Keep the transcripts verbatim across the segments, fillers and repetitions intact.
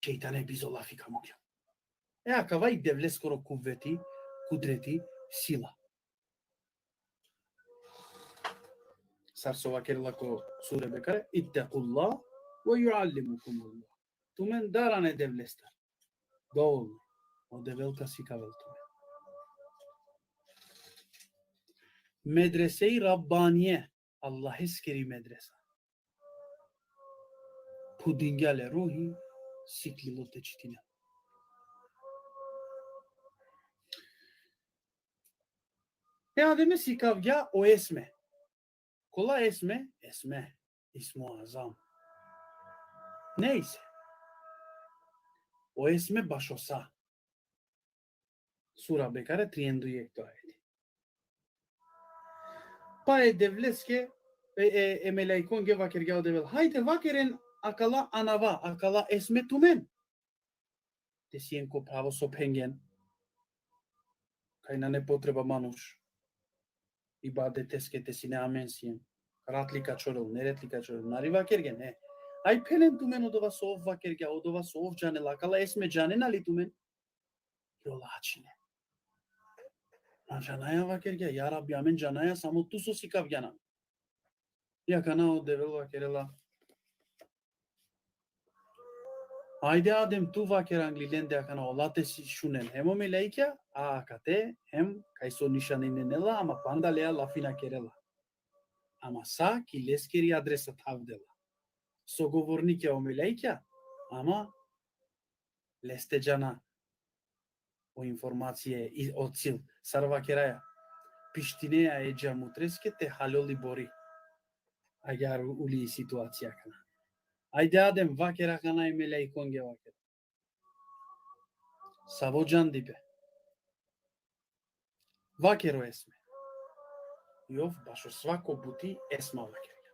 Šejtane bizo lafi ka mukja. E, akava i Devleskoro kuveti, kudreti, sila. Sar so vakerela ko sure Bekare, ittakullah ve yuallimukumullah. Tumen darane Devlestar. Dovoljno. O Devel ka sikavel tumen. Medrese-i Rabbanie, Allaheskiri medresa. Pudingja le ruhi, siklilo te čitinel. E Ademe sikavgja o Esme. Kola Esme? Esme, ismo azam. Nejse. O Esme bašo sa. Sura Bekare, trianda u jekto ajeti. Pa e Devleske, e, e, e melaikonge vakergja o Devel: Hajde, vakeren akala anava, akala Esme tumen. Te sien ko pravo so phengen. Kaj nane potreba manuš ibadeteske, te sine amen sien. Rat li ka čorel, neret li ka čorel. Nari vakergen, e. Aj phenen tumen odova so ov vakergja, odova so ov džanela, akala Esme džanena li tumen? Jola ačhine. Na džanaja, vakergja, ja Rabbi, amen džanaja samo tu so sikavgjan amen. I akana o Devel vakerela: Ajde, Adem, tu vaker angli lende akana, ola te si šunen, hem o melaikja, a akate, hem kaj so nišaninena la, ama panda lea lafi na kerela. Ama sa ki leskeri adresa thavdela. So govornikja o melaikja, ama leste džana o informacije i o cil. Sar vakeraja, pištinea e džamutreske te haljol i bori. Agjaar uli i situacija akana. Ajde, Adem, vaker akana e melaikonge, vaker. Savo džandipe? Vaker o Esme. I ov bašo svako buti Esma vakergja.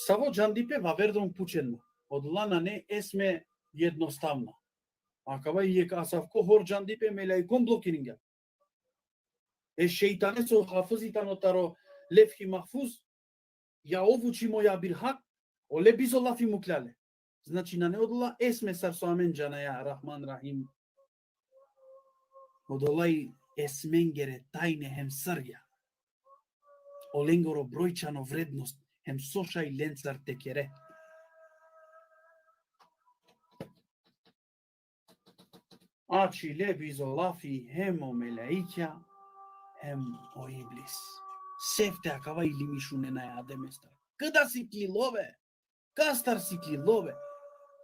Savo džandipe? Vaver drom pučen ma. Odola nane, Esme, jednostavno. Akava i jekh asavko hor džandipe, melaikon blokiringja. E šejtane so hafizi tano taro Levhi Mahfuz, ja ov učimo, ja birhak, ole bizo lafi mukhlja le. Znači, nane odola Esme sar so amen džanaja, Rahman Rahim. Odola i Esmengere tajne hem srja. Olengoro brojčano vrednost, hem so šaj lencar te kere. Ačhile bizo lafi hem o melaikja, hem o Iblis. Sefte akava ilimi šunena e Ademestar. Keda siklilo be? Kastar siklilo be?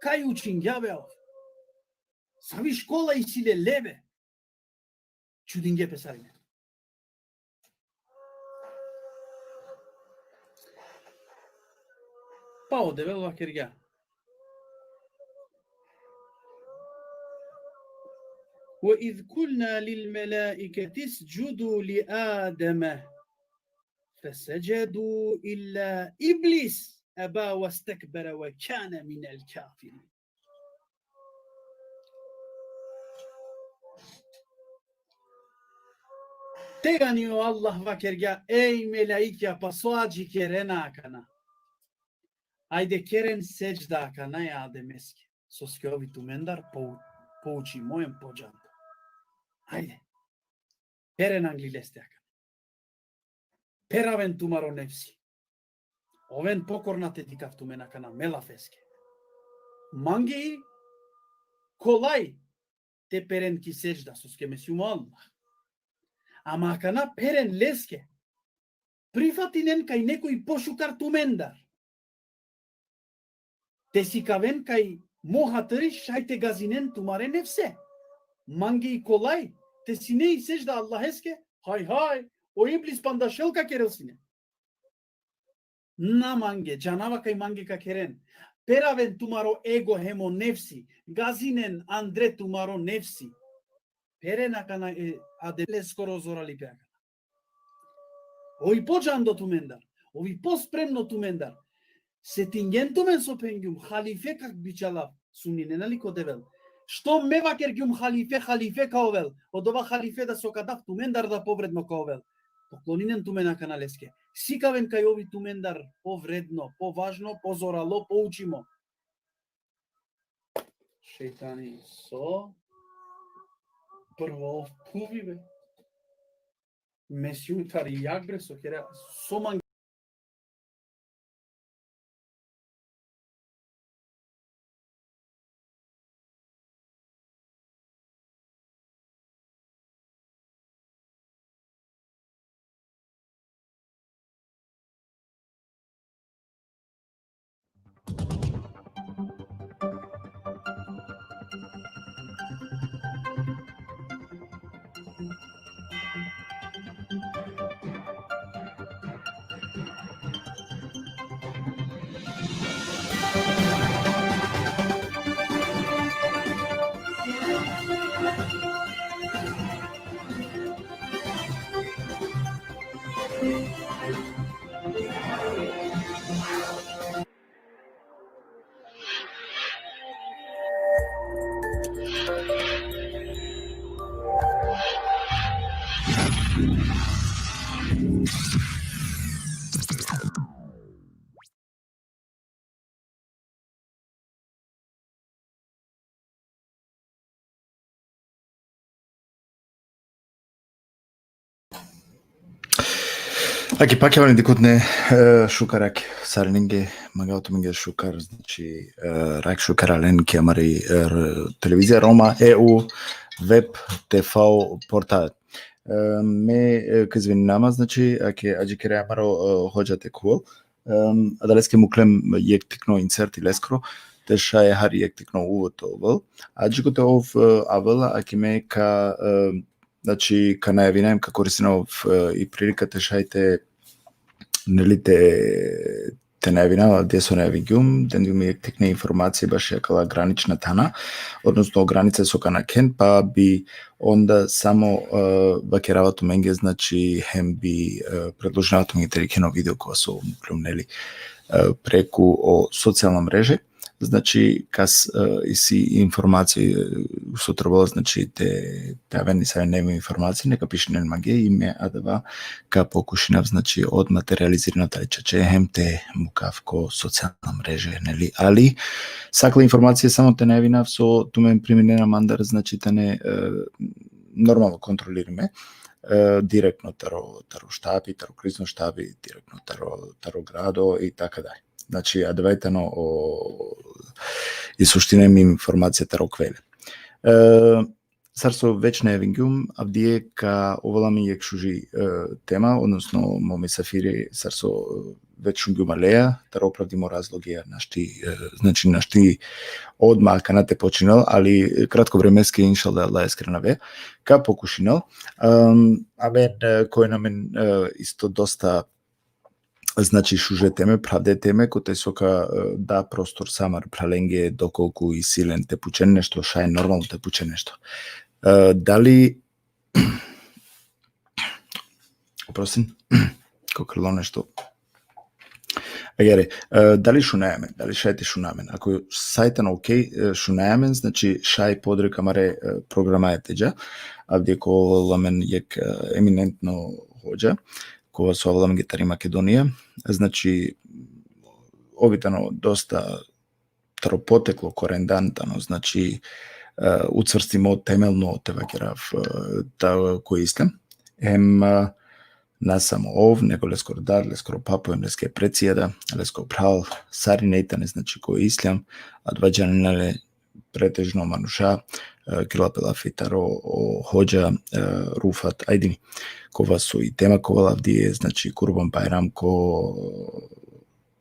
Kaj učingja be ov? Savi škola isi le lebe? Čudingje pe sarine. Pa o Devel vakergja: وإذ قلنا للملائكة اسجدوا لآدم فسجدوا إلا إبليس أبى واستكبر وكان من الكافرين. Tegani o Allah vakergja: Ej melaikja, pa so adžikerena akana? Ajde, keren sedžda akana e Ademeske, soske ov i tumendar po, poučimo hem podžando. Ajde. Peren angli leste akana. Peraven tumaro nefsi. Oven pokorna, te dikhav tumen akana me lafeske. Mange i kolaj te peren ki sedžda, soske me sijum o Allah. Ama akana peren leske. Prifatinen kaj nekoj pošukar tumendar. Te sikaven kaj mo hatiri šaj te gazinen tumare nefse. Mange i kolaj te sine i sedžda Allaheske, haj, haj, o Iblis panda šel ka kerel sine. Na mange, džanava kaj mange ka keren. Peraven tumaro ego hem o nefsi, gazinen andre tumaro nefsi. Peren akana e Ademeskoro zoralipe akana. Ov i podžando tumendar, ov i pospremno tumendar. Setingen tumen so phengjum, halife kak bičhalav, sumninena li ko Devel? Što me vakergjum halife, halife ka ovel, odova halife da so ka dav tumendar da povredno ka ovel. Pokloninen tumen akana leske. Sikaven kaj ov i tumendar povredno, považno, pozoralo, poučimo. Šejtani, so? Prvo phuvibe. Me sijum tari jagre, so kera, so mange. Aki pakjavani dikutne, e, šukar aki sarinenge, mangava tumenge šukar, znači, e, rak šukar alen ki amari, e, r-, televizija Roma E U web T V portal. E, me, e, ka izvininama, znači, aki adžikere amaro, e, hodža te khuvel, em, adaleske muklem jekh tikno inserti leskro, te šaj hari jekh tikno uvod te ovel. Adžikote ov, e, avela, aki me ka, e, znači, ka najavinav, ka koristina ov, e, i prilika te šaj te, neli, te, te najavinav, avdive so najavingjum, dengjum jekh tikne informacije baši akala granična thana, odnosno granice so ka nakhen, pa bi onda samo, e, vakerava tumenge, znači, hem bi, e, predložinava tumenge te dikhen o video kova so muklum, neli, e, preku o socijalna mreže. Znači, kas, e, isi informacije, e, so trebela, znači, te, te aven nesave nevi informacije, neka pišinen mange i me adava ka pokušinav, znači, odma te realizirinav tari čače hem te mukav ko socijalna mreže, neli? Ali, sakala informacije samo te najavinav so tumen priminena mandar, znači, tane, e, normalno kontrolirime, e, direktno taro, taro štabi, taro krizno štabi, direktno taro, taro grado i tako dalje. Znači, adava tano o, i suština hem informacija taro kvele. E, sar so već najavingjum, avdive ka ovel amen jekh šuži, e, tema, odnosno mo misafiri, sar so, e, već šungjum aleja, taro opravdimo razlogija našti, e, znači, našti odma akana te počinel, ali kratko vremeske, inšallah, Allah eskren ave, ka pokušinel. Em, amen, e, ka oven amen, e, isto dosta, znači, šuže teme, pravde teme, kote so ka, e, da prostor sa amare phralenge, dokolku isi len te pučen nešto, šaj normalno te pučen nešto. E, dali, oprostin, ko krilo nešto. Agjaar, e, dali šunaja amen, dali šaj te šuna amen? Ako šaj tano okej, e, šunaja amen, znači, šaj podrek amare, e, programaja te dža, avdive ka ovel amen jekh, e, eminentno hodža, kova so avela amenge tari Makedonija, znači, ov i tano dosta taro poteklo korendan tano, znači, e, učvrstimo, temelno te vakerav, e, ta, ko islam. Em, e, na samo ov, nego leskoro dad, leskoro papo, em leske precija da, lesko phral, sarine i tane, znači, ko islam, adava džanena le pretežno manuša, e, kerela pe lafi taro o hodža, e, Rufat Ajdini, kova so i tema ka ovel avdive, znači, Kurban Bajram ko,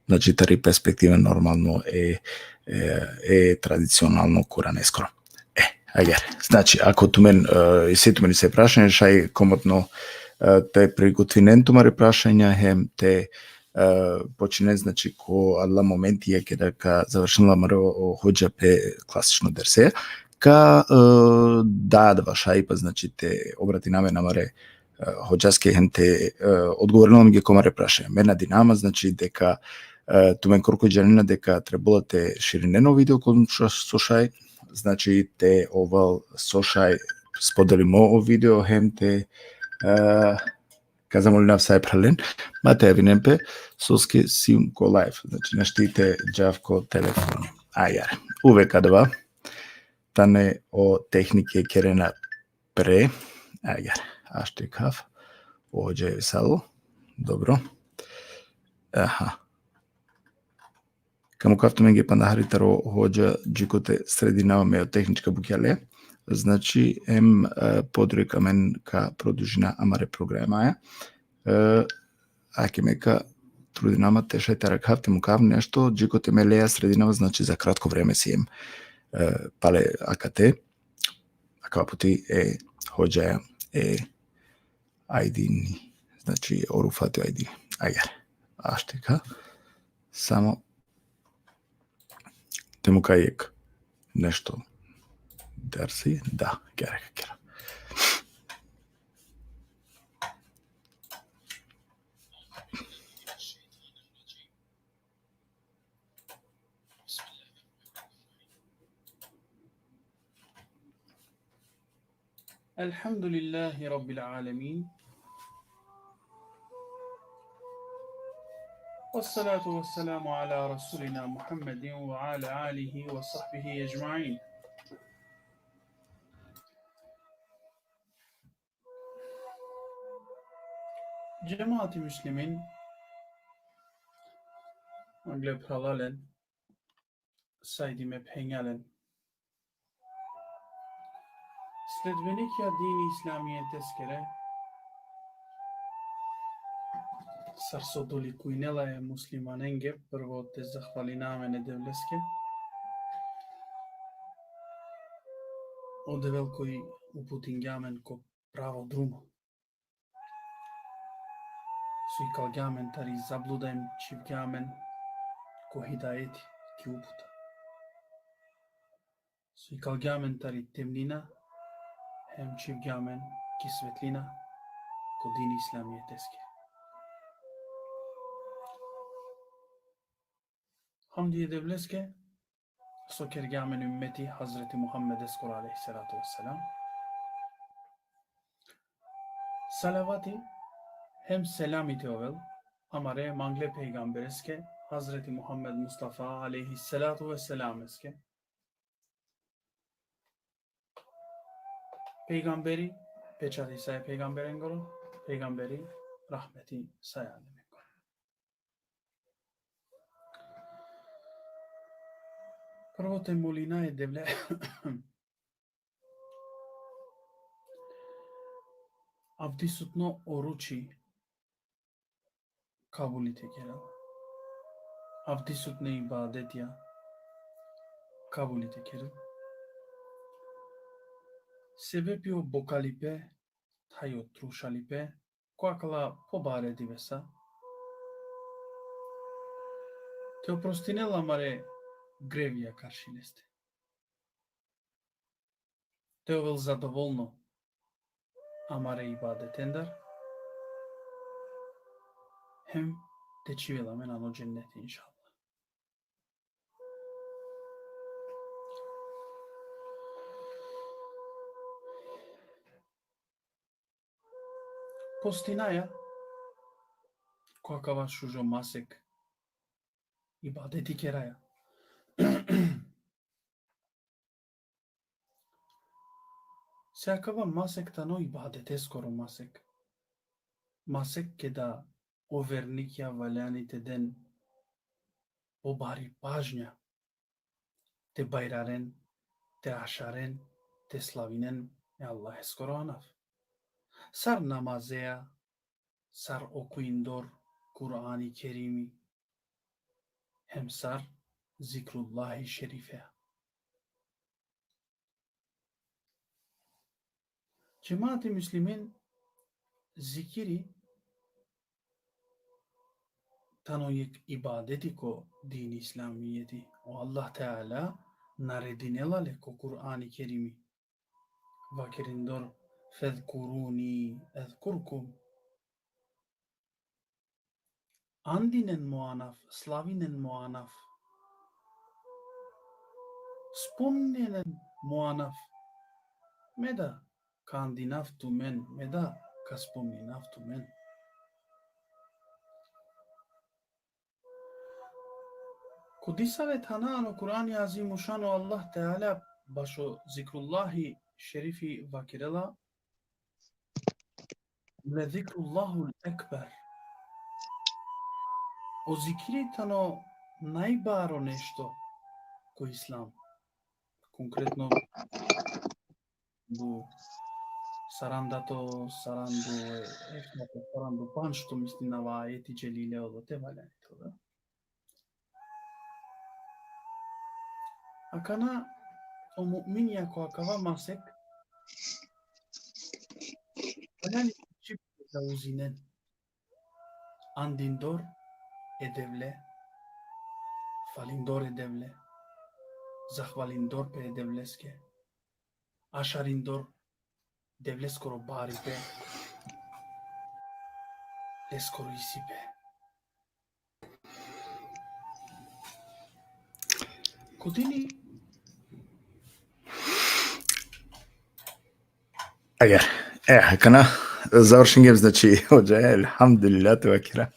znači, tari perspektiva normalno e, e, e tradicionalno kuraneskoro. E, agjaar. Znači, ako tumen, e, isi tumen isi prašanje, šaj komotno, e, te prigotvinen tumare prašanja, hem te, e, počinen, znači, ko adala momentija keda ka završinel amaro o hodža pe klasično derseja, ka, e, da adava šajipa, znači, te obratina amen amare, e, hodžaske hem te, e, odgovorinel amenge ko amare prašanja. Me nadinama, znači, deka, e, tumen korkori džanena deka trebela te širinen o video, kon so, so šaj, znači, te ovel so šaj spodelimo o video, hem te, e, ka zamolinav sa e phralen, ma te javinen pe, soske sijum ko live, znači, našti te džav ko telefoni. Agjaar, uvek adava. tane o tehnike kerena pre. Agjaar, ašti kav. O hodža e visalo. Dobro. Aha. Ka mukav tumenge panda hari taro hodža, džikote sredinava me o tehnička bukjale. Znači, em, e, podrujka amen ka produžina amare programaja. E, ake me ka trudinama te šaj te arakhav te mukav nešto, džikote me leja sredinava, znači za kratko vreme siem, e, pale akate, akava puti e hodžaja e Ajdini, znači o Rufati Ajdini. Agjaar, ašti ka, samo te mukav jekh nešto dersi, da, kera, kera. الحمد لله رب العالمين. والصلاة والسلام على رسولنا محمد وعلى آله وصحبه أجمعين. Džemati muslimin, mangle phralalen, sajdime phenjalen. Sledbenikja dini islamijeteskere, sar so dolikujnela e muslimanenge, prvo te zahvalina amen e Devleske. O Devel koj uputingja amen ko pravo drumo. So ikalgja amen tari zabluda em čhivgja amen ko hidajeti, ki uputa. So ikalgja amen tari temnina, em čhivgja amen ki svetlina, ko dini islamijeteske. Hamdi e Devleske, so kergja amen ummeti Hazreti Muhammedeskoro alejhi salatu ve selam. Salavati hem selami te ovel amare mangle pejgambereske, Hazreti Muhammed Mustafa alejhi salatu ve selameske. Pejgamberi, pečati sa e pejgamberengoro, pejgamberi, rahmeti sa e alemengoro. Prvo te molina e Devle-, avdisutno oruči kabuli te kerel. Avdisutne ibadetja kabuli te kerel. Sebepi o bokalipe, thaj o trušalipe, ko akala pobare divesa, te oprostinel amare grevija karši leste. Te ovel zadovolno amare ibadetendar, hem te čhivel amen ano dženneti, inšallah. Postinaja ko akava šužo masek, ibadeti keraja. Se akava masek tano ibadeteskoro masek. Masek keda o vernikja valjani te den pobari pažnja, te bajraren, te ašaren, te slavinen e Allaheskoro anav. Sar namazea, sar okujindor Kur'ani Kerimi, hem sar zikrullahi šerifea. Džemati muslimin, zikiri tano jekh ibadeti ko dini islamijeti. O Allah Teala naredinela le ko Kur'ani Kerimi. Vakerindor: "Fezkuruni ezkurkum." Andinen mo anav, slavinen mo anav. Spomninen mo anav. Me da ka andinav tumen, me da ka spomninav tumen. Ko disave thana ano Kur'ani Azimušan o Allah Teala Bašo zikrullahi šerifi vakerela: "Le zikrullahul ekber." O zikiri tano najbaro nešto ko islam. Konkretno, bu sarandato, sarandu eftato, sarandu panšto, mislinava, ajeti dželile odote valjani to, da. Akana o mu'mini ko akava masek valjani čip da uzinen. Andindor e Devle, falindor e Devle, zahvalindor pe e Devleske, ašarindor Devleskoro baripe, leskoro isipe. Kodini? Agjaar. E, akana završingjem, znači, hodža, elhamdulillah, te vakera.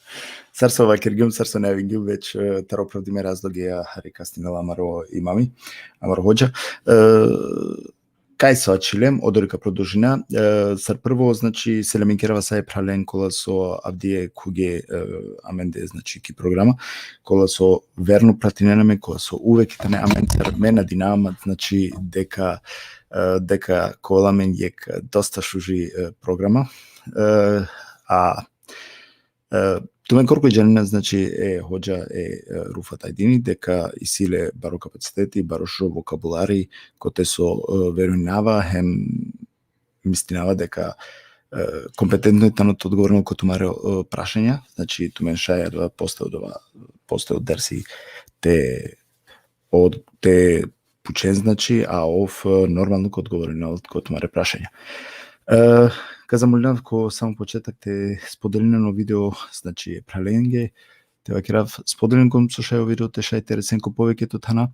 Sar so vakergjum, sar so najavingjem već, e, taro opravdime razloge, a hari kasninela amaro imami, amaro hodža. E, kaj so ačhilem, odori ka prodolžina. E, sar prvo, znači, selaminkerava sa e phralen kola so avdive khuge, e, amende, znači, ki programa, kola so verno pratinena amen, kola so uvek tane amen, sar me nadinama, znači, deka, e, deka ka ovel amen jekh dosta šuži, e, programa. E, a, e, tumen korkori džanena, znači, e hodža, e, e, Rufat Ajdini, deka isi le baro kapaciteti, baro šužo vokabulari, kote so, e, verujnava, hem mislinava deka, e, kompetentno tano te odgovorinel ko tumare, e, prašanja, znači, tumen šaj adava posle, adava posle o dersi te, o, te pučen, znači, a ov, e, normalno ka odgovorinel ko tumare prašanja. E, ka zamolinav ko samo početak te spodelinen o video, znači, e phralenge, te vakerav, spodelinen kobor so šaj o video, te šaj te resen ko poveketo thana,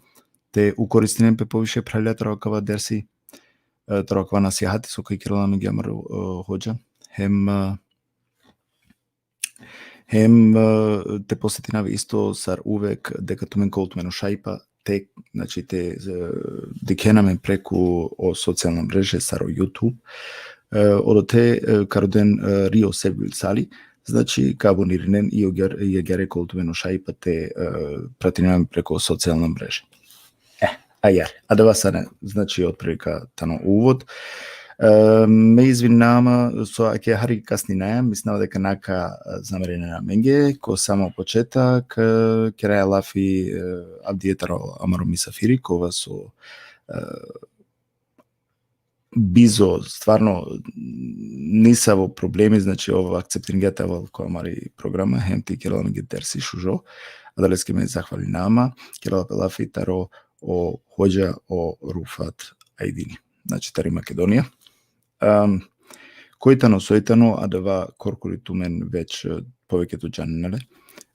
te ukoristinen pe poviše phralja taro akava dersi, e, taro akava nasihati so ka kerela amenge amaro, e, hodža. Hem, e, hem, e, te potsetinav isto sar uvek deka tumen ka ovel tumeno šajipa te, znači, te, e, dikhen amen preku o socijalna mreže, sar o YouTube. E, odote, e, ka roden, e, ri o Sevgül Sali, znači, ka abonirinen i agjaar, i agjaar ka ovel tumeno šajipa te, e, pratinen amen preku o socijalna mreže. E, agjaar, adava sar, znači, otprilika tano uvod. E, me izvinama so ake hari kasninaja, mislinava deka na ka, e, zamerinen amenge, ko samo početak, e, keraja lafi, e, avdive taro amaro misafiri, kova so, e, bizo stvarno nisavo problemi, znači, ov akceptiringja te avel ko amari programa, hem te kerel amenge dersi šužo, adaleske me zahvalinama, kerela pe lafi taro o hodža o Rufat Ajdini, znači, tari Makedonija. Em, koj tano, soj tano, adava korkori tumen već, e, poveketo džanena le.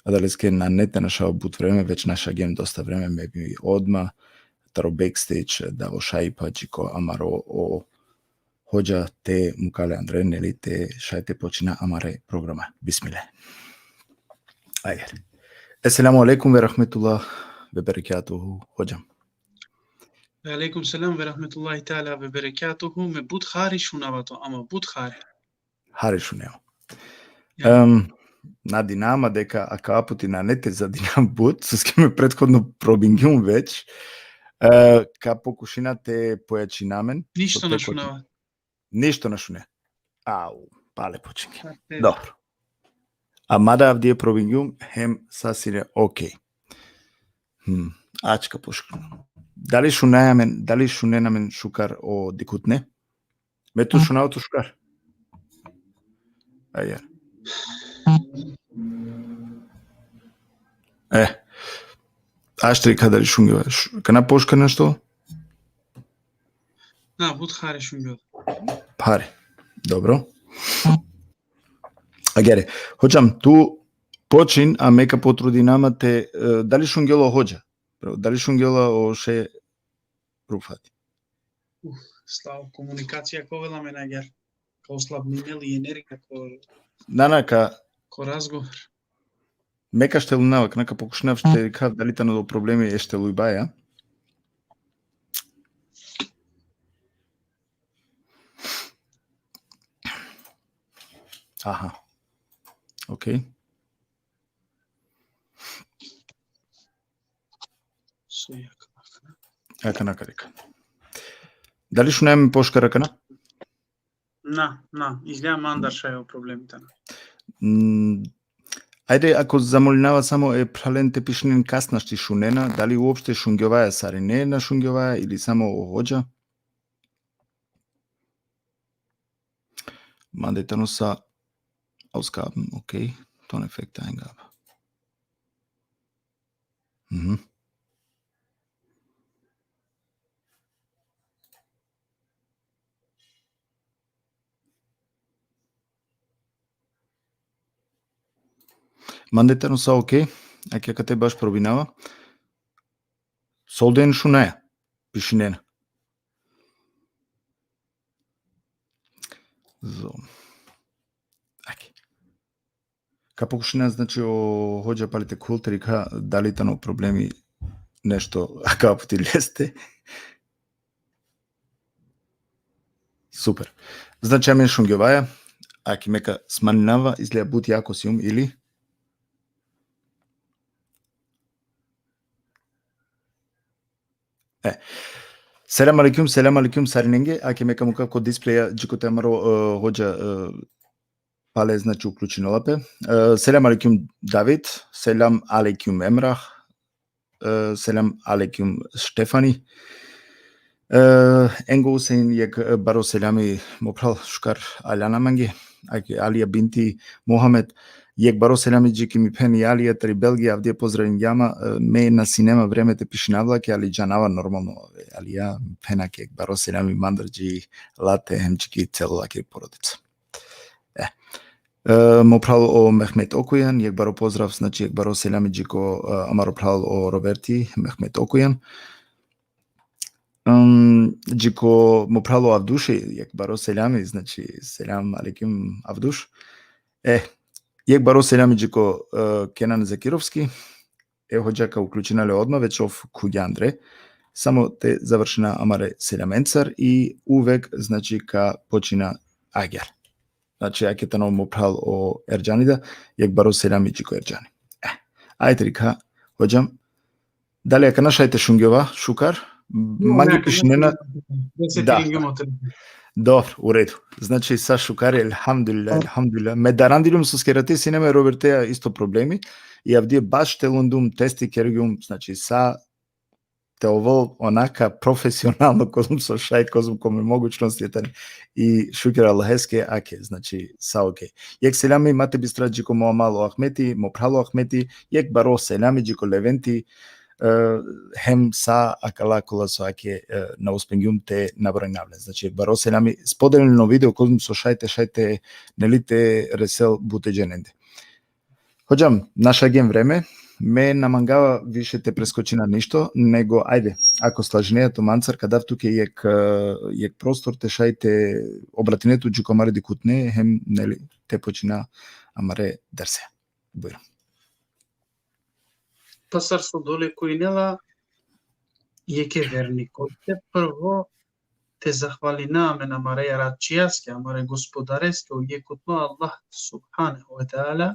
Adaleske nane te našav but vreme, već našavgjem dosta vreme, me bi odma taro backstage da o šajipa dži ko amaro o hodža te mukha le andre, neli, te šaj te počina amare programa. Bismillah. Agjaar. Esselamu alejkum ve rahmetullah ve berekatuhu, hodža. Ve alejkum selam ve rahmetullahi teala ve berekatuhu. Me but hari šunava to, ama but hari. Hari šunea. Ja. Em, nadinama deka akava puti nane te zadinam but, soske me prethodno probingjum već. E, ka pokušina te pojačina amen. Ništo so na te šunava. Ništo na šunea. Au, pale počingjum. Dobro. A mada avdive probingjum, hem sa sine okej. Hm, ačka pošukar. Dali šunaja amen, dali šunena amen šukar o dikhutne? Me tu šunava tu šukar? Agjaar. E. Ašter dikha dali šungjum. Š-, kana pošukar nešto? Na, but hari šungjum. Hari. Dobro. Agjaar. Hodža, tu počin, a me ka potrudinama te, e, dali šungjum o hodža? Dali šungjum o šej Rufati? Uf, slabo, komunikacija ka ovel amen agjaar. Ka oslabinel i energija ko, na, na, ka, ko razgovor. Me ka štelunava, kana ka pokušinav te dikhav dali tano o problemi e štelujbaja. Aha. Ok. Soj akana. Akana ka dikha. Dali šunaja amen pošukar akana? Na, na, izgleda mandar šaj o problemi tano. Mm, ajde, ako zamolinava samo e phralen te pišinen kas našti šunena, dali uopšte šungjovaja sarine na šungjovaja ili samo o hodža? Mande tano sa Ausgaben, ok. Toneffekte, Eingabe. Mhm. Mande tano sa ok, ake akate baš probinava. Solden šunaja, pišinena. So. Aki. Ka pokušina, znači, o hodža pali te khul te dikha dali tano problemi nešto aka puti leste. Super. Znači, amen šungjovaja, aki me ka smaninava, izgleda but jako sijum ili? E. Selam alejkum, selam alejkum sarinenge. Ake me ka mukav ko displeja, džikote amaro, e, hodža, e, pale, znači, uključinela pe. E, selam alejkum David, selam alejkum Emrah, e, selam alejkum Štefani. E, Engo Husein, jekh, e, baro selami mo phral, šukar aljana mange. Ake Alija binti Muhamed, jekh baro selami dži ki mi phen i Alija tari Belgija, avdive pozdravingja ma, e, me na sine ma vreme te pišinav lake, ali džanava normalno, e, Alija, phen ake jekh baro selami mandar dži late, hem dži ki celo lake porodica. E. E, mo phral o Mehmet Okujan, jekh baro pozdrav, znači, jekh baro selami dži ko, e, amaro phral o Roberti, Mehmet Okujan. Um, dži ko mo phral o Avduši, jekh baro selami, znači, selam alejkum, Avduš. E, jekh baro selami dži ko, e, Kenan Zekirovski, e, hodža ka uključina le odma, već ov khuvgja andre. Samo te završina amare selamencar i uvek, znači, ka počina agjar. Znači, ake tano mo phral o Erdžani da, jekh baro selami dži ko Erdžani. E, ajde, dikha, hodžam, dali akana šaj te šungjova šukar? Mange pišinena. Da. Dobro, u redu. Znači, sa šukar, elhamdulillah, elhamdulillah. Me darandiljum soske rate sine ma e Roberteja isto problemi. I avdive baš telundum, testi kergjum, znači, sa te ovel onaka profesionalno kozom so šaj, kozom ko me mogućnosti tane. I šukar Allaheske, ake, znači, sa okej. Jekh selami ma te bistra dži ko mo amal o Ahmeti, mo phral o Ahmeti, jekh baro selami dži ko Leventi, e, hem sa akala kola so ake, e, na uspengjum te nabrojnav len. Znači, jekh baro selami, spodelin o video kozom so šaj te, šaj te, neli, te resel bute dženende. Hodžam, našavgjem vreme, me na mangava više te preskočina ništo, nego ajde, ako slažinea tumancar, ka dav tuke jekh, e, jekh prostor te šaj te obratine tu dži ko amare dikhutne, hem, neli, te počina amare derse. Bujrum. Pa sar so dolikujnela jekhe vernikote, prvo te zahvalina amen amare Jaratčijaske, amare Gospodareske, o jekhutno Allah subhanehu ve teala,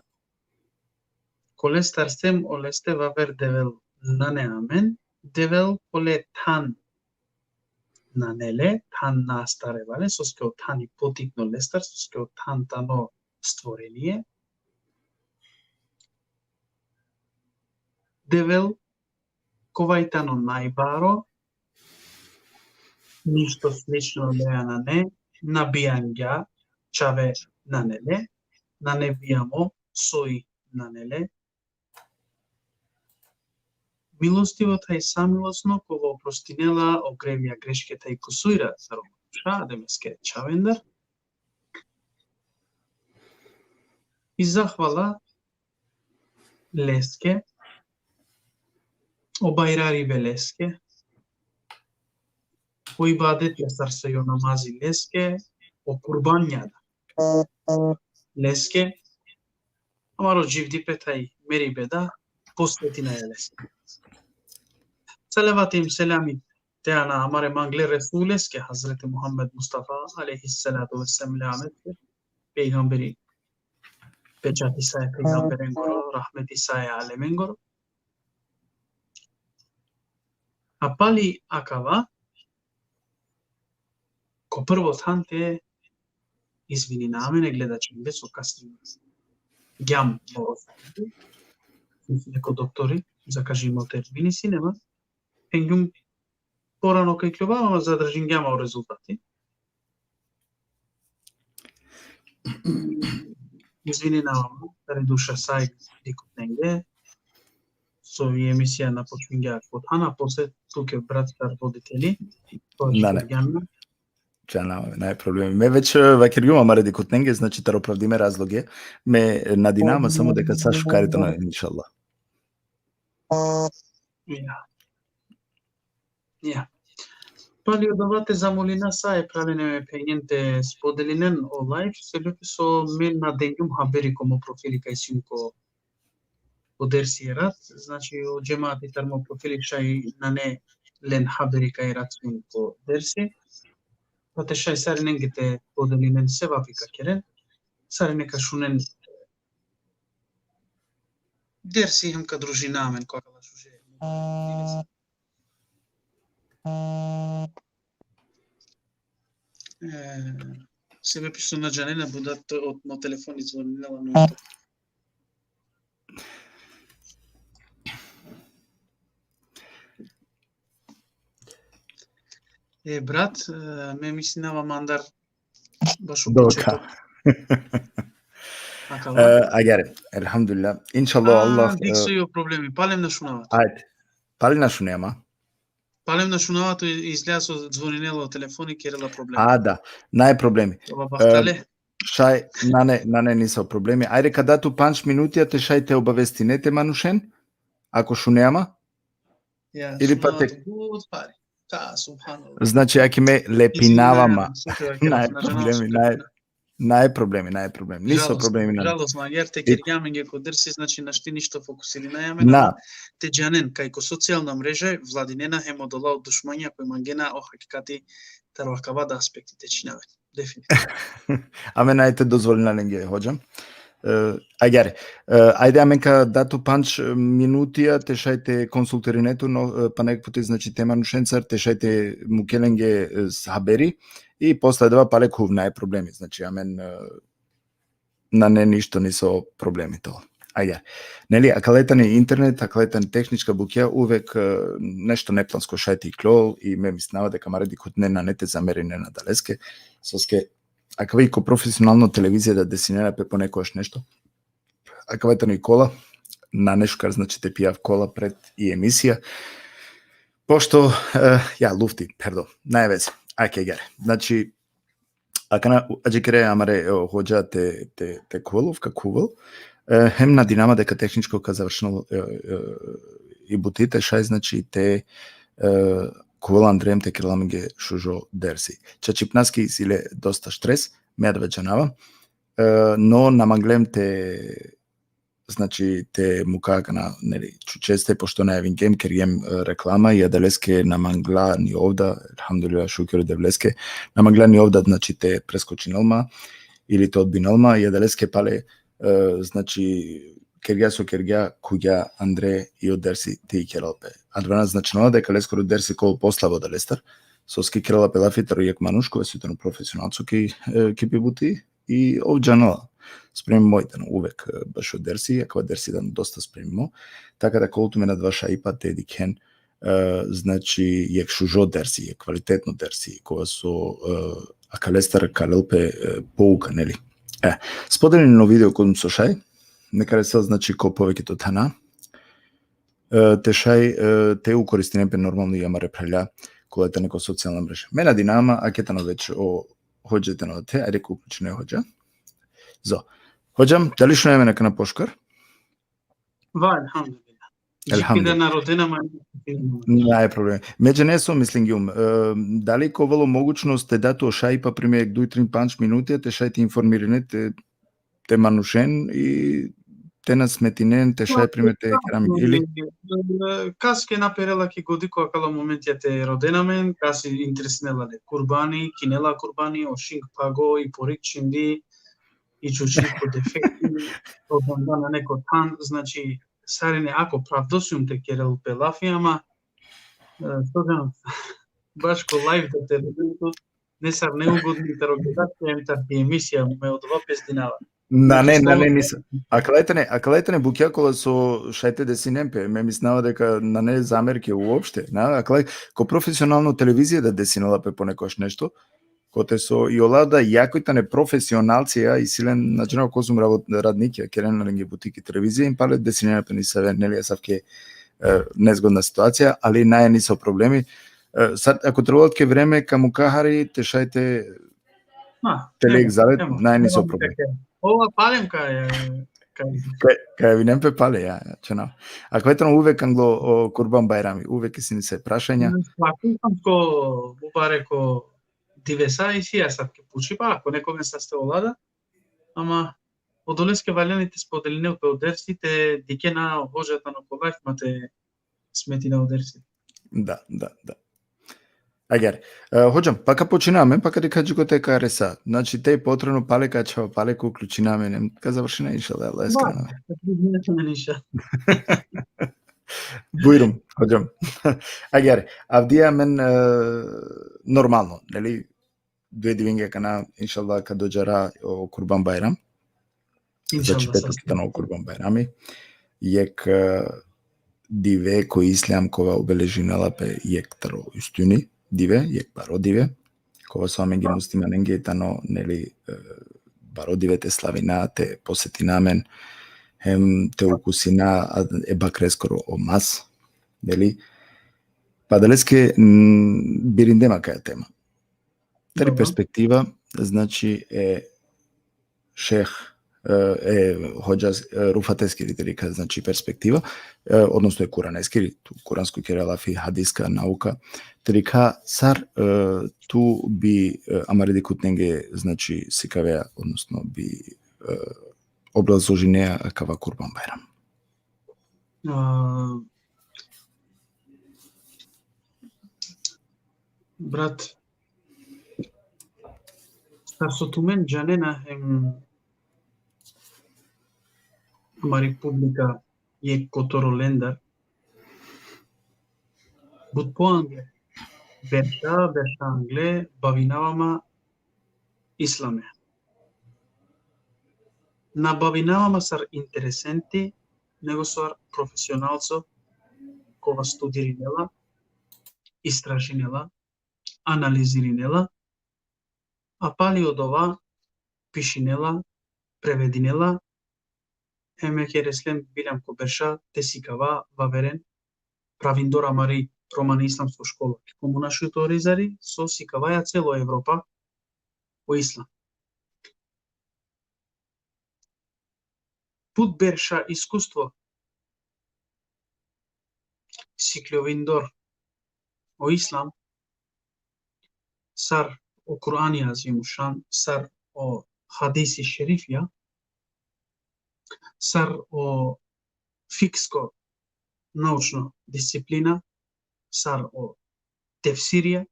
kolestar sem oleste vaver devel nane amen, devel kole than nane le, than na astarela le, soske o than i potikno lestar, soske o than tano stvorenie. Devel kova i tano najbaro, ništo slično leja nane, na bijangja čhave nane le, nane bijamo soj nane le. Milostivo thaj samilosno, kova oprostinela o grevja, greške thaj kusurja sar o manuša, adem leske čhavendar. I zahvala leske, o bajraribe leske, o ibadetja sar so i o namazi leske, o kurbanja da leske, amaro dživdipe thaj meribe da posvetinaja leske. Salavati hem selami te ana amare mangle Resuleske, Hazreti Muhammed Mustafa alejhi salatu ve selam, pejgamberi Pečati sa e pejgamberengoro, rahmeti sa e alemengoro. A pali akava, ko prvo than te izvinina amen e gledačenge so kasnimo. Gjam o, neko doktori, zakažimo termini si, nema. Engjum porano ka ikljova, ama zadržingjam o rezultati. Izvinina amen, tari duša sa e dikutnenge, so i emisija na počmingja ko than, a posle tuke brat sar voditeli. Na, ne. Džanav, naj problemi. Me već, e, vakergjum amare dikutnenge, znači, taro opravdime razloge. Me nadinama samo deka sa šukari tano, inšallah. Ja. Ja. Pali odova te zamolina sa e phralen e phenjen te spodelinen o live, sebepi so me na dengjum haberi ko mo profili kaj sijum ko, ko dersi erat, znači o džemati tar mo profili šaj nane len haberi kaj erat sijum ko dersi. Pa te šaj sarinenge te podelinen, sevapi ka keren, sarine ka šunen dersi hem ka družina amen ko akala šuže. E, sebepi so na džanena, budat, o mo telefoni zvoninela, no. E, brat, e, me mislinava mandar baš u početok. Akava. E, agjaar, elhamdulillah. Inšallah, Allah, dikh so i o problemi. Palem na šunava. Ajde. Palem na šunema. Palem na šunava, to izgleda so zvoninela o telefoni, kerela problemi. A, da. Naj problemi. Ova bahtale. E, šaj, nane, nane niso problemi. Ajde, ka da tu pandž minuti, a te šaj te obavestine te manušen, ako šunema. Ja, ili pa te... Ka, subhanallah. Znači, aki me lepinava ma. Naj problemi, naj, naj problemi, naj problemi. Niso problemi, naj. Žalostno, jer te kergja amenge ko dersi, znači, našti ništo fokusirinaja amen, na. Te džanen, kaj ko socijalna mreže vladinena hem odola o dušmanja koj mangena o hakikati taro akava da aspekti te čhinaven. Definitivno. Amen naj te dozvolina lenge, hodža. E, agjaar, e, ajde amen ka da tu pandž minutija, te šaj te konsultirine tu, no, e, pa nek puti, znači, te manušencar, te šaj te muke lenge, e, haberi, i posle adava pale khuv, naj problemi, znači, amen, e, nane ništo niso problemi to. Agjaar. Neli, akale tani internet, akale tani tehnička bukja, uvek, e, nešto neplansko šaj te iklol, i me mislinava deka amare dikhutne nane te zamerinen adaleske, soske akava i ko profesionalno televizija da desinena pe ponekogaš nešto. Akava tani kola, nane šukar, znači, te pijav kola pred i emisija. Pošto, e, ja, lufti, pardon, naj veze. Ajde, agjaar. Znači, akana, adžikere amare, e, hodža te, te, te khuvel, ka khuvel, e, hem nadinama deka tehničko ka završinel, e, e, i buti, te šaj, znači, te, e, khuvel andre hem te kerel amenge šužo dersi. Čačipnaski isi le dosta štres, me adava džanava, e, no na manglem te, znači, te muka akana, neli, čučeste, pošto najavingjem, kergjem, e, reklama, i adaleske na mangla ni ov da, elhamdulillah, šukir Devleske, na mangla ni ov da, znači, te preskočinel ma, ili te odbinel ma, i adaleske pale, e, znači, kergja so kergja, khuvgja andre i o dersi te ikerel pe. Adava na značinela deka leskoro dersi ka ovel poslabo adalestar, soske kerela pe lafi taro jekh manuš kova si tano profesionalco ki, e, ki pi buti, i ov džanela. Spremimo i tano uvek, e, bašo dersi, akava dersi tano dosta spremimo. Taka da ka ovel tumen adava šajipa te dikhen, e, znači, jekh šužo dersi, jekh kvalitetno dersi, kova so, e, akalestar ka lel pe, e, pouka, neli. E, spodelinen o video kozom so šaj, neka resel, znači, ko poveketo thana, e, te šaj, e, te ukoristinen pe normalno i amare phralja, kola tane ko socijalna mreža. Me nadinama, ake tano već o hodža tano te, ajde ka uključine hodža. Zo. Hodža, dali šunaja amen akana pošukar? Va, elhamdulillah. Elhamdulillah. Dži pire na rodena ma. Naj problemi. Me džane so mislingjum, e, dali ka ovel o mogućnost te da tu o šajipa, primer, duj, trin, pandž minuti, te šaj te informirine, te, te manušen i te na smetinen, te šaj, primer, te keram, ili? E, kaske na perela ki godi ko akala momentija te rodena amen, kas interesinela le kurbani, kinela kurbani, o šing pago, i porik čhindi, i čuči ko defekti, Odanda nane ko than, znači, sarine, ako pravdo sijum te kerel pe lafi, ama, e, so džanav, baš ko live da te rodel tut, nesar neugodni taro gledača, em tari emisija, me odova pezdinava. Nane, znači, nane, nisam. Akala tane, akala tane bukja kola so šaj te desinen pe, me mislinava deka nane zamerke uopšte, na, akala ko profesionalno televizija da desinela pe ponekoš nešto, kote so i ola da jakoj tane profesionalcija, isi len, na džanav kozom ravo-, radnikija, kerena lenge buti ki televizija, em pale desinena pe nisave, neli, asavke, e, nezgodna situacija, ali nae niso problemi. E, sad, ako trebalo tuke vreme, ka muka hari, te šaj te, ha, te lek zavet, nae niso problemi. Ova palem ka, e, ka, ka, ka vinen pe pale, ja, ja, čena. Akava tano uvek anglo o Kurban Bajrami, uvek isi nese prašanja. Svako islamsko mubareko divesa isi asavke pučiba, ako nekome saste ola da, ama odoleske valjani te spodelinel pe o dersi, te dikhen na hodža tano ko live, ma te smetine o dersi. Da, da, da. Agjaar, e, hodžam, pa ka počina amen, pa ka dikha dži kote ka resa. Znači, te potrebno pale ka ačhava, pale ka uključina amen, em ka završina, inšallah, Allah, iskreno. Ka priznina amen, inšallah. Bujrum, hodžam. Agjaar, avdive amen, e, normalno, neli, duj divenga akana, inšallah, ka dočara o Kurban Bajram. Znači, inšallah, peto sasvim. Tano o Kurban Bajrami. Jekh, e, dive ko islam kova obeležinela pe jekh taro ustuni dive, jekh baro dive. Kova so amenge muslimanenge tano, neli, e, baro dive te slavina, te posetina amen, hem te ukusina, a, e bakreskoro o mas, neli. Pa adaleske, m, birindem akaja tema. Tari perspektiva, znači, e šejh, e, e hodža, e, Rufateskiri, te dikha, znači, perspektiva, e, odnosno e Kuraneskiri, tu kuransko kera lafi, hadiska nauka, te dikha sar, e, tu bi, e, amare dikhutnenge, znači, sikavea, odnosno bi, e, obrazložinea akava Kurban Bajram. A, brat, sar so tumen džanena, em, amari publika jekh kotor olendar, but po angle, berša, berša angle, bavinava ma islame. Na bavinava ma sar interesenti, nego sar profesionalco, kova studirinela, istražinela, analizirinela, a pali odova pišinela, prevedinela, em me kereslen biljam ko berša te sikava vaveren, pravindor amari romani islamsko škola. Ko Komuna Šuto Orizari, so sikavaja celo Evropa o islam. But berša iskustvo sikljovindor o islam, sar o Kurani Azimušan, sar o hadisi šerifja, sar o fiksko naučno disciplina, sar o tefsirja,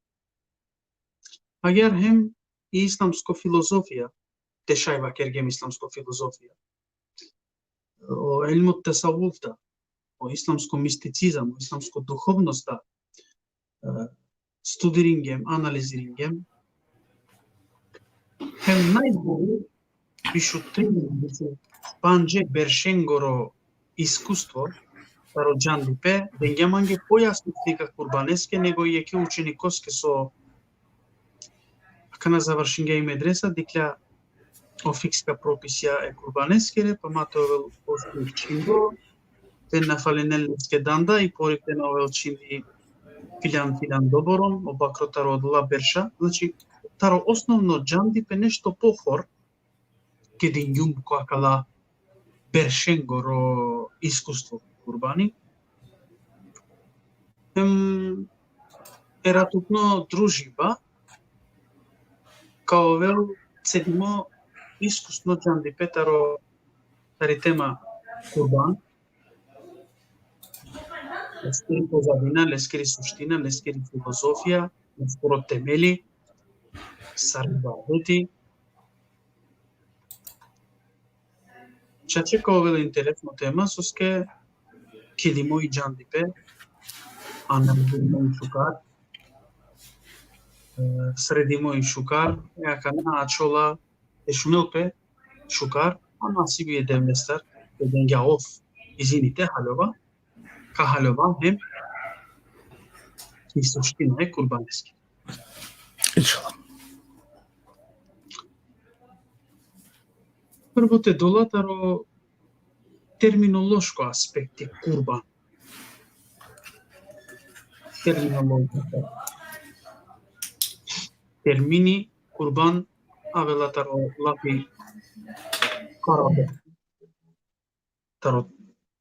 agjaar hem i islamsko filozofija, te šaj vakergjem islamsko filozofija. O ilmu tesavuf da, o islamsko misticizam, o islamsko duhovnost da, e, studiringjem, analiziringjem. Hem najbolje, bišu trin, bišu pandže beršengoro iskustvo taro džandipe, dengja mange pojasno slika kurbaneske nego jekhe učenikoske so akana završingja i medresa, dikhlja o fikska propisja e kurbaneskere, pa ma te ovel osnov čhindo, te na falinel leske danda, i pori te na ovel čhindi filjan, filjan doborom, o bakro taro odola berša. Znači, taro osnovno džandipe nešto pohor, kedingjum ko akala beršengoro iskustvo kurbani. Em, eratutno družiba ka ovel cedimo iskusno džandipe taro, tari tema kurban. Leskiri pozadina, leskiri suština, leskiri filozofija, leskoro temeli, sar ibadeti. Čače ka ovel interesno tema, soske kidimo i džandipe, analizirimo i šukar, e, sredimo i šukar, e akana ačhola te šunel pe šukar, a nasibi e Devlestar, te dengja ov izini te haljova, ka haljova hem i suština e kurbaneske. Inšallah. Prvo te dola taro terminološko aspekti kurban. Terminološko. Termini kurban avela taro lafi karabe. Taro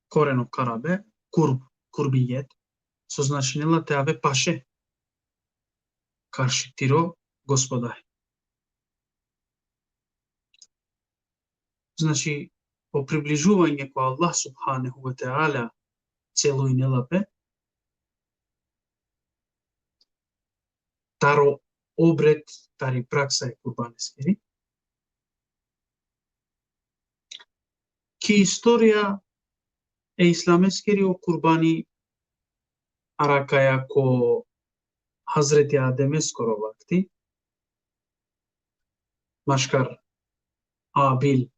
koreno karabe, kurb, kurbijet. So značinela te ave paše karši tiro Gospodari. Znači, o približuvanje ko Allah subhanehu ve teala celujnela pe taro obred, tari praksa e kurbaneskiri. Ki istorija e islameskiri o kurbani arakaja ko Hazreti Ademeskoro vakti, maškar Abil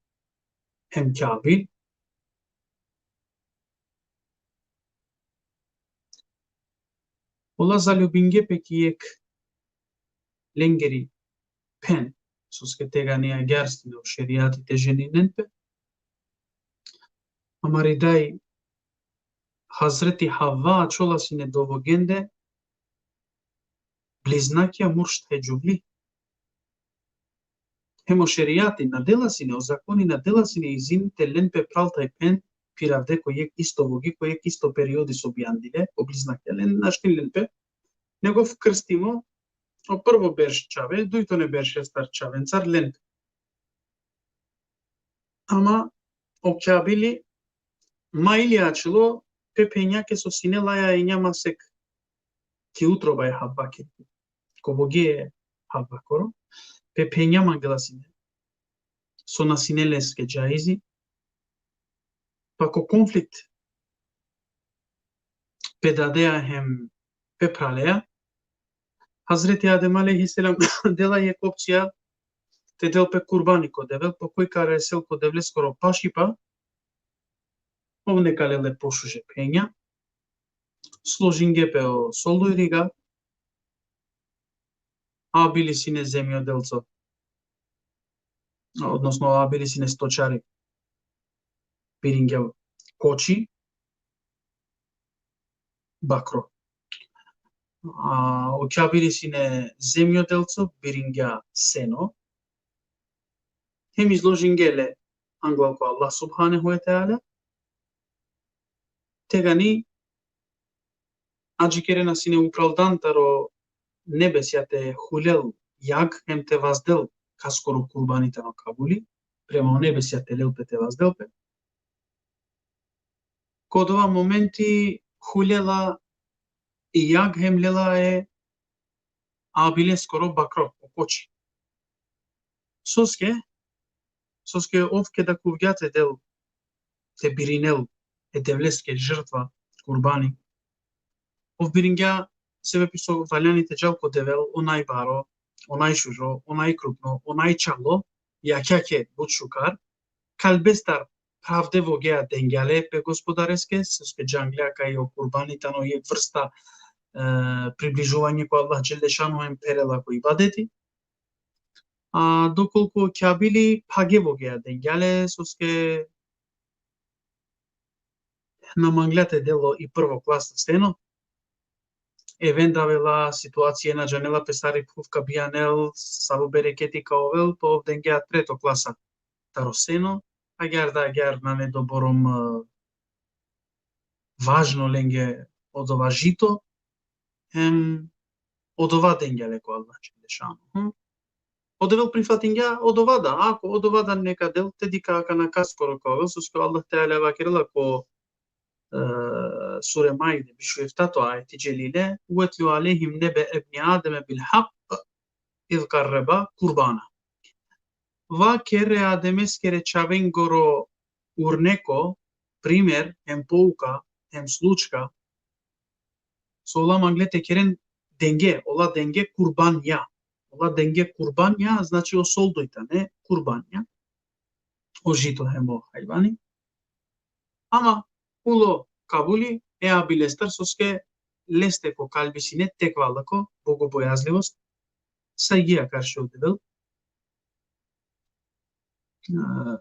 hem Kabil. Ola zaljubinge pe ki jekh lengeri phen, soske tegani agjaar sine o šerijati te ženinen pe. Amari daj Hazreti Havva ačhola sine dovogende bliznakja murš thaj džuvli. Hem o šerijati na dela sine, o zakoni na dela sine izin te len pe pral thaj phen, pir avde ko jekh isto vogi, ko jekh isto periodi so bijandile, o bliznakja len, našti len pe, nego ov krstimo, o prvo berš čhave, dujtone beršestar čhavencar len pe. Ama o Kabili ma ili ačhilo pe phenjake so sine laja enja masek ki utroba e Havvakiri. Ko vogi e Havvakoro, pe phenja mangela sine. So na sine leske džaizi, pa ko konflikt pe dadea hem pe pralea, Hazreti Adem alejhi selam dela jekh opcija te del pe kurbani ko Devel, po koj ka resel ko Devleskoro pašipa, ov neka lel e pošuže phenja, složinge pe o soluj riga, Abili sine zemjodelco, odnosno Abili sine stočari, biringja koči, bakro. A o Kabili sine zemjodelco, biringja seno. Hem izložinge le anglal ko Allah subhanehu ve teala. Tegani adžikerena sine upral dan taro nebesja te hulel jag hem te vazdel kaskoro kurbani tano kabuli, prema o nebesja te lel pe te vazdel pe. Ko dova momenti hulela i jag hem lela e Abileskoro bakro, o koči. Soske, soske ov keda kuvgja te del, te birinel e Devleske žrtva, kurbani, ov biringja sebepi so valjani te džal ko Devel, o najbaro, o najšužo, o najkrupno, o najčalo, jakjake but šukar, kalbestar pravde vogea dengja le pe Gospodareske, soske džanglja kaj o kurbani tano jekh vrsta, e, približuvanje ko Allah dželle šanuhu hem pherela ko ibadeti. A dokolku Kabili phage vogea dengja le, soske na manglja te del o i prvo klasa seno. E vend avela, situacija na džanela pe sar i phuv ka bijanel, savo bereketi ka ovel, pa ov dengja treto klasa taro seno, agjaar da agjaar nane doborom, e, važno lenge odova žito, hem odova dengja le ko Allah dželle šanuhu. O Devel prifatingja odova da, ako odova da neka del, te dikha akana kaskoro ka ovel, soske Allah Teala vakerela ko, e, sure Maide, biš u eftato ajeti dželile, "Vetlu alejhim nebe ebni Ademe bil hak, iz karreba kurbana." Vaker e Ademeskere čhavengoro urneko primer, hem pouka, hem slučka, so ola mangle te keren denge, ola denge kurbanja. Ola denge kurbanja, znači o soldo i tane kurbanja. O žito hem o hajvani. Ama ulo kabuli e abilestar, soske leste ko kalbi sine tekvaliko, bogobojazlivost, sajgija karši o Devel. E,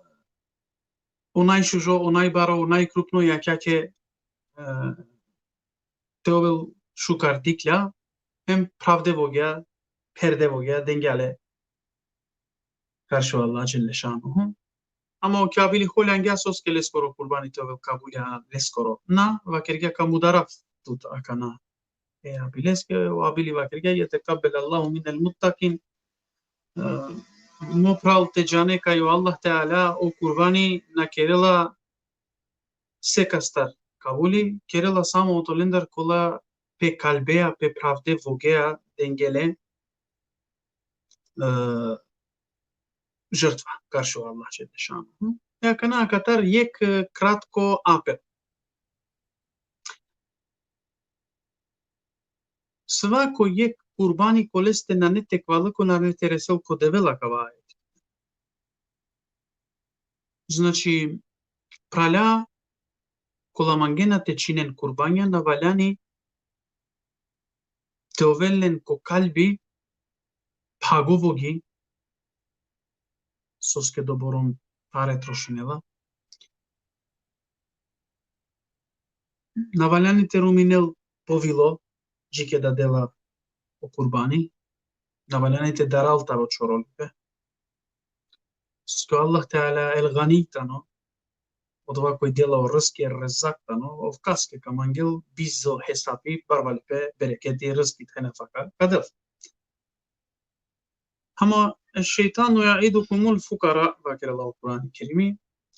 o najšužo, o najbaro, o najkrupno jakjake, e, te ovel šukar dikhlja, hem pravde vogja, perde vogja, dengja le karši o Allah dželle šanuhu. Ama o kabili holjangja soske leskoro kurbani te ovel kabulja leskoro. Na, vakergja ka mudarav tut akana e abileske, o abili vakergja: "Jetekabbelallahu minel muttakin." E, mo phral, te džane kaj o Allah Teala o kurbani na kerela sekastar kabuli, kerela samo odolendar kola pe kalbea, pe pravde vogea dengja le, e, žrtva karši o Allah dželle šanuhu. E akana akatar jekh, e, kratko apel. Svako jekh kurbani koleste nane tekvaliko, nane te resel ko Devel, akava ajet. Znači, prala, kola mangena te činen kurbanja, na valjani te ovel len ko kalbi phago vogi, soske dobor on pare trošinela. Na valjani te ruminel povilo, džike da dela o kurbani, na valjani te daral taro čorolipe. Soske o Allah Teala el Gani tano, odova koj dela o rizki, er Rezzak tano, ov kaske ka mangel bizo hesapi, barvalipe, bereketi, rizki te nafaka ka del. Ama e šejtanu jaidukumul fukara, vakerela o Kurani Kerimi,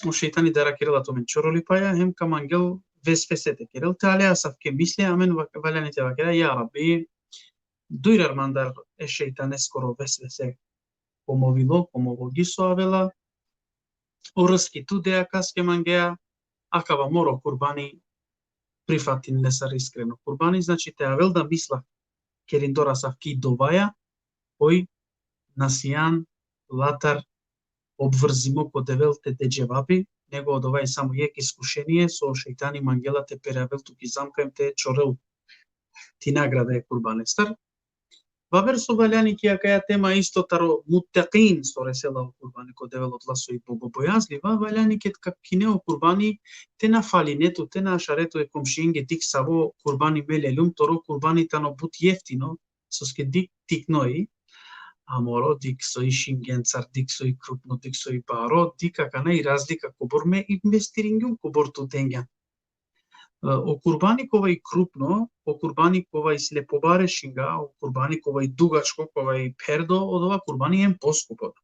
o šejtani darakerela tumen čorolipaja, hem ka mangel vesvese te kerel, te ale asavke misle, amen vak-, valjani te vakera: Ja Rabbi, dujrar mandar e šejtaneskoro vesvese, ko mo vilo, ko mo vogi so avela, o rizki tu dea kaske mangea, akava moro kurbani prifatin lesar iskreno kurbani, znači te avel da misla kerindor asavki dovaja, koj na sian latar obvrzimo ko Devel te de dževapi, nego odova i samo jekh iskušenie, so šejtani mangela te peravel tu ki zamka hem te čorel ti nagrada e kurbanestar. Vaver so valjani ki akaja tema isto taro muttakin, so resela o kurbani ko Devel, odola so i bogobojazliva, valjani ked ka kine o kurbani, te na faline tu, te na ašare tu e komšinge: Dikh savo kurbani me lelum, toro kurbani tano but jeftino, soske dikh tikno i, a moro dikh so i šingencar, dikh so i krupno, dikh so i baro, dikh akana i razlika kobor me investiringjum, kobor tu dengjan. E, o kurbani kova i krupno, o kurbani kova i sine pobare šinga, o kurbani kova i dugačko, kova i pherdo, odova kurbani em poskupo.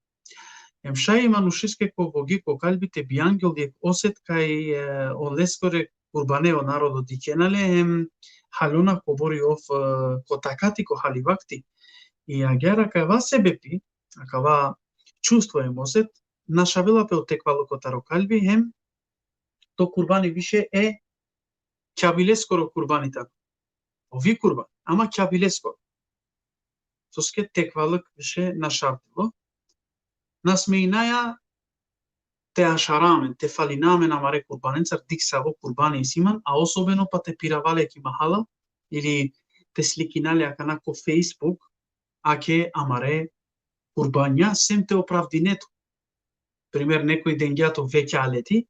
Em šaj e manušeske ko vogi, ko kalbi te bijangel jekh oset kaj, e, o leskore kurbane o narodo dikhena le, em haljona kobor i ov, e, ko takati, ko hali vakti. I agjaar akava sebepi, akava čustvo em oset, našavela pe o tekvaliko taro kalbi, hem to kurbani više e kjabileskoro kurbani tano. Ov i kurban, ama kjabileskoro. Soske tekvalik više našavdilo. Na smeinaja te ašara amen, te falina amen amare kurbanencar, dikh savo kurbani isi man, a osobeno pa te pirava le ki mahala, ili te slikina le akana ko Facebook, ake amare kurbanja, sem te opravdine tu. Primer, nekoj dengja tu vekaleti,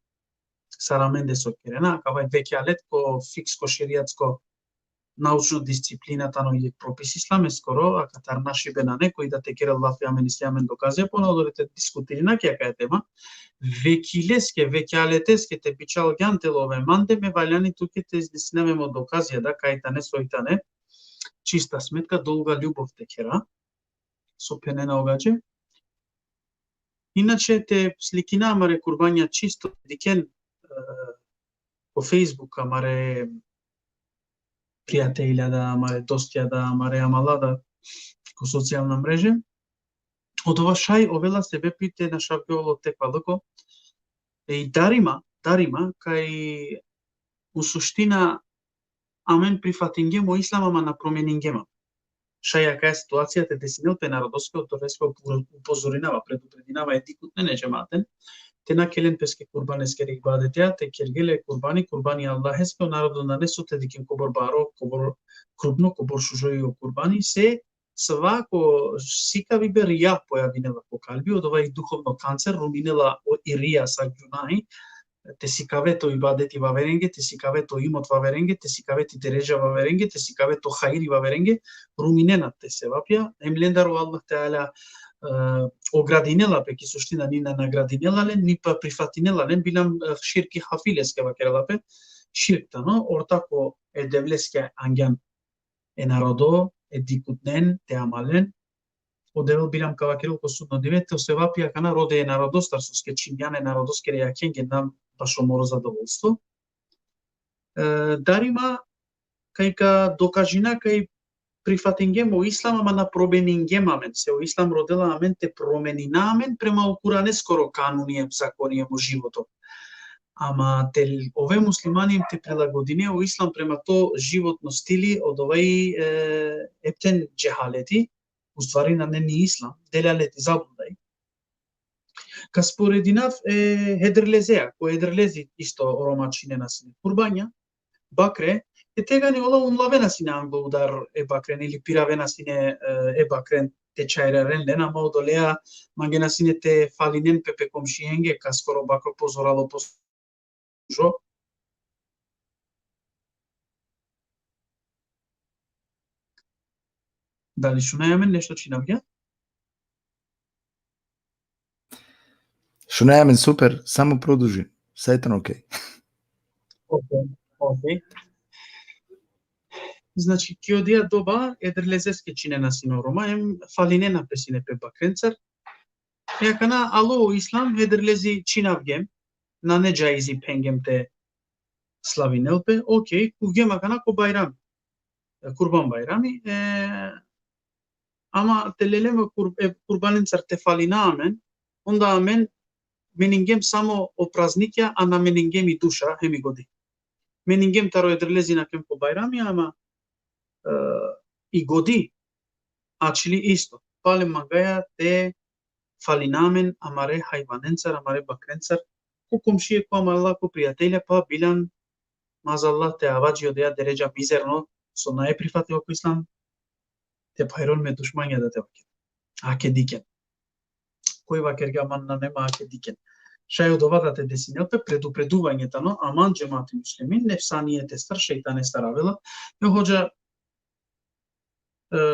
sar amende so kerena, akava i vekalet ko fiksko šerijatsko naučno disciplina tano jekh propis islameskoro, akatar našibena nekoj da te kerel lafi amen, isi amen dokazija, po na odori te diskutirina ki akaja tema. Vekileske, vekaleteske te bičalgjan te love mande, me valjani tuke te iznesina me mo dokazija, da kaj tane, soj tane, čista smetka, dolga ljubov te kera, so phenena o gadže. Inače, te slikina amare kurbanja čisto, dikhen, e, ko Facebook amare prijatelja da, amare dostja da, amare amala da, ko socijalna mreže. Odova šaj ovela sebepi te našavgjol o tekvaliko. E, i darima, darima, kaj u suština amen prifatingjem o islam, ama na promeningjem amen. Šaj akaja situacija te desinel pe e narodoske, odoleske upozorinava, predupredinava e dikutnen e džematen, te na kelen peske kurbaneskere ibadeteja, te kergje le kurbani, kurbani Allaheske, o narodo nane so te dikhen kobor baro, kobor krupno, kobor šužo i o kurbani, se svako sikavibe rija pojavinela ko kalbi, odova i duhovno kancer, ruminela o i rija sa gjunahi, te sikave to ibadeti vaverenge, te sikave to imot vaverenge, te sikave ti deredža vaverenge, te sikave to hajri vaverenge, ruminena te sevapja, em lendar o Allah Teala, e, ogradinela pe, ki suština ni na nagradinela len, ni pa prifatinela len, bilam, e, širki hafi leske vakerela pe, širk tano, ortako e Devleske angjan e narodo, e dikutnen, te amalen, o Devel bilam ka vakerel ko sudno dive, te o sevapi akana rode e narodostar, soske činjan e narodoskere jakhenge, na bašo moro zadovolstvo. E, darima, kaj ka dokažina, kaj prifatingjem o islam, ama na promeningjem amen, se o islam rodela amen te promenina amen prema o Kuraneskoro kanuni em zakoni em o životo. Ama te l-, ove muslimani em te prilagodine o islam prema to životno stili, odova i, e, epten džehaleti, u stvari nane ni islam, delaleti, zabludaj. Ka sporedinav e Hedrlezea, ko Hedrlezi isto o Roma činena sine kurbanja, bakre, e tegani ola unlavena sine anglo udar e bakren, ili piravena sine, e, e bakren te čajraren len, ama odolea mangena sine te falinen pe pe komšijenge, kaskoro bakro pozoralo po žo. Dali šunaja amen, nešto činavgja? Šunaja amen, super, samo produži. Sa e tano okej. Okej, okej. Znači, ki odija doba, e Hedrlezeske činena sine o Roma, em falinena pe sine pe bakrencar. E akana alo o islam, e Hedrlezi činavgjem, nane džaizi phengjem te slavinel pe, okej, khuvgjem akana ko bajram, e, Kurban Bajrami, e, ama te lelem e kur-, e kurbanencar te falina amen, onda amen meningjem samo o praznikja, a na meningjem i duša, hem i godi. Meningjem taro e Hedrlezi nakem ko bajrami, ama, e, i godi, ačhili isto. Palem mangaja te falina amen amare hajvanencar, amare bakrencar, ko komšije, ko amala, ko prijatelja, pa bilan mazallah te ava dži odeja deredža mizerno, so nae prifativa ko islam, te phajron me dušmanja da te vaker. Ake diken. Koj vakergja man nane, ma ake diken. Šaj odova da te desinel pe, predupreduvanje tano, aman džemati muslimin, nefsanijete star, šejtane star avela. E hodža, e,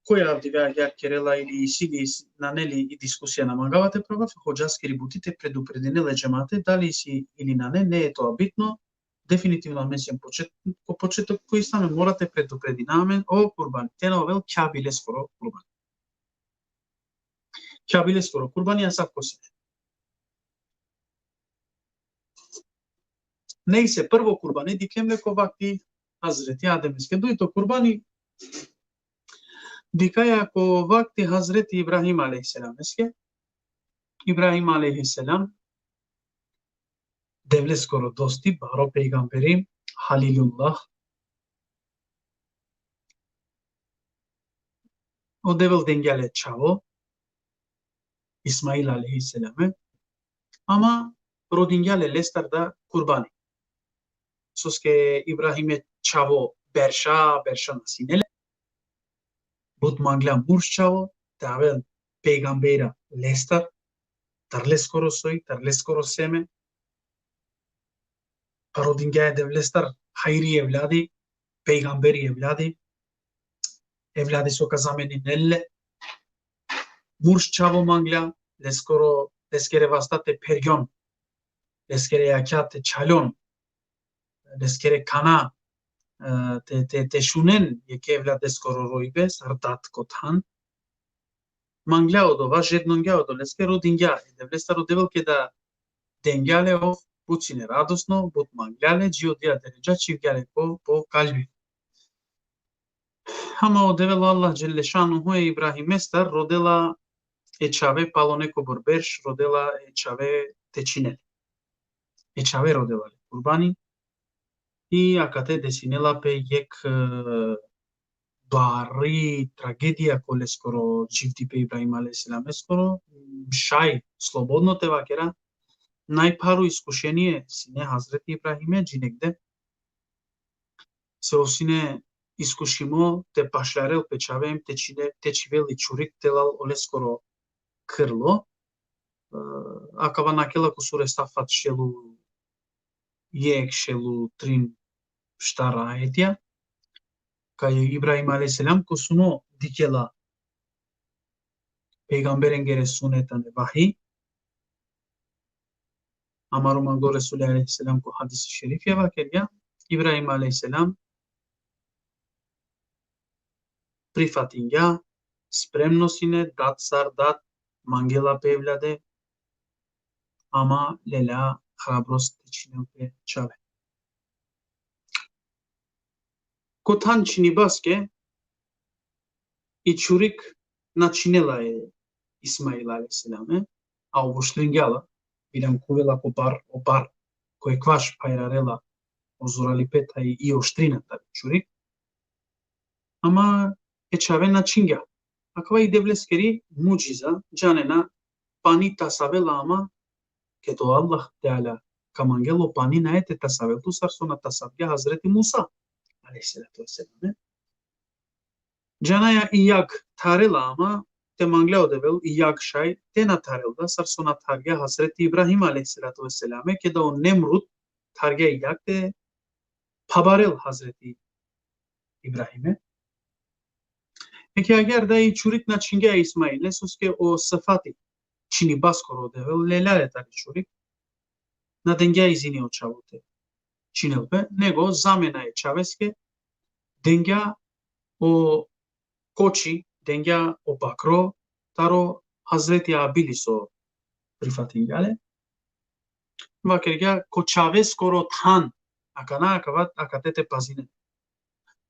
koj avdive agjar kerela ili isi li, nane li i diskusija, na mangava te provav, hodžaskiri buti te predupredinel e džemate, dali isi ili nane, ne e to bitno, definitivno amen siem počet-, ko početok ko islam, mora te predupredina amen o kurbani. Te na ovel Kjabileskoro kurbani. Kjabileskoro kurbani, a sa ko sine. Nejse, prvo kurbani diklem le ko vakti Hazreti Ademeske. Dujto kurbani dikhaja ko vakti Hazreti Ibrahim alejhi selameske. Ibrahim alejhi selam, Devleskoro dosti, baro pejgamberi, Halilullah. O Devel dengja le čhavo, Ismail alejhi selame, ama rodingja le lestar da kurbani. Soske Ibrahime čhavo berša, berša na sine le. But manglja murš čhavo, te avel pejgambera lestar, tar leskoro soj, tar leskoro seme. Pa rodingja e Devlestar hajri evladi, pejgamberi evladi, evladi so ka zameninel le. Murš čhavo manglja, leskoro, leskere vasta te phergjon, leskere jakha te čhaljon, leskere kana, e, te, te, te šunen jekhe evladeskoro rojbe, sar dat ko than. Manglja odova, žednongja odoleske, rodingja. E Devlestar o Devel keda dengja le, o, but sine radosno, but manglja le, dži odija deredža čhivgja le po, po kalbi. Ama o Devel, o Allah dželle šanuhu, e Ibrahimestar rodela e čhave, palo nekobor berš rodela e čhave te činel. e čhave rodela le kurbani, i akate desinela pe jekh, e, bari tragedija ko leskoro dživdipe, Ibrahim alejhi selameskoro, šaj slobodno te vakera, najpharo iskušenie sine Hazreti Ibrahime, dži negde, se o sine iskušimo te pašlarel pe čhave, te čine, te čhivel i čurik te lal oleskoro krlo. E, akava nakhela ko sure Safat, šelu jekh, šelu trin, štar ajetja. Kaj Ibrahim alejhi selam ko suno dikhela pejgamberengere suneta, ne vahi. Amaro manglo Resul alejhi selam ko hadisi šerifja vakergja, Ibrahim alejhi selam prifatingja, spremno sine, dat sar dat, mangela pe evlade, ama lela hrabrost te čhinel pe čhave. Ko than čhinibaske, i čurik na čhinela e Ismail alejhi selam, e, a oštrengja la, biljam kuvela ko bar, o bar, ko ekvaš phajrarela o zoralipe thaj i oštrina tari čurik. Ama e čhave na čhingja. Akava i Devleskeri mudžiza, džanena, pani tasavela, ama kedo Allah Teala ka mangel, o pani nae te tasavel tut, sar so na tasavgja Hazreti Musa alejhi salatu ve selam, e. Džanaja, i jag tharela, ama te manglja o Devel i jag šaj te na tharel da, sar so na thargja Hazreti Ibrahim alejhi salatu ve selam, e, keda o Nemrud thargja i jag te phabarel Hazreti Ibrahime. Eke agjaar da i čurik na čhingja e Ismaile, soske o sifati čhinibaskoro o Devel lela le tari čurik, na dengja izini o čhavo te čhinel pe, nego zamena e čhaveske dengja o koči, dengja o bakro taro Hazreti Abili so prifatingja le. Vakergja ko čhaveskoro than, akana, akava, akate te pazinen.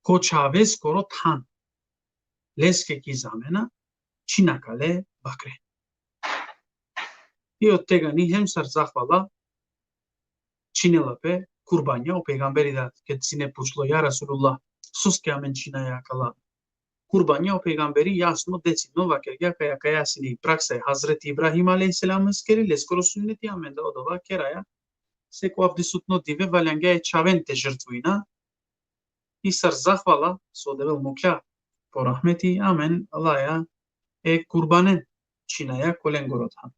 Ko čhaveskoro than leske ki zamena čhinaka le bakre. I od tegani hem sar zahvala čhinela pe kurbanja. O pejgamberi da, ked sine pučlo: Ja Resulullah, soske amen čhinaja akala kurbanja? O pejgamberi jasno, decidno vakergja kaj akaja sine i praksa e Hazreti Ibrahim alejhi selameskeri, leskoro sunneti, amen da odova keraja. Seko avdisutno dive valjangja e čhaven te žrtvujna. I sar zahvala so o Devel mukhlja po rahmeti, amen laja e kurbanen, čhinaja ko lengoro than.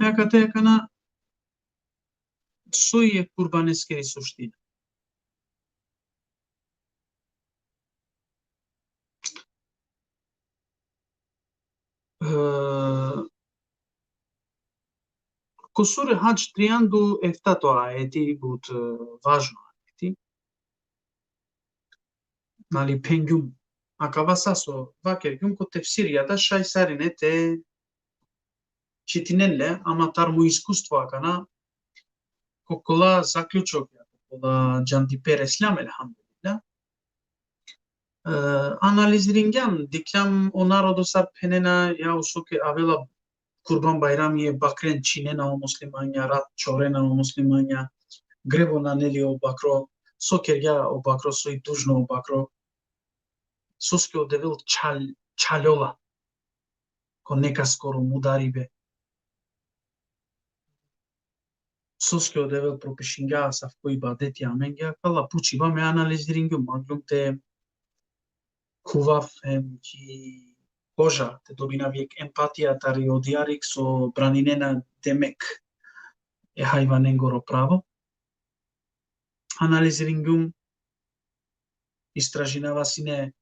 Akate akana soj e kurbaneskeri suština. E, ko sure Hadž trianda u eftato ajeti, but, e, važno ajeti. Nali, phengjum, akava sa so vakergjum ko tefsirja da šaj sarine te čitinen le, ama taro mo iskustvo akana, ko kola zaključokja, ko kola džandipe resljam, elhamdulillah. E, analiziringjam, dikhljam o narodo sar phenena, ja, usoke avela Kurban Bajrami, e bakren čhinena o muslimanja, rat čorena o muslimanja, grebo nane li o bakro, so kergja o bakro, soj dužno o bakro, soske o Devel čal-, čaljola ko nekaskoro mudaribe. Soske o Devel propišingja asavko ibadeti amenge, akala pučiba me analiziringjum, manglum te khuvav hem ki koža, te dobinav jekh empatija tari odija rik so braninena, demek, e hajvanengoro pravo. Analiziringjum, istražinava sine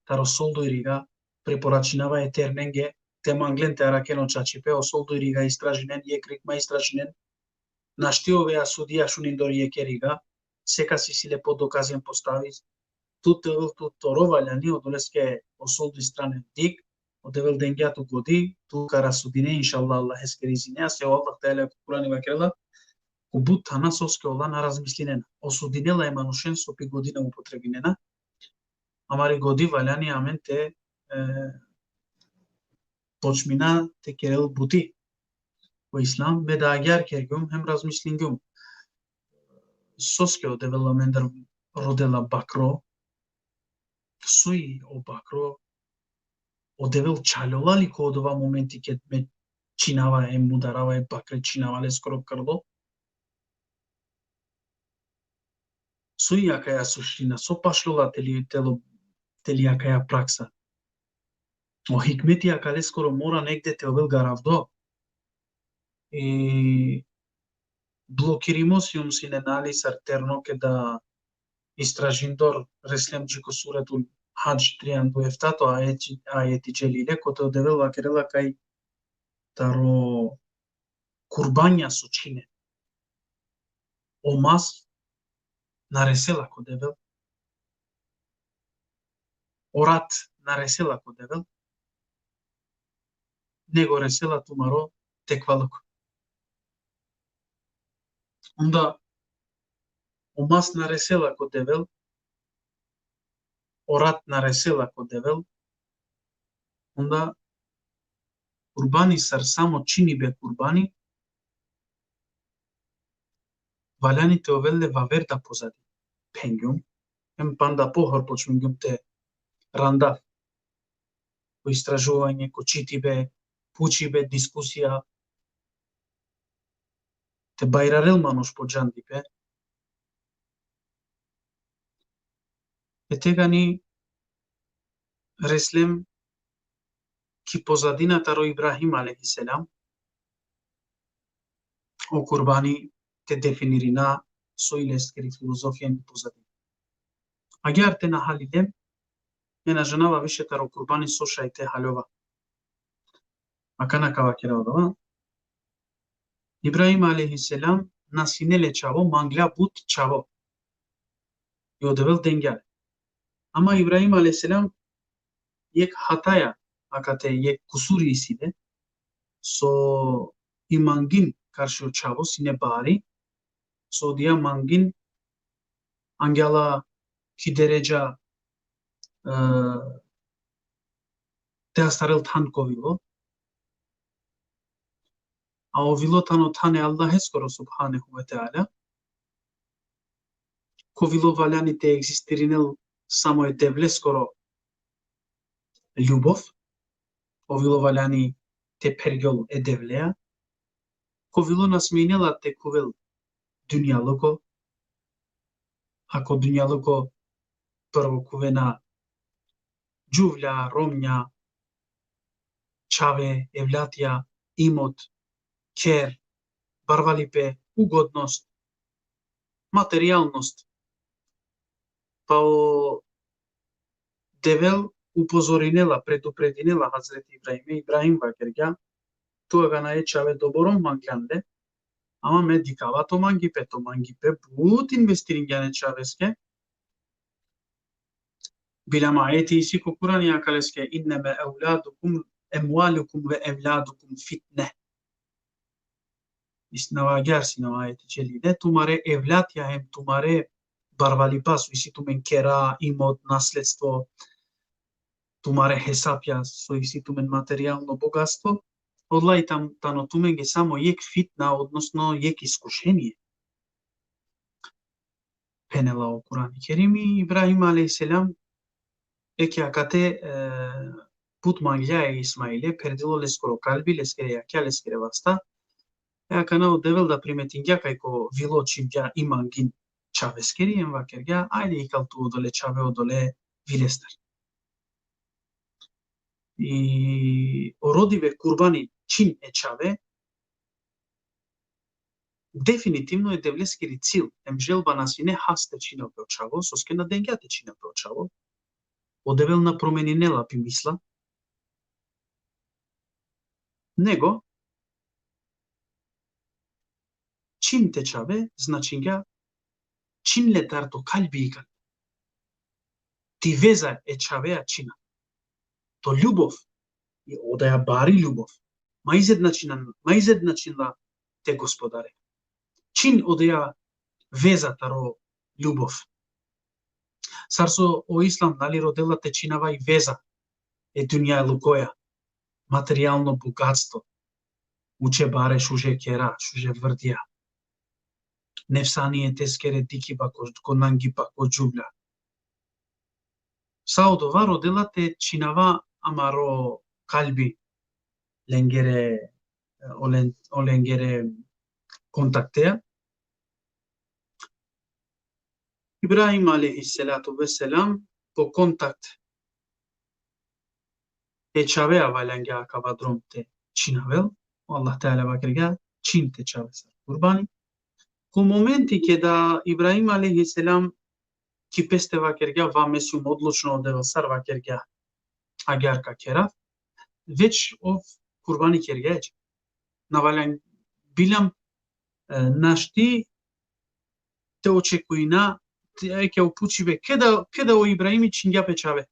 taro solduj riga, preporačinava e ternenge te manglen te araken o čačipe, o solduj riga istražinen, jekh rik ma istražinen, našti ovea sudija šunindor jekhe riga, sekas isi le po dokazi hem postavi. Tut te ovel tut toro valjani, odoleske o solduj strane dik, o Devel dengja tu godi, tu ka rasudine, inšallah, Allaheskere izine, a se o Allah Teala ko Kurani vakerela, ko but thana soske ola na razmislinena. Osudinela e manušen so pi godi na upotrebinena. Amari godi valjani amen te, e, počmina te kerel buti. O islam, me da agjar kergjum, hem razmislingjum. Soske o Devel amendar rodela bakro, soj o bakro, o Devel čaljola li ko odova momenti ked me činava e mudarava e bakre, činava leskoro krlo. Soj akaja suština, so pašljola teli, telo, teli akaja praksa. O hikmeti akaleskoro mora negde te ovel garavdo. I blokirimo sijum sine nali sar terno keda istražindor reslem dži ko suretul Hadž trianda u eftato ajeti, ajeti dželile, kote o Devel vakerela kaj taro kurbanja so čhine. O mas na resela ko Devel. O rat na resela ko Devel. Nego resela tumaro tekvaluko. Onda o mas na resela ko Devel, o rat na resela ko Devel, onda kurbani sar samo činibe kurbani, valjani te ovel le vaver da pozadin. Phengjum, hem panda pohor počmingjum te randa. Ko istražuvanje, ko čitibe, pučibe, diskusija, te bajrarel manuš po džandipe. E tegani reslem ki pozadina taro Ibrahim alejhi selam, o kurbani te definirina soj leskiri filozofija i pozadina. Agjar te na halilem, me na džanava više taro kurbani so šaj te haljova. Akana ka vakera odova. Ibrahim alejhi selam na sine le čhavo, manglja but čhavo. I o Devel dengja le. Ama Ibrahim alejhi selam jekh hataja, akate jekh kusuri isi le, so i mangin karši o čhavo sine bari, so odija mangin angja la ki deredža, e, te astarel than ko vilo. A o vilo tano than e Allaheskoro subhanehu ve teala. Ko vilo valjani te egzistirinel samo e Devleskoro ljubov. O vilo valjani te phergjol e Devlea. Ko vilo na smejnela te khuvel dunjaluko. A ko dunjaluko prvo khuvena džuvlja, romnja, čhave, evlatja, imot, kher, barvalipe, ugodnost, materijalnost. Pa o Devel upozorinela, predupredinela Hazreti Ibrahime, Ibrahim vakergja, tu akana e čhave doboro manglan le, ama me dikhava to mangipe, to mangipe but investiringjan e čhaveske. Bilam ajeti isi ko Kurani akaleske, innema evladukum, emvalukum ve evladukum fitne. Isi nava agjar sine o ajeti dželile, tumare evlatja hem tumare barvalipa so isi tumen kera, imot, nasledstvo, tumare hesapja so isi tumen materijalno bogatstvo, odola i tam-, tano tumenge samo jekh fitna, odnosno jekh iskušenie. Phenela o Kurani Kerimi, Ibrahim alejhi selam, eke akate, e, but manglja e Ismaile, pherdilo leskoro kalbi, leskere jakha, leskere vasta. E akana o Devel da primetingja kaj ko vilo čhivgja i mangin čhaveskiri, hem vakergja, ajde ikal tu odole čhave odole vilestar. I o rodive kurbani čhin e čhave, definitivno e Devleskiri cil, hem želba na sine has te čhinel pe o čhavo, soske na dengja te čhinel pe o čhavo. O Devel na promeninela pi misla. Nego, čhin te čhave, značingja čhin le tar to kalbi ikal. Ti veza e čhavea čhina. To ljubov, i odaja bari ljubov. Ma izednačina, ma izednačinla te Gospodare. Čhin odaja veza taro ljubov. Sar so o Islam, nali, rodela te čhinava i veza e dunjalukoja. materijalno bogatstvo, uče bare šuže kera, šuže vrdja, nefsanie teskere dikiba ko, ko nangipa, ko džuvlja. Sa odova rodela te činava amaro kalbi lengere, olen-, o lengere kontakteja. Ibrahim alejhi salatu ve selam po kontakt e čhave avalangja akava drom te činavel. O Allah Teala vakergja: čin te čhave sar kurbani. Ko momenti keda Ibrahim alejhi selam ki peste vakergja: va me sijum odlučno o Devel sar vakergja agjaar ka kerav, već ov kurbani kergja e čhave. Na valjani, biljam, e, našti te očekujna, te, e, ke o pučibe, keda, keda o Ibrahimi čhingja pe čhave.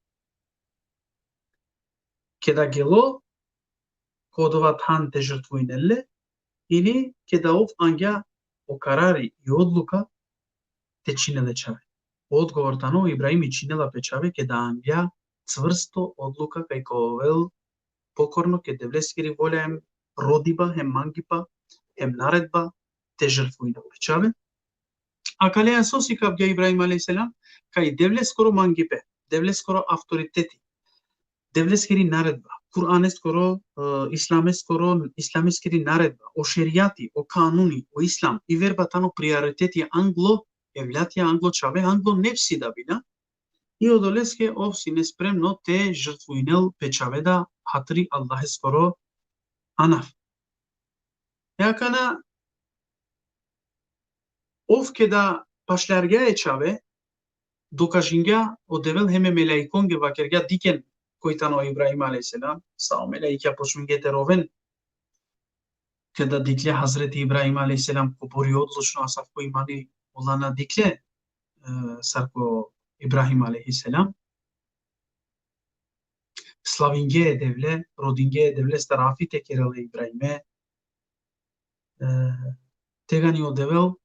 Keda gelo ko odova than te žrtvujnel le, ili keda ov angja o karari i odluka te čhinel e čhave. Odgovor tano, Ibrahimi čhinela pe čhave keda angja cvrsto odluka kaj ka ovel pokorno ke Devleskiri volja, hem rodiba, hem mangipa, hem naredba te žrtvujnel pe čhave. Akaleja so sikavgja Ibrahim alejhi selam? Kaj Devleskoro mangipe, Devleskoro avtoriteti, Devleskiri naredba, Kur'aneskoro, e, Islameskoro, Islameskiri naredba, o šerijati, o kanuni, o Islam, i verba tano prioriteti anglo evlati, anglo čhave, anglo nefsi da bi na. I odoleske ov sine spremno te žrtvujnel pe čhave da hatri Allaheskoro anav. E akana, ov keda pašljargja e čhave, dokažingja o Devel hem e melaikonge vakergja: dikhen koj tano Ibrahim alejhi selam. Sa o melaikja počmingje te roven keda dikhle Hazreti Ibrahim alejhi selam, kobor i odlučno, asavko imani ola na dikhle, e, sar ko Ibrahim alejhi selam. Slavingje e Devle, rodingje e Devle, tarafi te kerel e Ibrahime. E, tegani o Devel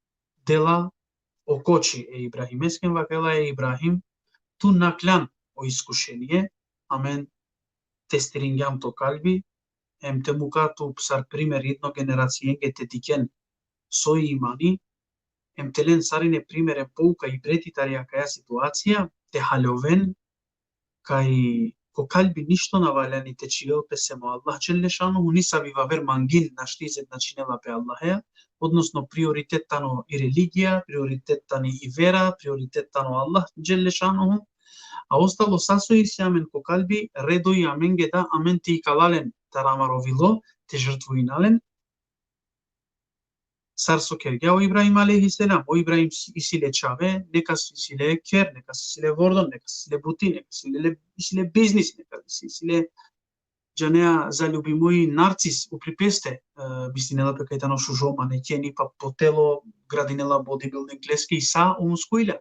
dela o koči e Ibrahimeske, vakerela: e Ibrahim, tu naklan o iskušenie, amen testiringjam to kalbi, em te muka tu sar primer idno generacienge te dikhen so i imani, em te len sarine primer em pouka, ibreti tari akaja situacija, te haloven kaj ko kalbi ništo na valjani te čhivel pe sem o Allah dželle šanuhu, nisavi vaver mangin našti izednačinela pe Allahea, odnosno prioritet tano i religija, prioritet tani i vera, prioritet tano Allah dželle šanuhu, a ostalo sa so isi amen ko kalbi, redo i amenge da amen te ikala len taro amaro vilo, te žrtvujna len. Sar so kergja o Ibrahim alejhi selam, o Ibrahim s-, isi le čhave, nekas isi le kher, nekas isi le vordon, nekas isi le buti, nekas isi le, isi le biznis, nekas isi, isi le, džanea, zaljubimo i Narcis upri peste, e, mislinela pe kaj tano šužo manekeni, pa po telo gradinela bodybuilding, leske i sa o muskujla.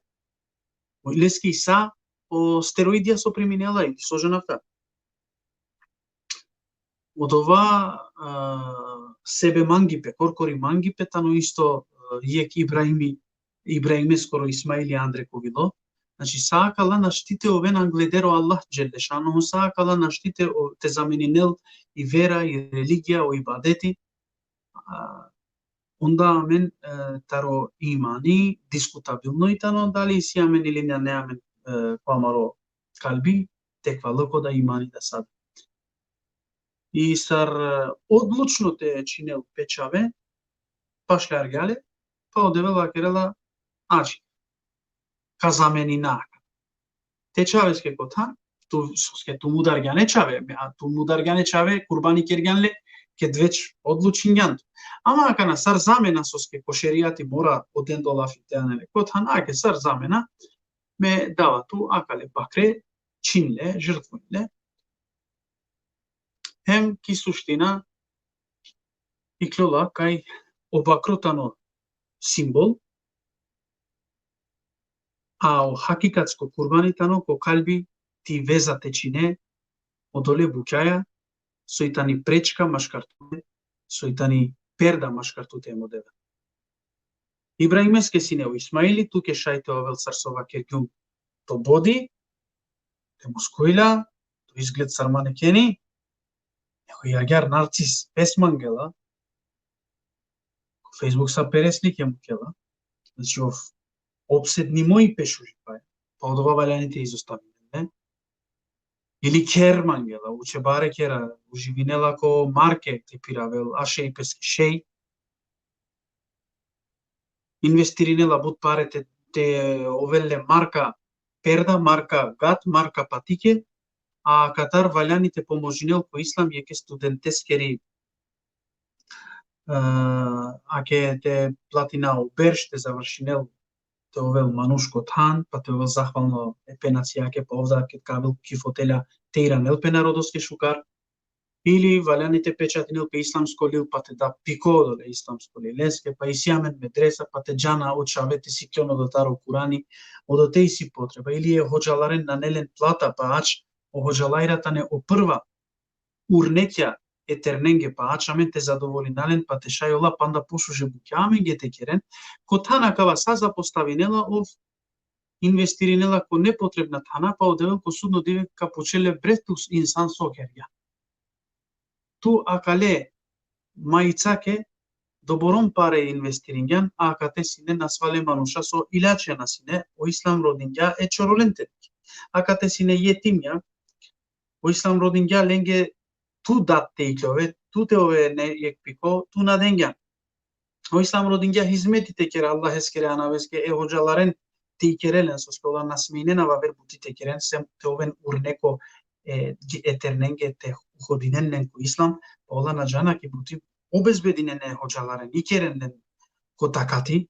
Leske i sa o steroidija so priminela ili so džanav ta. Odova, e, sebe mangipe, korkori mangipe, tano isto, e, jekh Ibrahimi, Ibrahimeskoro Ismaili andre ko vilo. Znači, sa akala našti te oven angleder o Allah dželle šanuhu, sa akala našti te, o, te zameninel i vera, i religija, o ibadeti. A, onda amen, e, taro imani diskutabilno i tano dali isi amen ili nane amen, e, ko amaro kalbi, tekvalo ko da imani da sad. I sar, e, odlučno te čhinel pe čhave, pašljargja le, pa o Devel vakerela: ači, ka zamenina. Te čhaveske ko than, tu, soske tu mudargjan e čhave, a tu mudargjan e čhave, kurbani kergjan le, ked već odlučingjan tu. Ama akana sar zamena, soske ko šerijati mora o dendo lafi te anel le ko than, ake sar zamena, me dava tu akale bakre, čhin le, žrtvujn le. Hem ki suština, ikljola kaj o bakro tano simbol, a o hakikatsko kurbani tano ko kalbi ti veza te čhine odole bukjaja, soj tani prečka maškar tute, soj tani perda maškar tute hem o Devel. Ibrahimeske sine o Ismaili, tuke šaj te ovel sar so vakergjum to bodi, te muskujla, to izgled sar manekeni, e Koj agjar narcis pes mangela, ko Facebook sa pere slike mukela. Znači, ov opsednimo i pe šuži pa. Pa odova valjani te izostavine, ne? Ili kher mangela, uče bare khera, uživinela ko marke te piravel, a šej peske šej. Investirinela but pare te, te ovel le marka perda, marka gat, marka patike, a akatar valjani te pomožinel ko islam jekhe studenteskeri, e, ake te platina o berš te završinel, te ovel manuš ko than, pa te ovel zahvalno e pe nacijake, pa ov da ked ka avel ki fotelja te iranel pe narodoske šukar, ili valjani te pečatinel pe islamsko lil, pa te da piko odole islamsko lileske, pa isi amen medresa, pa te džana o čhave te sikljon odotar o Kurani, odote isi potreba, ili e hodžalaren nane len plata, pa ač o hodžalajra tane o prva urnekja e ternenge, pa ač amen te zadovolina len, pa te šaj ola panda pošuže bukja amenge te keren, ko than akava sa zapostavinela ov, investirinela ko nepotrebna thana, pa o Devel ko sudno dive ka pučel le: Bre, tu insan, so kergjan? Tu akale majicake doborom pare investiringjan, a akate sine nasvale manuša so ilačija na sine, o islam rodingja e čorolente. Akate sine jetimja, o islam rodingja lenge tu dat te ikljove, tu te ove ne jekh piko, tu na dengjan. O islam rodingja hizmeti te kere Allaheskere anaveske, e hodžalaren te ikere len, soske ola na smejnena vaver buti te keren, sem te oven urneko e, e ternenge te uhodinen len ko islam, pa ola na džana ki buti, obezbedinen e hodžalaren, ikeren len ko takati,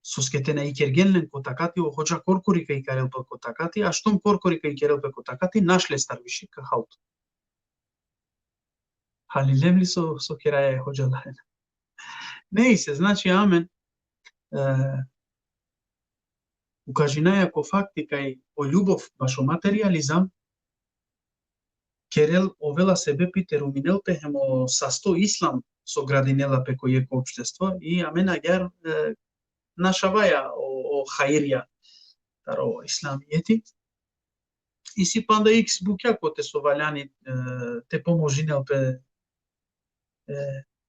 soske te na ikergjen len ko takati, o hodža korkori ka ikerel pe ko takati, a štom korkori ka ikerel pe ko takati, naš lestar više ka hal tu. Halilem li so, so keraja e hodžalaren? Nejse, znači, amen, e, ukažinaja ko fakti kaj o ljubov bašo materijalizam kerel, ovela sebepi te ruminel pe hem o sasto islam so gradinela pe ko jekh opštestvo, i amen agjar, e, našavaja o, o hajrija taro islamijeti. Isi panda iks bukja kote so valjani, e, te pomožinel pe, e,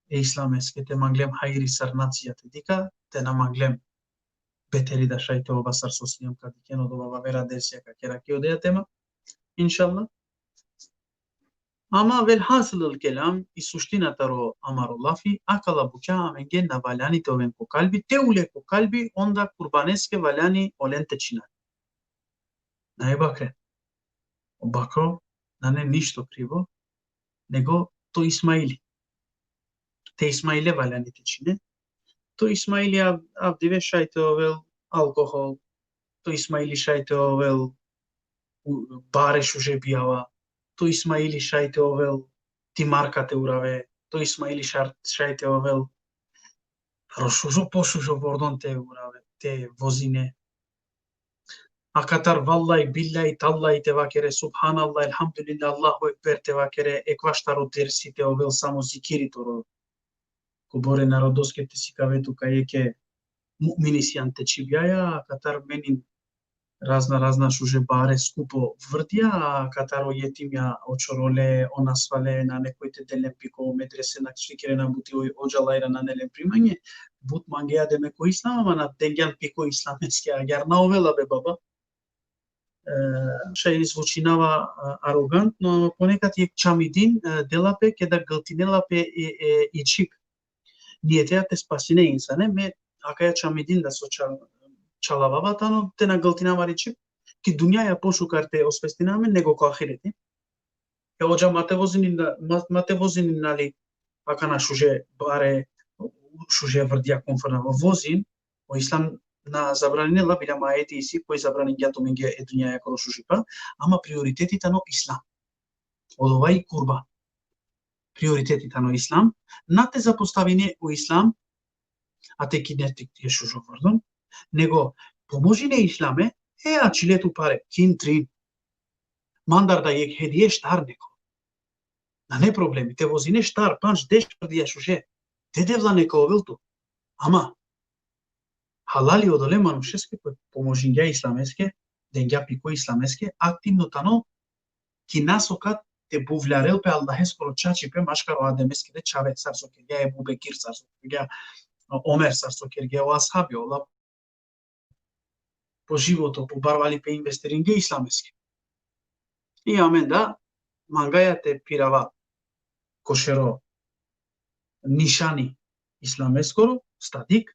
e islameske, te manglem hajri sar nacija te dikha, te na manglem beteri da šaj te ova sar so siem ka dikhen, odova vaver dersija ka kera ki odeja tema, inšallah. Ama velhasil el kelam, i suština taro amaro lafi, akala bukja amenge na valjani te oven ko kalbi, te ule ko kalbi, onda kurbaneske valjani olen te čhina. Na e bakre. O bakro nane ništo krivo, nego to Ismaili. Te Ismaile valjani te čhine. To Ismaili av-, avdive šaj te ovel alkohol, to Ismaili šaj te ovel u-, bare šuže bijava, to Ismaili šaj te ovel ti marka te urave, to Ismaili šar-, šaj te ovel ro šužo, pošužo vordon te urave, te vozine. Akatar vallaj, billaj, tallaj te vakere, subhanallah, elhamdulillah, Allahu ekber te vakere, ekvaš taro dersi te ovel samo zikiri toro. Kobor e narodoske te sikave tu kaj jekhe mu'mini sian te čhibjaja, akatar menin razna, razna šuže bare skupo vrdja, akatar o jetimja, o čorole, o nasvale, nane koj te del len piko, o medrese na štikirena buti, o, o džalajra nane len primanje, but mangea deme ko islam, ama na dengjan piko islameske, agjar na ovela be baba. E, šaj zvučinava, e, arogantno, ama ponekad jekh čamidin, e, dela pe keda gltinela pe e, e, i čhib. Nijeteja te spasine insane, me akaja čamidin da so ča-, čalavava tano te na gltina amari čhib, ki dunjaja pošukar te osvestina amen nego ko ahireti. E, hodža, ma te vozin, ma, ma te vozin, nali, akana šuže bare, šuže vrdja konforna. Vozin, o islam na zabraninela, biljam ajeti isi koj zabraningja tumenge e dunjaja ko šužipa, ama prioriteti tano islam. Odova i kurba. Prioriteti tano islam, na te zapostavine o islam, a te kine tik ti e šužo vrdon, nego pomožine islame, e, ačhile tu pare, kin trin. Mandar da jekh hedije štar neko. Nane problemi, te vozine štar, pandž, deš vrdja šuže. Te Devla neka ovel tu. Ama halali odole manušeske koj pomožingja islameske, dengja piko islameske, aktivno tano ki nasokat te buvlarel pe Allaheskoro čačipe maškaro Ademeskere čhave, sar so kergja Ebu Bekir, sar so kergja Omer, sar so kergja o ashabi, ola po životo, po barvalipe investiringe islameske. I amen da mangaja te pirava ko šero nišani islameskoro, stadik,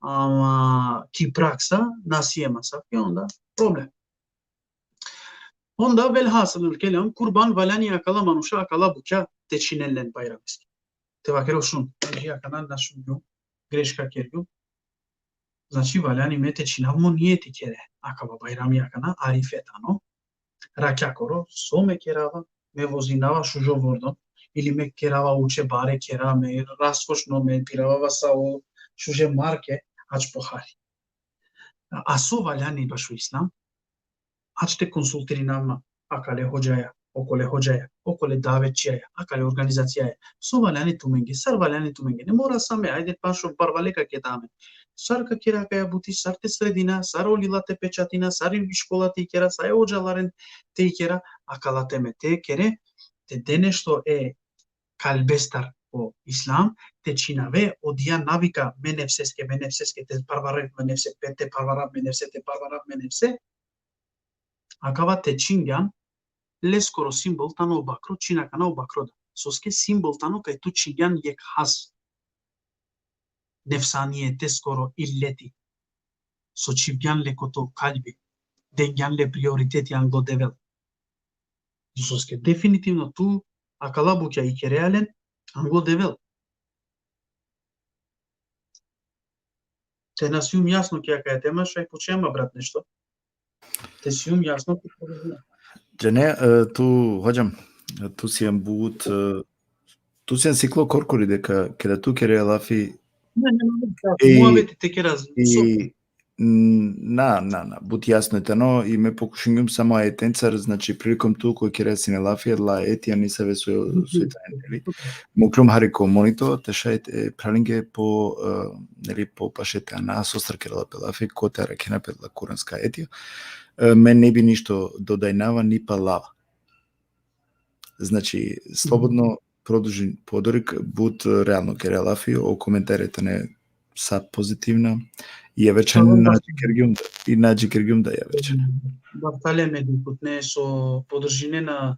ama ki praksa na siem asavke, onda problem. Onda velhasilul kelam, kurban valjani akala manuša, akala bukja te čhinen len bajrameske. Te vakerel šun, znači akana na šungjum, greška kergjum. Znači valjani me te čhinav mo nijeti kere akava bajrami akana, arife tano. Rakjakoro, so me kerava, me vozinava šužo vordon, ili me kerava uče bare kera, me raskošno, me pirava vasao, šuže marke, ač pohari. A, a so valjani bašo islam, ač te konsultirinav ma akale hodžaja, okole hodžaja, okole davetčija, akale organizacijaja. So valjani tumenge, sar valjani tumenge. Ne mora sa me, ajde pašo barvale ka keda amen. Sar ka kera kaja buti, sar te sredina, sar o lila te pečatina, sar i škola te ikera, sa e hodžalaren te ikera, akala te me te kere, te de nešto e kalbestar o islam, te čhinave odija navika me nefseske, me nefseske, te parvarav me nefse, pe te parvarav me nefse, te parvarav me nefse, akava te čhingjan, leskoro simbol tano o bakro, čhin akana o bakro da. Soske simbol tano kaj tu čhingjan jekh has nefsanijete skoro illeti. So čhivgjan le ko to kalbi, dengjan le prioriteti anglo Devel. Soske definitivno tu akala bukja ikerea len anglo Devel. Te na sijum jasno ki akaja tema, šaj pučea ma brat nešto. Te sijum jasno ki. Džane, e, tu, hodžam, tu sijan but, e, tu sijan siklo korkori deka keda tu kerea lafi. Ne, ne, ne, ne, e, muhabeti te kera i, so- n-, na, na, na, but jasno i tano i me pokušingjum samo ajetencar, znači, prilikom tu koj kerea sine lafi, adala ajetija nisave so, so i tane, neli? Mukljum hari ko monitor, te šaj, e, pralinge po, e, neli, po paše te ana, sostar kerela pe lafi, kote arakhena pe adala kuranska ajetija. E, me ne bi ništo dodajnava ni palava. Znači, slobodno produžin, podorik, but, e, realno kerea lafi, o komentare tane sa pozitivna, i javer čhane. Dobro, da. Na dži kergjum da, i na dži kergjum da javer čhane. Bahtale me dikutne so podržinena,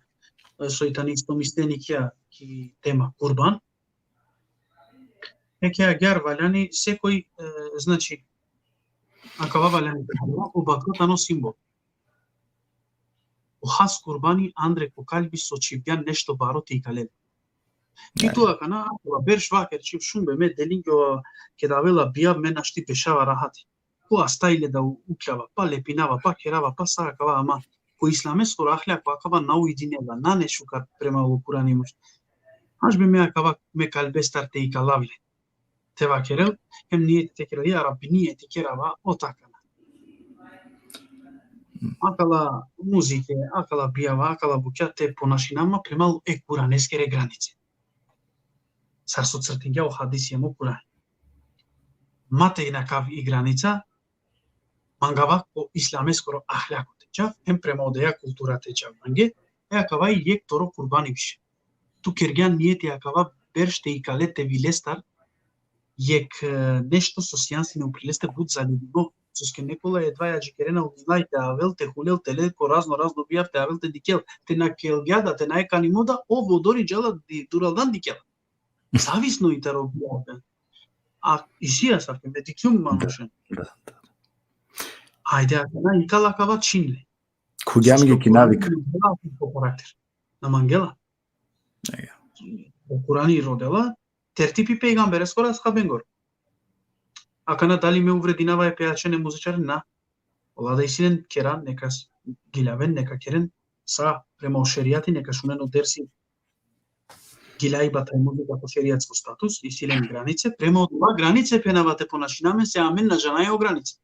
e, so i tani istomislenikija ki tema kurban. Eke agjar valjani, sekoj, e, znači, akava valjani, o bakro tano simbol. O has kurbani andre ko kalbi so čhivgjan nešto baro te ikalel. I tu akana, akava berš vaker čhib šun be me, delingjo, keda avela bijav me našti bešava rahati. Ko asta ile da u-, ukljava, pa lepinava, pa kerava, pa sa akava, ama ko islameskoro ahlako akava na ujdinela, nane šukar prema o Kurani muš. Aš be me akava me kalbestar te ikalav le. Te vakerel, hem nijeti te kerel, ja Rabbi, nijeti kerava otakana. Akala muzike, akala bijava, akala bukja te ponašinama prema e Kuraneskere granice. Sar so crtingja o hadisi hem o Kurani. Ma te nakav i granica, mangava ko islameskoro ahlako te džav, hem prema odeja kultura te džav mange, e akava i jekh toro kurbani više. Tu kergjan nijeti akava berš te ikale te vilestar, jekh, e, nešto so sijan sine upri leste but zaljubimo, soske nekola edva ja dži kerena o lilaj te avel, te hulel, te lel ko razno, razno bijav, te avel, te dikel, te na kelgja da, te na e kanimo da, ov odori džala di-, duraldan dikela. Zavisno i taro bijav. A isi asavke, me dikljum manušen. Da, da, da. Ajde, akana ikal akava čhin le. Khuvgja mange ki navika. Soske o Kurani rodela ko karakter. Na mangela. Eja. O Kurani rodela tertipi pejgambereskoro, ashabengoro. Akana dali me uvredinava e pejačen, e muzičaren, na. Ola da isi len kera, neka s-, giljaven, neka keren, sa prema o šerijati, neka šunen o dersi. Giljajba thaj muzika ko šerijatsko status, isi len granice, prema odova granice phenava te ponašina amen, se amen na džanaja o granice.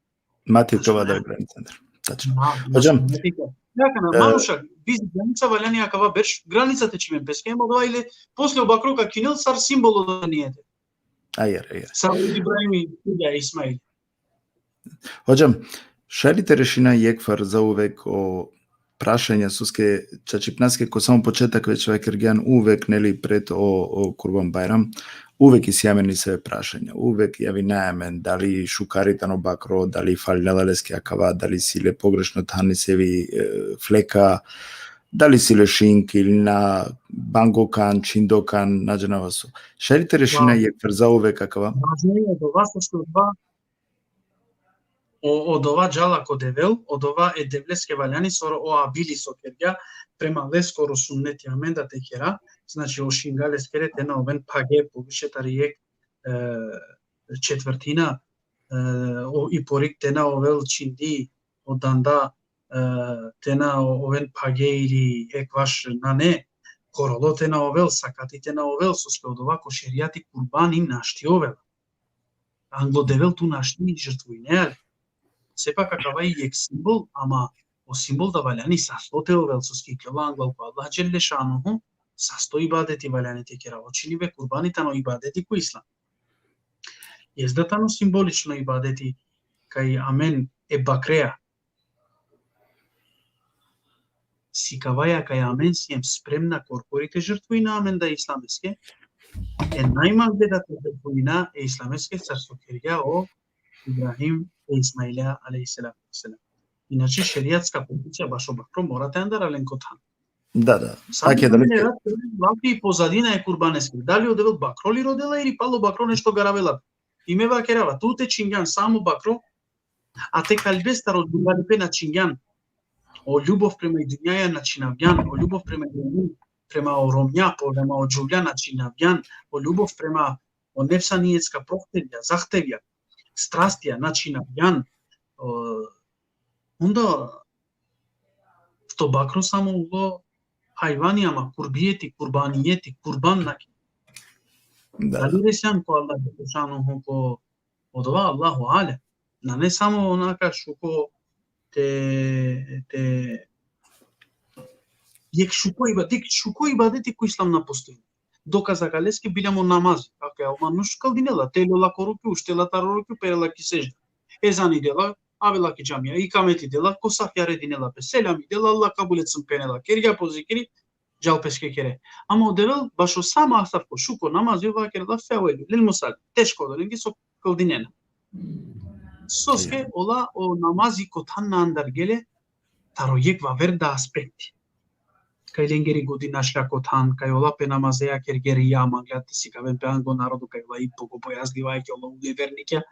Ma te tova da granice, da. Tačno. Ma, hodžam, matematika. Ja, akana, e, manuša, bizi granica valjani akava berš, granica te čhiven peske, hem odova ile posle o bakro ka kinel sar simbolo da nijete. Ajer, ajer. Sar Ibrahimi, ja, Ismail. Hodžam, šaj li te rešina jekvar zauvek o prašanja, soske čačipnaske ko samo početak već vakergjan uvek, neli, pred o, o Kurban Bajram, uvek isi amen nisave prašanja, uvek javinaja amen, dali šukari tano bakro, dali falinela leske akava, dali si le pogrešno than nisevi, e, fleka, dali si le šink ili na, bangokan, čindokan, na džanava so. Šaj li te rešina Da. jekh tvar zauvek akava? Važno je odova so, odova, o, odova džala ko Devel, odova e Devleske valjani, so o Abili so kergja, prema leskoro sunneti amen da te kera, znači o šinga leskere te na oven phage poviše tari jekh, e, četvrtina, e, o, i porik te na ovel čindi, o danda, e, te na o, oven phage ili ekvaš nane, korolo te na ovel, sakati te na ovel, soske odova ko šerijati kurbani našti ovel. Anglo Devel tu našti žrtvujne ale. Sepak akava i jekh simbol, ama o simbol da valjani sasto te ovel, soske iklola anglo ko Allah dželle šanuhu, sasto ibadeti valjani te kera. O činibe kurbani tano ibadeti ko islam. Jezda tano simbolično ibadeti, kaj amen e bakreja sikavaja kaj amen siem spremna korkori te žrtvujna amen da islameske, e najmangle da te žrtvujna e islameske, sar so kergja o Ibrahim e Ismaila alejhi salatu ve selam. Inače, šerijatska pozicija bašo bakro mora te andar alen ko than. Da, da. Samo ake da ne rat lafi pozadina e kurbaneske. Dali o Devel bakro li rodela ili palo bakro nešto garavela. I me vakerava, tu te čingjan samo bakro, a te kalbes taro džuvalipe na čingjan. O ljubov prema i dunjaja na činavgjan, o ljubov prema i dunjaja, prema o romnja, prema o džuvlja na činavgjan, o ljubov prema o nefsanijetska prohtevja, zahtevja, strastija na činavgjan. O, onda to bakro samo ulo hajvani, ama kurbijeti, kurbanijeti, kurban na ki. Da. Dali resjan ko Allah dželle šanuhu ko odova, Allahu alem. Nane samo onaka šuko te, te, jekh šuko iba-, jekh šuko ibadeti ko islam na postoji. Dokaz akaleske biljam o namazi. Ake o manuš kaldinela, te lela ko rukju, uštela taro rukju, perela ki sežda. Ezani dela, avela ki džamija, ikameti dela, ko safja redinela pe, selami dela, Allah kabul etsin penela, kergja po zikri, džal peske kere. Ama o Devel, bašo samo asavko šuko namazi, vakerela fevejlu lil musallin. Teško da lenge so kaldinena. Soske ola o namazi ko than na andargele, taro jekh vaver da aspekti. Kaj lengeri godi našla ko than, kaj ola pe namazeja kergje rija, mangla te sikaven pe anglo narodo, kaj ola i bogobojazliva, kaj ola ule vernikja.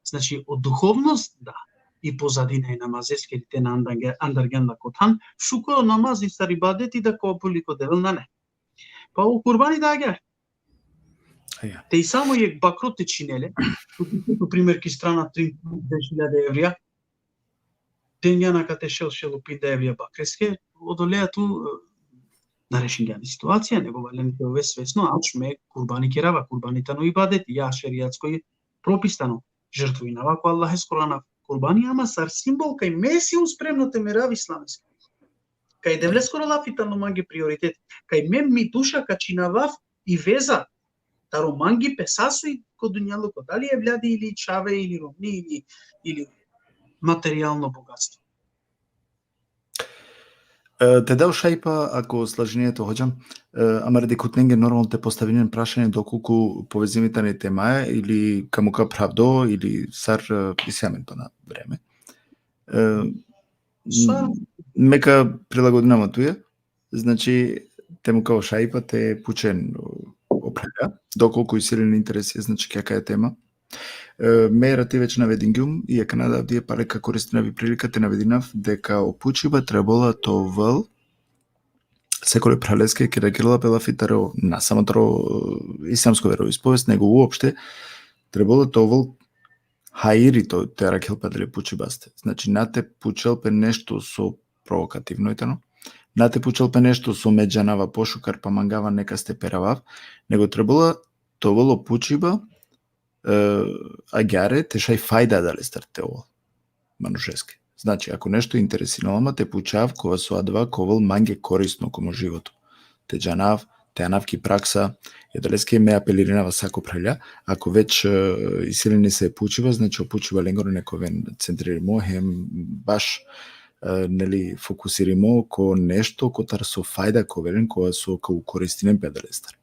Znači, o duhovnost da, i pozadina e namazeske te na andarge-, andargjan la ko than, šuko namazi sar ibadeti da ko publiko Devel nane. Pa o kurbani da agjaar. Agjaar. Te i samo jekh bakro te činele, tu, tu, tu, primer ki strana trin, deš hiljade evrija, dengjan akate šel, šel u pinda evrija bakreske, odolea tu, e, na rešingjan i situacija, nego valjani te ove svesno, ač me kurbani kerava, kurbani tano ibadet, ja šerijatsko i propisano, žrtvujnava ko Allaheskoro anav kurbani, ama sar simbol kaj me sijum spremno te merav islameske. Kaj Devleskoro lafi tano mange prioritet, kaj me mi duša ka činavav i veza taro mangipe sa so i ko dunjaluko, dali evljadi ili čhave ili romni ili, ili materijalno bogatstvo. E, te dav šajpa, ako slažinea tu, hodžam, e, amare dikhutnenge normalno te postavinen prašanje dokolku povezimi tani temaja ili ka muka phravdo ili sar, e, isi amen tona vreme. E, Sa- me ka prilagodinav tuja, znači, te muka o šajpa te pučen o, o phralja, dokolku isi len interesi, znači, akaja tema. E, me rati već navedingjum, i akana avdive pale ka koristinav i prilika te navedinav deka o pučiba trebela te ovel sekole phraleske, keda kerela pe lafi taro, na samo taro, e, islamsko veroispovest, nego uopšte, trebela te ovel hairi to te arakhel pe adale pučibaste. Znači, na te pučel pe nešto so provokativno i tano, na te pučel pe nešto so me džanava pošukar pa mangava nekaste peravav, nego trebela te ovel o pučiba, e, agjaar te šaj fajda adalestar te ovel manušeske. Znači, ako nešto interesinela ma, te pučav kova so adava ka ovel mange korisno ko mo životo. Te džanav, te anav ki praksa, i adaleske me apelirinava sako phralja, ako već, e, isi len nese pučiba, znači o pučiba lengoro nek oven centririmo, hem baš e, neli, fokusirimo ko nešto kotar so fajda ka ovel len, kova so ka koristinen pe adalestar.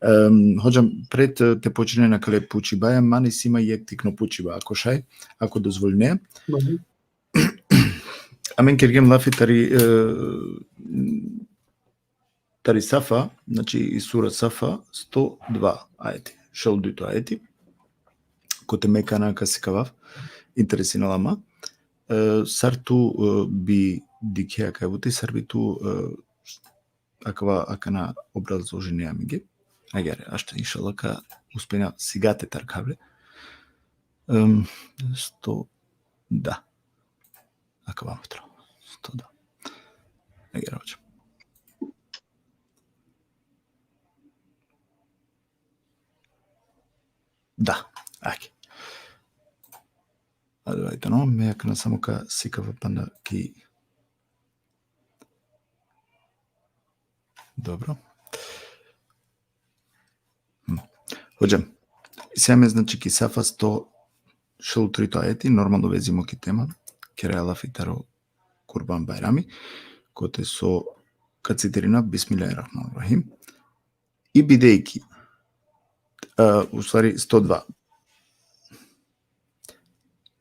Em, hodžam, pred, e, te počinen akale pučibaja, man isi ma jekh tikno pučiba, ako šaj, ako dozvoline. Mhm. Amen kergjem lafi tari, e, tari Safa, znači i sura Safa, sto dva ajeti, šel dujto ajeti, kote me kana ka sikavav, interesinela ma. E, sar tu, e, bi dikhea kaj buti, sar bi tu, e, akava, akana obrazložinea amenge. Agjaar, ašta, inšallah, ka uspina sigate te arkhav le. Em, sto, da. Akava motro. Sto da. Agjaar, hodžam. Da, ajde. Adava i tano, me akana samo ka sikava panda ki Dobro. Hm. Hodžam, isi amen, znači, ki Safa sto šel trito ajeti, normalno vezimo ki tema, keraja lafi taro Kurban Bajrami, kote so ka citirina, Bismillahirrahmanirrahim. I bidejki, a, u stvari sto dva.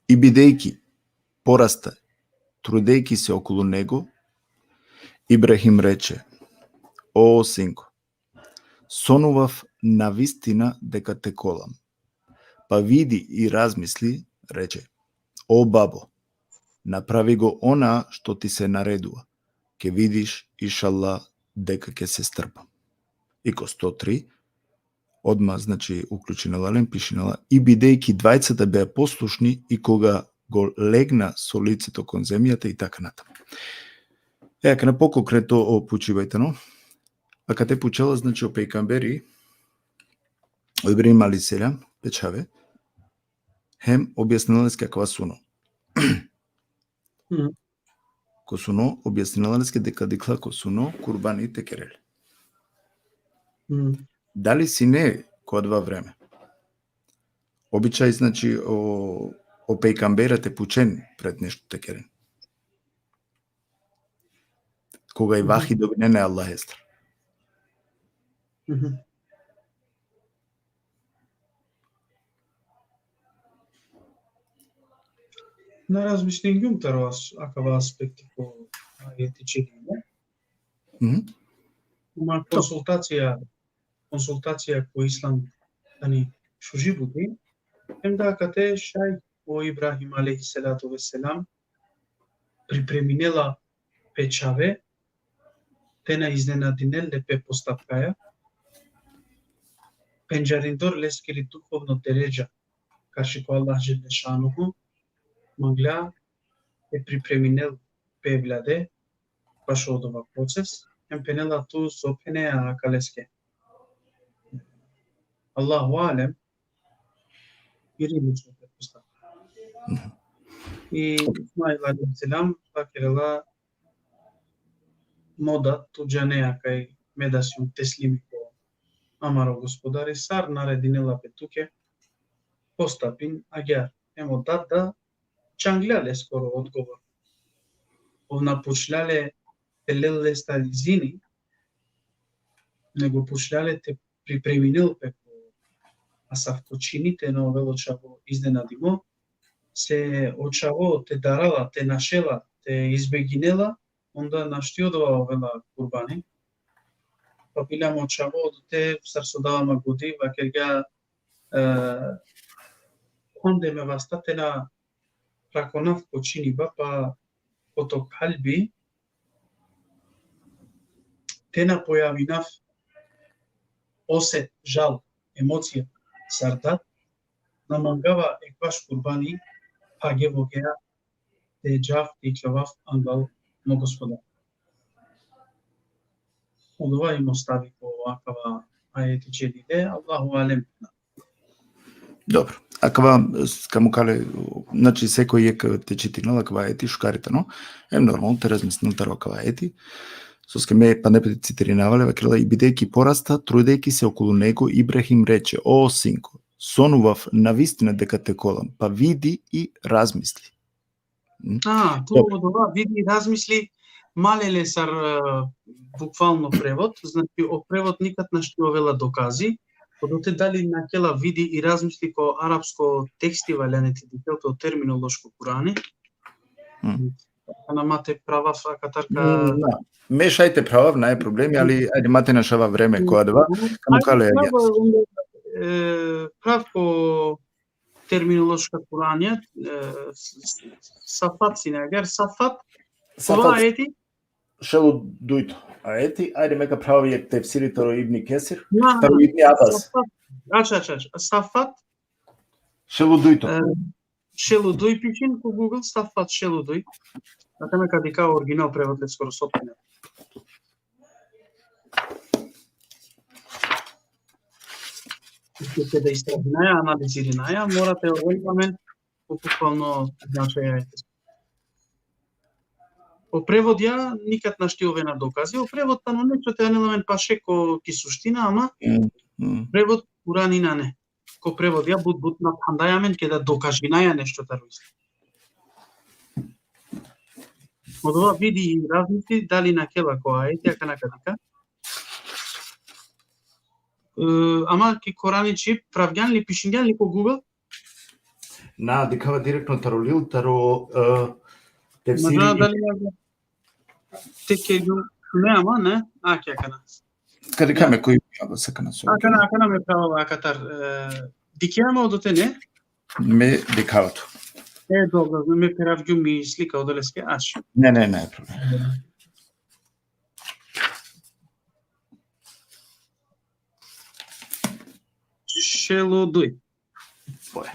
I bidejki porasta, trudejki se okolo nego, Ibrahim reče: „O sinko, sonuvav na vistina deka te kolam.” Pa vidi i razmisli, reče: „O babo, napravi go ona što ti se naredua, ke vidiš, išallah, deka ke se strpam.” I ko sto tri, odma, znači, uključinela len, pišinela: „I bidejki dvajcata bea poslušni, i koga go legna so liceto kon zemjata”, i taka natamu. E, akana pokonkretno o pučiba i tano. Akate pučela, znači, o pejgamberi, o Ibrahim alejhi selam, pe čhave, hem objasnela leske akava suno. Mhm. Ko suno, objasnela leske deka dikhla ko suno kurbani te kerel. Mhm. Dali sine ko adava vreme običaj, znači, o, o pejgambera te pučen pred nešto te keren? Koga i Mhm. vahi dobinena e Allahestar. Mhm. Na razmišlingum taro as-, akava aspekti ko ajeti čhedime. Mhm. Ama konsultacija, konsultacija ko islam tani šuži buti, hem da akate šaj o Ibrahim alejhi salatu ve selam pripreminela pe čhave, te na iznenadinel le pe postapkaja, pendžarindor leskiri duhovno deredža, karši ko Allah dželle šanuhu, mangla te pripreminel pe evlade, bašo odova proces, hem phenela: „Tu so phenea akaleske?” Allahu alem, iri lično pe postapka. Mhm. I Ismail alejhi selam vakerela: „Mo dad, tu džanea kaj me da sijum teslimi ko amaro Gospodari, sar naredinela pe tuke, postapin agjaar.” Hem o dad da čangla leskoro odgovor. Ov na pučla le te lel lestar izini, nego pučla le te pripreminel pe ko asavko čhini te na ovel o čhavo iznenadimo, se o čhavo te darala, te našela, te izbeginela, onda našti odova ovela kurbani. Pa bilam o čhavo, odote sar so dava ma godi, vakergja, e, khande me vasta te na prakonav ko čhiniba, pa ko to kalbi te na pojavinav oset, žal, emocija sar dad, na mangava ekvaš kurbani, phage vogea te džav te ikljovav angal mo Gospodar. Odova i mo stavi ko akava ajeti čhedime, Allahu alem. Dobro. Akava, s-, ka mukha le, znači, sekoj jekh te čitinel akava ajeti šukar i tano, em normalno te razmislinel taro akava ajeti, soske me panda pe citirinava le, vakerela: „I bidejki porasta, trudejki se okolo nego, Ibrahim reče: O sinko, sonuvav na vistina deka te kolam, pa vidi i razmisli.” А, ту одова види, размисли, мале ле сар, е, буквално превод, значи, о превод никад нашти овела докази, одоте дали накела види и размисли ко арапско текстива ле, нити дикел то терминолошко Курани. М. Ана ма те правав, akatar ka... М, на. Ме шај те правав, наје проблеми, али ајде, ма те нашава време, ко адва, каму кале, ајде. Прав, е, прав ко терминолошка Куранија, е, с-, с-, сафат сине, агар сафат, сафат. Кова ајети? Шел у дујто ајети, ајде, ме ка правав је тефсири таро Ибни Кесир, на, таро Ибни Абас. Сафат, ача, ача, ача, сафат. Шел у дујто. Е, шел у дуј пишин ко Google, сафат шел у дуј. Акана ка дика оригинал превод ле скоро сопина. И кога да истражинаја, анализиринаја, мора те овој момент буквално значење. О превод ја никад нашти овена докази. О превод тано нешто те анеламен паше ко ки суштина, ама... М, м. Превод Куранина не. Ко превод ја бут, бут на пандаја мен ке да докажинаја нешто таро исто. Одова види и размисли дали накела ко ајети, акана ка дика. Е, ама ки Корани чип правгјан ли, пишингјан ли ко Google? На, дикава директно таро лил, таро, е, тефсири. Ма да, дали може? Те ке љу-, не, ама не. А, ке акана. Ка дика ме кој ја сакана со. Акана, акана ме право акатар. Е, дикјама одоте, не? Ме дикавато. Е, добро, ме перавѓу ми слика одолеске, аш. Не, не, не е проблем. Шел у дуј. Боје.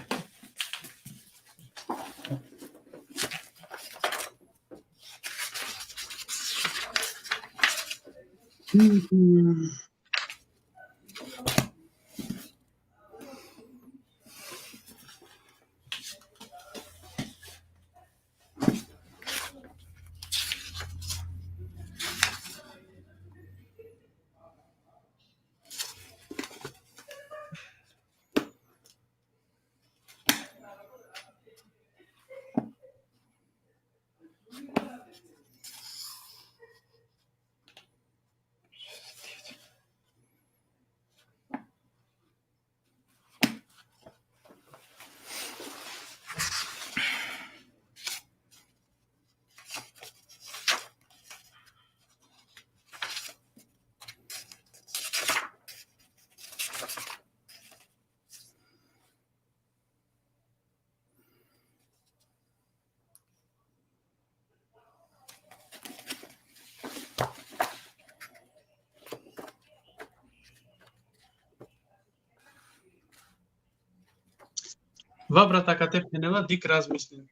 Ва, брат, ака те пенела, дик размислим.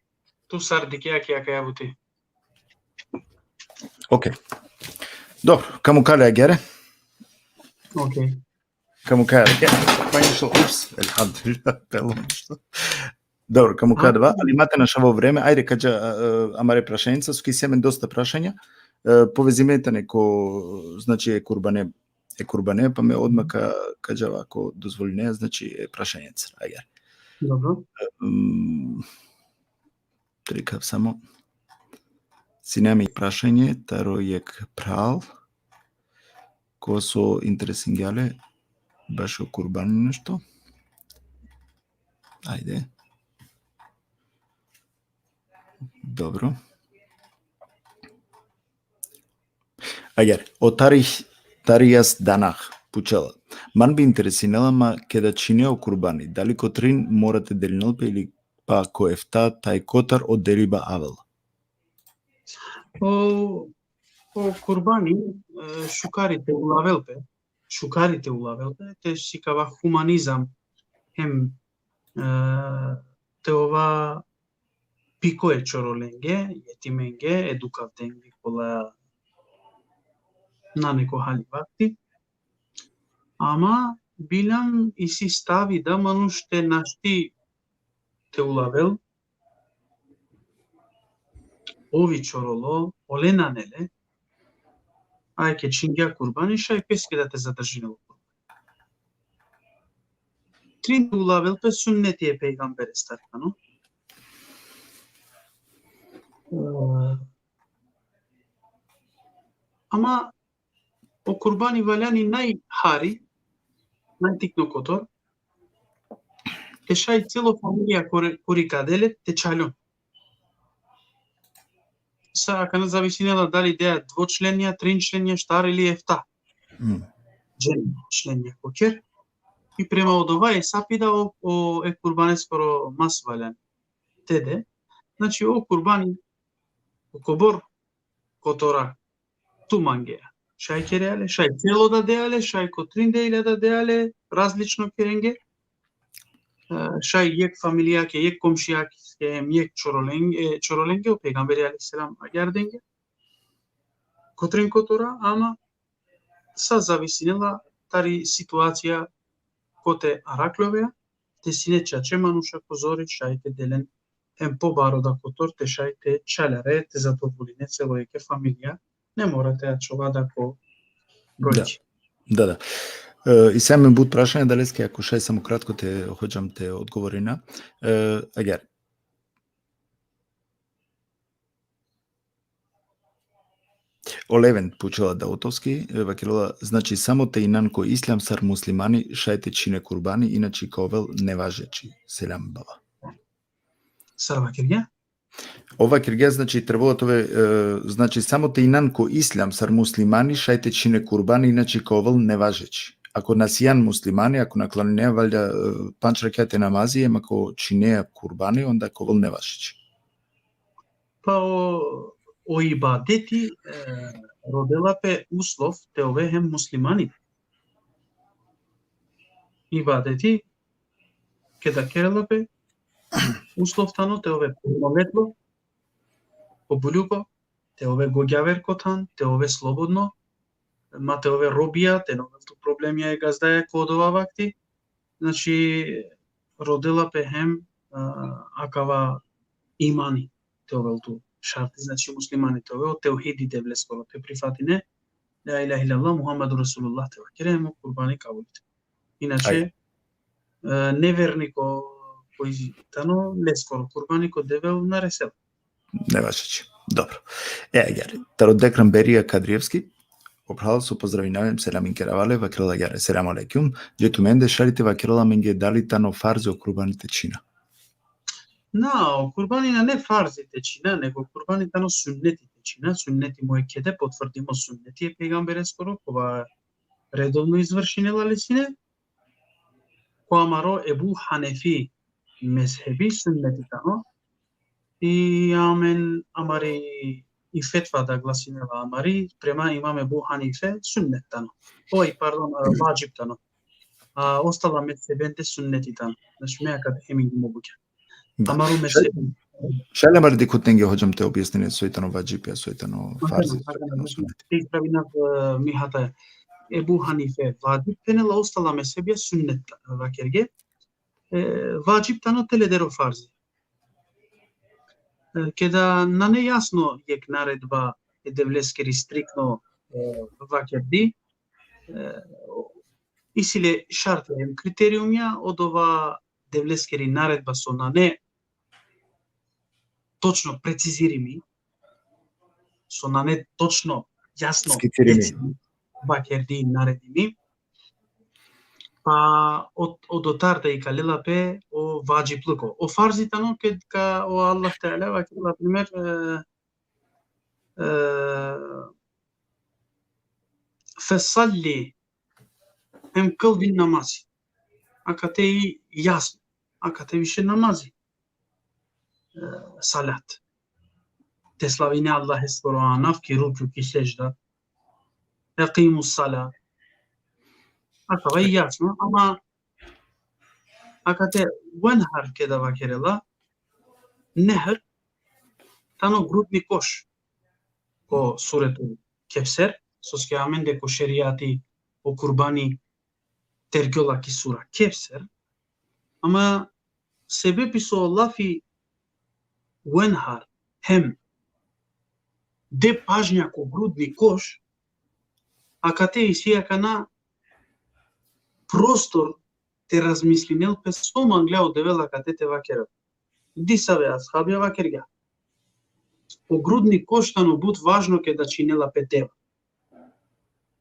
Ту сар дик, јаки, јака јабути. Океј. Добро, каму кале агере? Океј. Каму кале агере? Па ништо, упс, елхамдулилла, пело ништо. Добро, каму кале два, али имате нашаво време. Ајде, каѓа, а, а, амаре прашањица, су ки си амен доста прашања. Е, повезиме тане ко, значи, е курбане, е курбане, па ме одма ка, каѓа, ако дозволине, значи, е прашањица, ајде. Добро. М, трикав само. Сине ме прашање, таро јек прал, ко со интересинґале, баш о курбани нешто. Ајде. Добро. Ајде, о тарих, тарijas danah, пучела. Ман би интересинела ма кеда чинеа о курбани, дали ко трин мора те делинел пе или па ко ефта тај котар о делиба авел? О, о курбани, е, шукари те улавел пе, шукари те улавел пе, те сикава хуманизам, хем, е, те ова пико е чороленґе, јетименґе, е дукавденґе кола нане ко хали вакти. Ама билам иси стави да мануш те нашти те улавел, ови чороло, оле нане ле, ајке чингја курбани, шај пески да те задржине во курбани. Трин те улавел пе, суннети е пејгамберестар тано. E, ama o kurbani valjani najhari, najtikno kotor, te šaj celo familija kori, kori ka dele te čaljon. Sa akana zavisinela dali dea dvočlenja, trinčlenja, štar ili efta. Mm. Džen členja koker. I prema odova e sapi da o, o e kurbaneskoro mas valjani te de. Znači, o kurbani, o kobor kotora tu mangea. Šaj kerea le, šaj celo da dea le, šaj ko trin dejla da dea le, različno kerenge. E, šaj jek familijake, jek komšijake, hem jek čorolenge, e, čorolenge, o pejgamberi alejhi selam agjaar denge. Ko trin kotora, ama sa zavisinela tari situacija kote araklovea, te sine čače manuša ko zori, šaj te delen hem pobaro da kotor, te šaj te čaljare, te zadovoline celo jeke familija, ne mora te ačhova da ko brojki. Da, da. E, isi amen but prašanja, adaleske ako šaj samo kratko te hodžam te odgovorina. E, agjaar. O Levent pučela Dautovski, e, vakerela, znači, samo te inan ko islam sar muslimani, šaj te čhine kurbani, inače ka ovel nevažeći. Selam, baba. Sar vakergja? Ov vakergja, znači, trebela te ove, e, znači, samo te inan ko islam sar muslimani, šaj te čhine kurbani, inače ka ovel nevažeći. Ako na sian muslimani, ako na klanine, valjda, e, pandž rekjate namazi, em ako čhine kurbani, onda ka ovel nevažeći. Pa o, o ibadeti, e, rodela pe uslov te ove hem muslimani. Ibadeti, keda kerela pe, uslov tano te ove punoletno, o bulugo, te ove gogjaver ko than, te ove slobodno, ma te ove robija, te na ovel tu problemija e gazdaja ko odova vakti. Znači, rodela pe hem, a, akava imani te ovel tu šarti, znači muslimani te ove, o tevhidi Devleskoro te prifatine, la ilahe illallah, Muhammedu Resulullah te vakere, hem o kurbani kabul te. Inače, Aj. E, neverniko koj tano, leskoro kurbani ko Devel na resel. Nevažeći. Dobro. E, agjaar. Taro Dekran Berija Kadrijevski, o phral so pozdravinav em selamin kerava le, vakerela agjaar: Selam alejkum. Dže tumende šaj te vakerela amenge dali tano farzi o kurbani te čhina. Na, o kurbani nane farzi te čhina, nego kurbani tano sunneti te čhina. Sunneti muekede, potvrdimo sunneti e pejgambereskoro, kova redovno izvršinela le sine. Ko amaro Ebu Hanefi mezhebi sunneti tano. I amen, amari, i fetva da glasinela amari, prema imam Ebu Hanife sunnet tano. Oj, pardon, a, vadžib tano. A ostala mezhebende sunneti tano. Znači, me akate hem ingi mo bukja. Da. Amaro mezhebi. Šaj le amare dikhutnenge, hodžam, te objasnine soj tano vadžib, a soj tano farzi, Akana, soj tano akana, sunneti. Te ispravinav, e, mi hata. Ebu Hanife vadžib phenela, ostala mezhebija sunnet vakerge. E, vadžib tano te le der o farzi. E, keda nane jasno jek naredba e Devleskeri striktno, e, vakerdi, e, isi le šartja hem kriteriumja, odova Devleskeri naredba so nane točno precizirimi, so nane točno, jasno, Skicirimi. Decidno vakerdi, naredimi. Pa od, odotar da ikalela pe o vadžibluko. O farzi tano ked ka o Allah Teala vakerela, primer, e, e, fesalli, hem klanjin namazi. Akate i jasno. Akate više namazi. E, salat. Te slavine Allaheskoro anav ki rukju, ki sežda. Ekimus sala. Akava i jasno, ama akate venhar keda vakerela, nehr, tano grudni koš. Ko suretul Kevser, soske amende ko šerijati o kurbani tergjola ki sura Kevser, ama sebepi so lafi venhar hem de pažnja ko grudni koš, akate isi akana prostor te razmislinel pe so manglja o Devel akate te vakerel. Disave ashabija vakergja. o grudni koš tano but važno keda činela pe deva.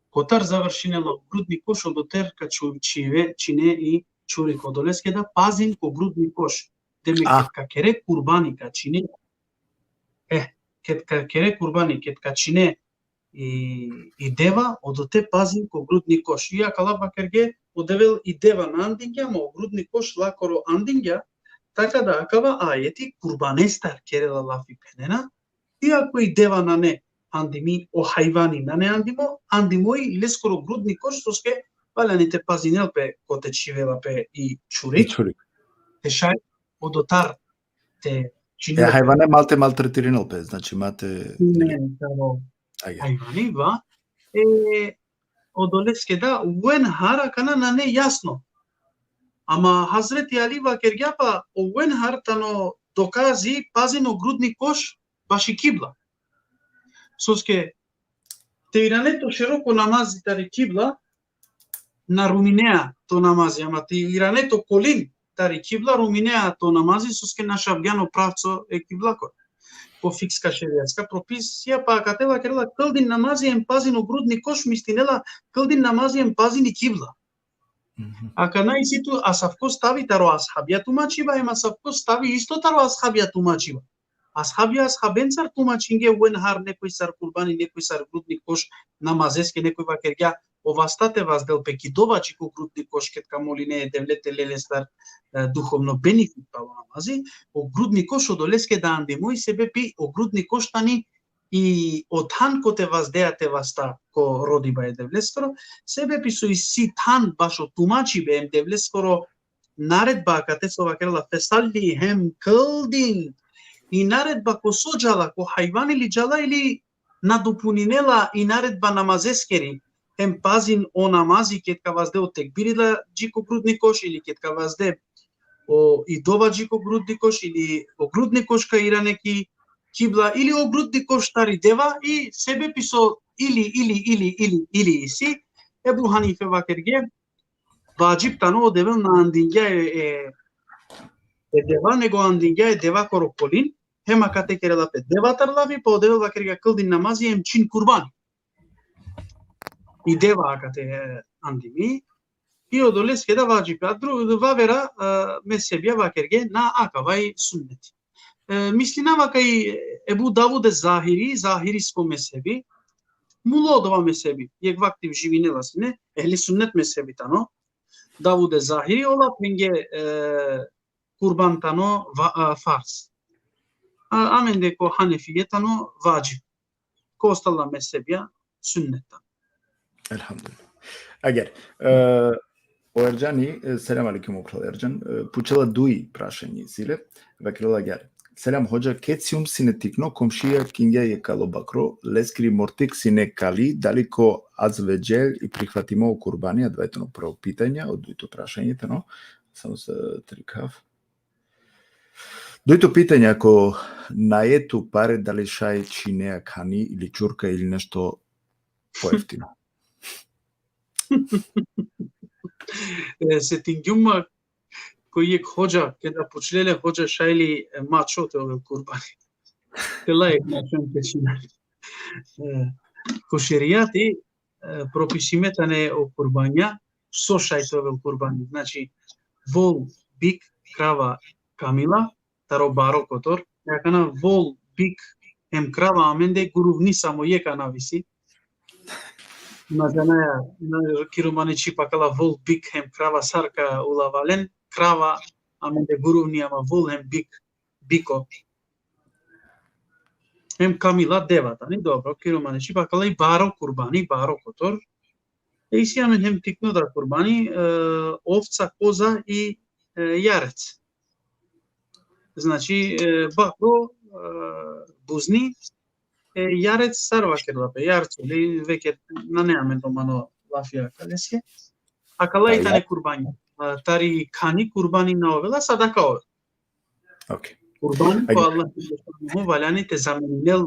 Kotar završinela o grudni koš, odotar ka ču-, čhive, čhine i čhurik. Odoleske da pazin ko grudni koš. Demek, a, ked ka kere kurbani ka čhine. E, ked ka kere kurbani, ked ka čhine i, i deva, odote pazin ko grudni koš. I akala vakerge, o Devel i deva na andingja, ama o grudni koš lakoro andingja, taka da akava ajeti kurbanestar kerela lafi, phenena, iako i deva nane andimi, o hajvani nane andimo, andimo i leskoro grudni koš, soske valjani te pazinel pe kote čhivela pe i čhurik. Čhurik. Te šaj odotar te čhinel pe. E, hajvane ma te maltretirinel pe, znači ma te... Ne, samo... Ajde. Hajvani, va. E, odoleske da, o Enhar akana nane jasno. Ama Hazreti Ali vakergja pa o Enhar tano dokazi, pazin o grudni koš baši kibla. Soske te irane to široko namazi tari kibla, na ruminea to namazi, ama te irane to kolin tari kibla, ruminea to namazi, soske našavgjan o pravco e kiblakoro. Ko fikska šerijatska propisija, pa akate vakerela, kldin namazi em pazin o grudni koš, mislinela, kldin namazi em pazin i kibla. Mhm. Akana isi tu asavko stavi taro ashabija tumačiba, em asavko stavi isto taro ashabija tumačiba. Ashabija ashabencar tumačingje o Enhar, nekoj sar kurbani, nekoj sar grudni koš namazeske, nekoj vakergja o vasta te vazdel pe ki dova dži ko grudni koš, ked ka moline e Devle te lel lestar, e, duhovno benefit palo namazi. O grudni koš odoleske da andimo i sebepi o grudni koš tani i o than kote vazdea te vasta ko rodiba e Devleskoro, sebepi so isi than bašo tumačibe em Devleskoro naredba akate so vakerela fesalli hem kldin. I naredba ko so džala, ko hajvani li džala ili nadopuninela i naredba namazeskeri, hem pazin o namazi ked ka vazde o tekbiri da dži ko grudni koš ili ked ka vazde o i dova dži ko grudni koš ili o grudni koš ka irane ki kibla ili o grudni koš tari deva i sebepi so ili, ili, ili, ili, ili isi, Ebu Hanife vakerge, vadžib tano, o Devel na andingja e, e, e deva, nego andingja e deva koro kolin, hem akate kerela pe deva tar lafi, pa o Devel vakergja kldin namazi, hem čhin kurbani. I deva akate, e, andimi, i odoleske da vadžib. A dru-, vavera, e, mezhebija vakerge, na, akava i sunneti. E, mislinava kaj Ebu Davud e Zahiri, zahirisko mezhebi, mulo odova mezhebi, jekh vakti živinela sine, ehli sunnet mezhebi tano, Davud e Zahiri, ola phenge, e, kurban tano va-, a, farz. A, amende ko Hanefije tano vadžib. Ko ostala mezhebija sunnet tano. Elhamdulillah. Agjaar, e, o Erdžani, e, selam alejkum, o kral Erdžan, e, pučela duj prašanje isi le, vakerela agjaar. Selam hodža, ked sijum sine tikno, komšija kingja jekh kalo bakro, leskiri mortik sine kali, dali ko Azze ve Dželle i prihvatimo o kurbani, adava tano prvo pitanje, o dujto prašanje tano, samo sa trikav. Dujto pitanje, ako nae tu pare, dali šaj čhinea khani ili čurka ili nešto pojeftino? E, setingjum ma ko jekh hodža, keda pučle le hodža šaj li, e, mačo te ovel kurbani. Te la jekh mačo te čhina. E, ko šerijati, e, propisime tane o kurbanja, so šaj te ovel kurbani. Znači, vol, bik, krava, kamila, taro baro kotor, akana vol, bik, hem krava amende guruvni samo jekh anav isi. Na džanaja, na, ki romani čhib akala vol, bik, hem krava sar ka ulavalen, krava amende guruvni, ama vol hem bik, biko. Hem kamila deva tani, dobro, ki romani čhib akala i baro kurbani, baro kotor. E, isi amen hem tikno da kurbani, e, ovca, koza i, e, jarec. Znači, e, bakro, e, buzni, e, jarec sar vakerela pe, jarco, li veke nane amen romano lafi akaleske. Akala i tane kurbani. A, tari khani kurbani na ovela, sadaka ovel. Okej. Kurbani ko Allah dželešanu valjani te zameninel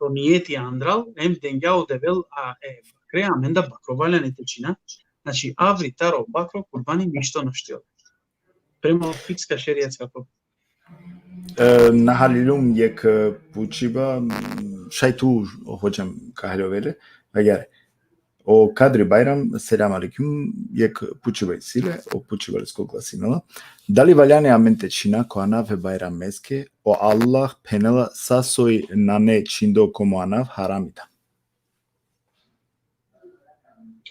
to nijeti andral, hem dengja o Devel, a, e, bakre, amen da bakro valjani te čhina. Znači, avri taro bakro kurbani ništo našti ovel. Prema fikska šerijatska propis. E, na halilum jekh, e, pučiba, m, šaj tu, hodžam, ka haljovel le, agjaar. O Kadri Bajram, selam alejkum, jekh pučiba isi le, o pučiba lesko glasinela: Dali valjani amen te čhina ko anav e Bajrameske, o Allah phenela sa soj nane čhindo ko mo anav harami da.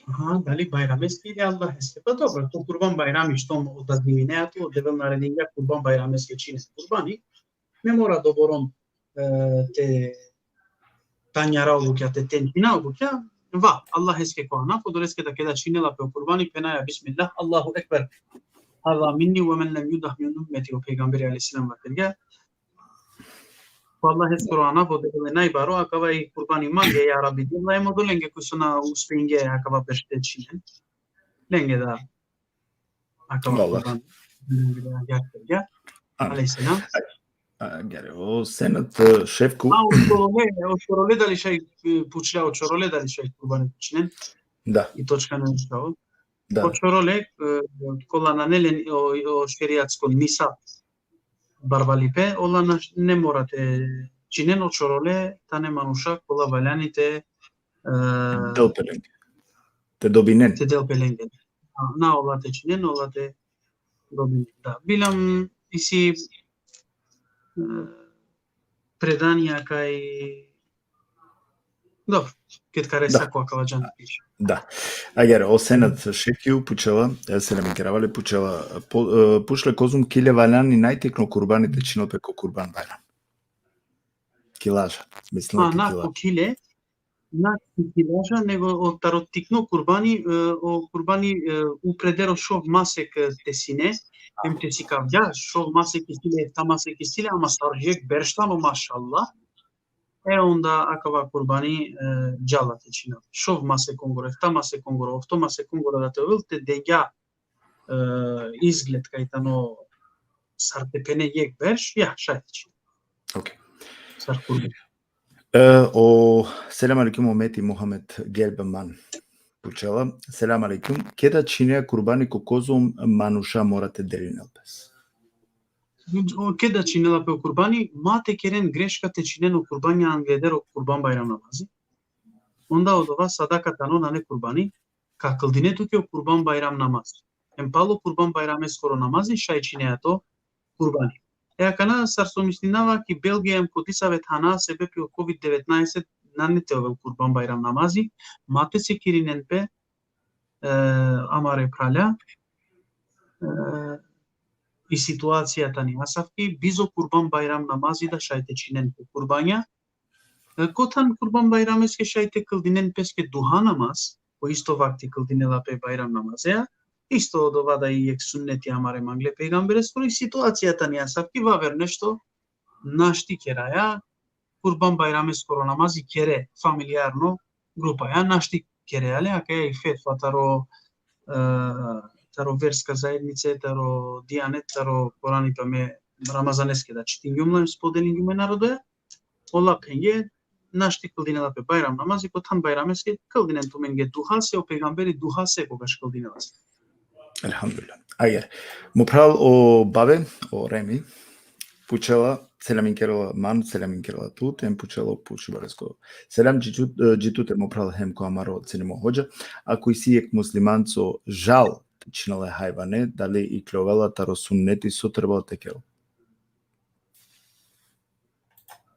Aha, dali Bajrameske ili Allaheske? Pa dobro, to Kurban Bajrami što odazivinea tu, o Devel naredingja Kurban Bajrameske čhinen kurbani, ne mora doborom, e, te tanjara o bukja, te tentina o bukja, va, Allaheske ko anav, odoleske da keda čhinela pe o kurbani, phenaja: Bismillah, Allahu Ekber. Hada minni ve men lem juddah min ummeti, o pejgamberi alejhi selam vakergja. Po Allaheskoro anav, o Devel e najbaro, akava i kurbani mange, ja Rabbi, Devla, em odolenge koj so na uspingje akava berš te čhinen. Lenge da akava Allah. Kurban. Lenge da agjaar kergja. Amin. Alejhi selam. A, agjaar, o Senat, e, Šefku. A, o čorole, o čorole dali šaj, e, pučlja, o čorole dali šaj kurbani te čhinen? Da. I točka na uštavo. Da. O čorole, e, kola nane len o, o šerijatsko nisab barvalipe, ola na, ne mora te čhinen, o čorole tane manuša kola valjani te, e, del pe lenge. Te dobinen. Te del pe lenge. A, na ola te čhinen, ola te dobinen. Da. Bilam isi, e, predanja kaj, dobro, ked ka resa ko akava džan te piša. Da. Agjaar, o Senat Šefkiju pučela, e, selam kerava le, pučela, po, e, pučle kozom kile valjani najtikno kurbani te čhinel pe ko Kurban Bajram. Kilaža, mislim. A, na, kilaža. Ko kile, na ko kilaža, nego o taro tikno kurbani, e, o kurbani, e, upredero šov masek, e, te sine, em te sikavgja, šov masek isi le, efta masek isi le, ama sar jekh berš tano, mašallah. E onda akava kurbani, e, džala te čhinel. Šov masekongoro, efta masekongoro, ofto masekongoro da te ovel, te dengja, e, izgled kaj tano sar te phene jekh berš, ja, šaj te čhinel. Okej. Sar kurbani. E, o, selam alejkum, o Meti Muhamed Gelbeman pučela. Selam alejkum. Keda čhinea kurbani, ko kozom manuša mora te delinel pes? O, keda čhinela pe o kurbani, ma te keren greška te čhinen o kurbani angleder o Kurban Bajram namazi. Onda odova sadaka tano, nane kurbani, ka kldine tuke o Kurban Bajram namazi. Em palo Kurban Bajrameskoro namazi šaj čhinea to kurbani. E akana sar so mislinava ki Belgija em ko disave thana sebepi o kovid devetnaeset nane te ovel Kurban Bajram namazi, ma te sekirinen pe, e, amare phralja, e, i situacija tani asavki, bizo Kurban Bajram namazi da šaj te čhinen pe kurbanja. E, ko than Kurban Bajrameske šaj te kldinen peske duha namaz, ko isto vakti kldinela pe Bajram namazea, isto odova da i jekh sunneti amare mangle pejgambereskoro, i situacija tani asavki, vaver nešto našti keraja, Kurban Bajrameskoro namazi kere familijarno grupaja, našti kerea le, akaja i fetva taro, e, taro verska zaednice, taro dijanet, taro korani, pa me Ramazaneske da čitingjum la em spodelingjum e narodoja, ola phenge, našti kldinela pe Bajram namazi, ko than Bajrameske kldinen tumenge duhase, o pejgamberi duhase kogaš kldinela se. Elhamdulillah. Agjaar. Mo phral o Bave, o Remi, pučela, selamin kerela man, selamin kerela tut, em pučela o pučiba lesko. Selam, dži tut, e, dži tut, e, mo phral, hem ko amaro cenimo hodža. Ako isi jekh muslimanco žal te čhinel e hajvane, dali ikljovela taro sunneti, so trebela te kerel?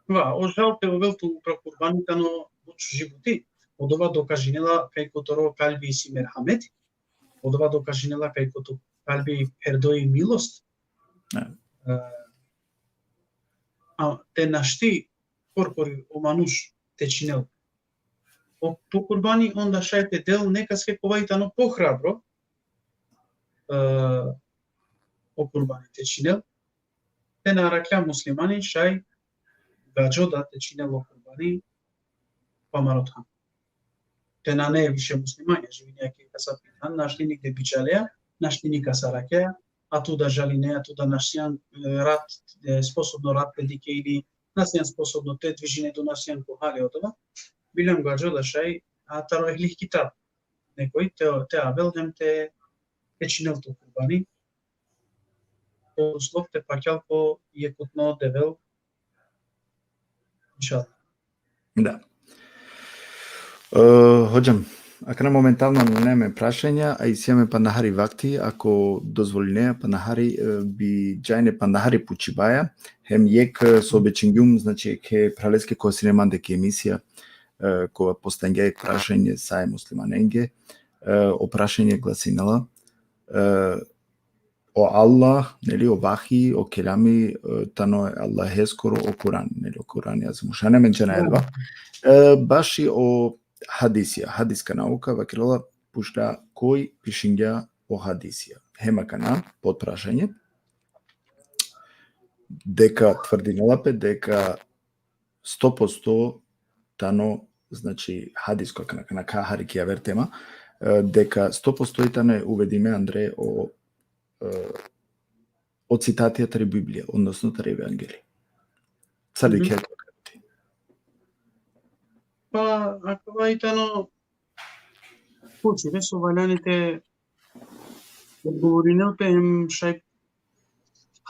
Va, o žal te ovel tu upra kurbani tano but šuži buti. Odova dokažinela kaj ko toro kalbi isi merhameti. Odova dokažinela kaj ko to kalbi pherdo i milost. E. E, a te našti korkori o manuš te čhinel o, po kurbani, onda šaj te del nekaske kova i tano pohrabro, e, o kurbani te čhinel. Te na arakhja muslimani, šaj gadžo da te čhinel o kurbani, pa amaro than. Te nane više muslimanja, živinea ki kasapi than, našti nigde bičalea, našti nikase arakhea, a tu da žalinea, a tu da na sian, e, rat, e, sposobno rat te dikhe ili na sian sposobno te dvižine tu, na sian ko hali odova. Bilam gadžo da šaj, a taro ehli kitab nekoj te, te avel hem te, te čhinel to kurbani. ko uslov te pakjal ko jekutno Devel. Inšallah. Da. E, hodžam, akana momentalno nane amen prašanja, a isi amen pandahari vakti, ako dozvoline, pandahari, e, bi džajne pandahari pučibaja, hem jekh, e, so obećingjum, znači, jekhe phraleske kova sine mande ki emisija, e, kova postangja jekh prašanje sa e muslimanenge, e, o prašanje glasinela, e, o Allah, neli, o vahi, o kelami, e, tano e Allaheskoro, o Kurani, neli, o Kurani Azimušan, amen džanaja adava. E, baši o hadisija, hadiska nauka, vakerela, pučla koj pišingja o hadisija. Hem akana, pod prašanje, deka tvrdinela pe, deka sto posto tano, znači, hadisko, akana, akana ka hari ki aver tema, e, deka sto posto i tane uvedime andre o, e, o citatija tari Biblija, odnosno tari Evangelija. Sar dikhe? Pa, akava i tano pučibe so valjani te odgovorinel pe, hem šaj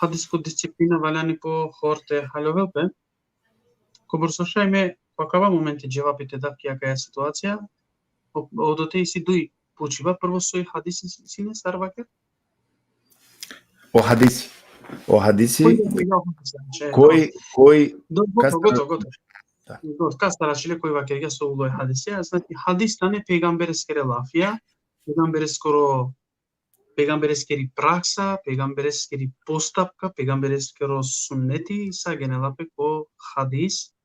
hadisko disciplina valjani po hor te haljovel pe. Kobor so šaj me, pa akava momenti dževapi te dav ki akaja situacija, o, odote isi duj pučiba, prvo soj hadisi sine, sar vaker? O hadisi. O hadisi, koj, koj, koj, gotovo, gotovo, gotovo. Da. Gotovo, kastar ačhile koj vakergja so ulo e hadisija, znači hadis tane pejgambereskere lafija, pejgambereskoro, pejgambereskeri praksa, pejgambereskeri postapka, pejgambereskoro sunneti, sa genela pe ko hadis,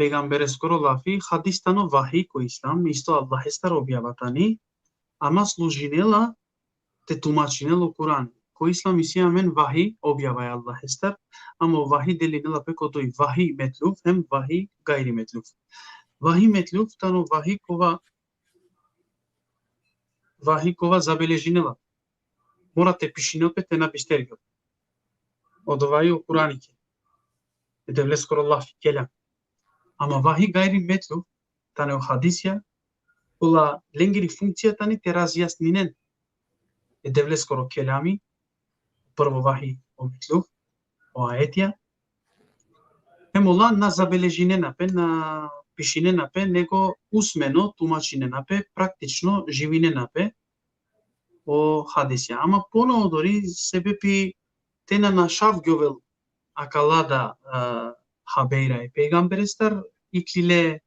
pejgambereskoro lafi. Hadis tano vahi ko islam, isto Allahestar objava tani, ama služinela te tumačinel o Kurani. Ko islam isi amen vahi, objava e Allahestar, ama o vahi delinela pe ko duj, vahi metluv hem vahi gajri metluv. Vahi metluv tano vahi kova, vahi kova zabeležinela. Mora te pišinel pe te na bistergjol. Odova i o Kurani ke, e Devleskoro lafi, kelam. Ama vahi gajri metluv tane o hadisija, kola lengiri funkcija tani te razjasninen e Devleskoro kelami, prvo vahi o metluv, o ajetija, hem ola na zabeležinena pe, na pišinena pe, nego usmeno tumačinena pe, praktično živinena pe o hadisija. Ama ponovo dori sebepi te na našavgjovel akala da, e, habejra e pejgamberestar, iklile,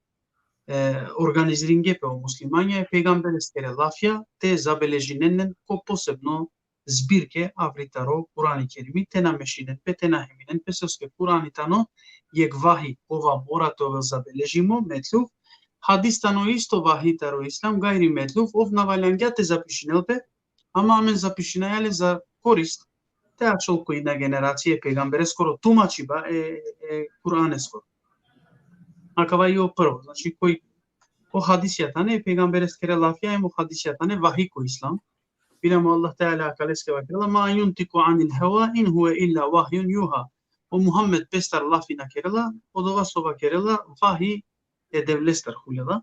e, organiziringe pe o muslimanja e pejgambereskere lafija te zabeležinen len ko posebno zbirke avri taro Kurani Kerimi, te na mešinen pe, te na heminen pe, soske Kurani tano jekh vahi kova mora te ovel zabeležimo, metluv, hadis tano isto vahi taro islam, gajri metluv, ov na valjangja te zapišinel pe, ama amen zapišinaja le za korist te ačhol ko ina generacija e pejgambereskoro tumačiba e, e Kuraneskoro. Akava i o prvo, znači, koj o hadisija tane e pejgambereskere lafija, hem o hadisija tane vahi ko islam. Biljam o Allah Teala akaleske vakerela: "Ma yantiqu anil hewa in huve illa vahjun juha." O Muhammed pestar lafi na kerela, odova so vakerela, vahi e Devlestar hulela.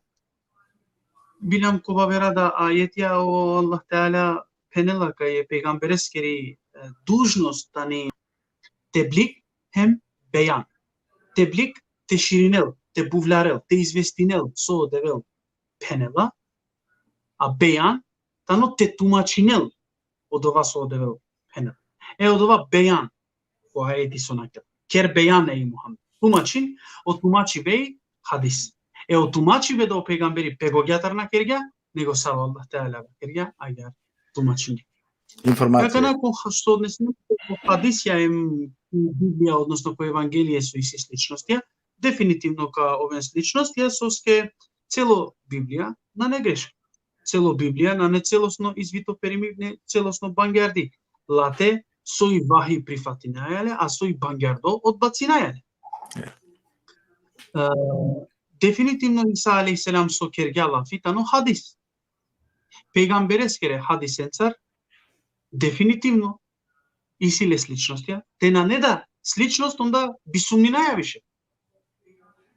Biljam kova vera da ajetija o Allah Teala phenela kaj e pejgambereskeri, e, dužnost tani teblig hem bejan. Teblig te širinel, te buvlarel, te izvestinel so o Devel phenela, a bejan tano te tumačinel odova so o Devel phenela. E odova bejan, o ajeti so nakel. Ker bejan, ej Muhammed. Tumačin, o tumačibe i hadis. E o tumačibe da o pejgamberi pe gogjatar na kergja, nego sar o Allah Teala kergja, agjaar tumačin. Informacija. Akana ko ha-, so odnesini ko hadisija em Biblija, odnosno ko Evangelije so isi sličnostija, definitivno ka oven sličnostija, soske celo Biblija nane greška. Celo Biblija nane celosno izvito perimi, ne celosno bangjardi. Late soj vahi prifatinaja le, a soj bangjardo odbacinaja le. Ja. E, definitivno Isa alejhi selam so kergja lafi tano hadis. Pejgambereskere hadisencar definitivno isi le sličnostija. Te nane da sličnost, onda bi sumninaja više.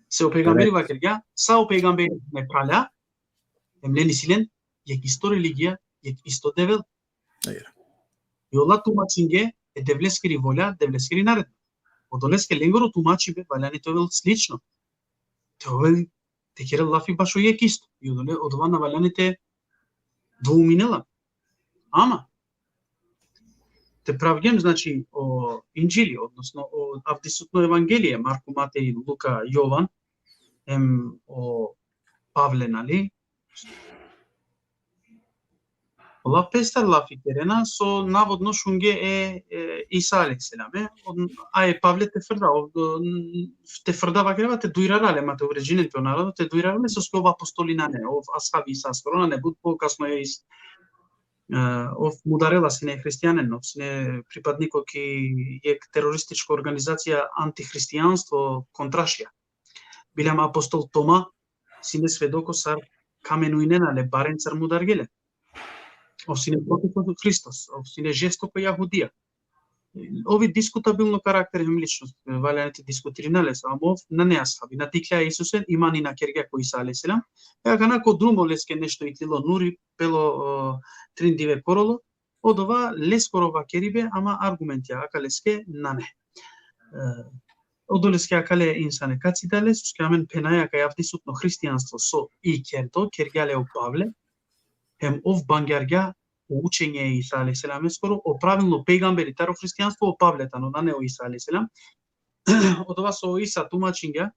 Se o pejgamberi vakergja, sa o pejgamberi me phralja, em len isi len jekh isto religija, jekh isto Devel. Ajde. I ola tumačinge e Devleskiri volja, Devleskiri naredba. Odoleske lengoro tumačibe valjani te ovel slično. Te ovel, te kerel lafi bašo jekh isto. I odole, odova na valjani te dvouminela. Ama, te pravgjem, znači, o Indžili, odnosno o avdisutno Evangelie, Marko, Matej, Luka, Jovan, em o Pavle, nali? Ola pestar lafi kerena, so navodno šunge e, e Isa alejhi selam, e, on, a e Pavle te frda, o, o, te frda vakerava, te dujrara le, ma te uvredžinen pe o narodo, te dujrara le, soske ov apostoli nane, ov ashabi Isaskoro nane, but pokasno e Is-, e, ov mudarela sine hristijanen, ov sine pripadniko ki jekh terorističko organizacija antihristijanstvo, kontrašija. Biljam apostol Toma, sine svedoko sar kamenujnena le, barencar mudargje le. Ov sine protiv Hristos, ov sine žestoko jahudija. Ovi diskutabilno karakter hem ličnost, e, valjani te diskutirina le, samo ov nane ashabi, na dikhla e Isusen, imani na kergja ko Isa alejhi selam. E akana ko drumo leske nešto iklilo nuri, pelo, o, trin dive korolo, odova leskoro vakeribe, ama argumentja akaleske nane. E, odoleske akale insane ka cida le, soske amen phenaja kaj avdisutno hristijanstvo so i kerdo, kergja le o Pavle, hem ov bangjargja o učenje e Isa alejhi selameskoro, o pravilno pejgamberi taro hristijanstvo o Pavle tano, nane o Isa alejhi selam. Odova so o Isa tumačingja,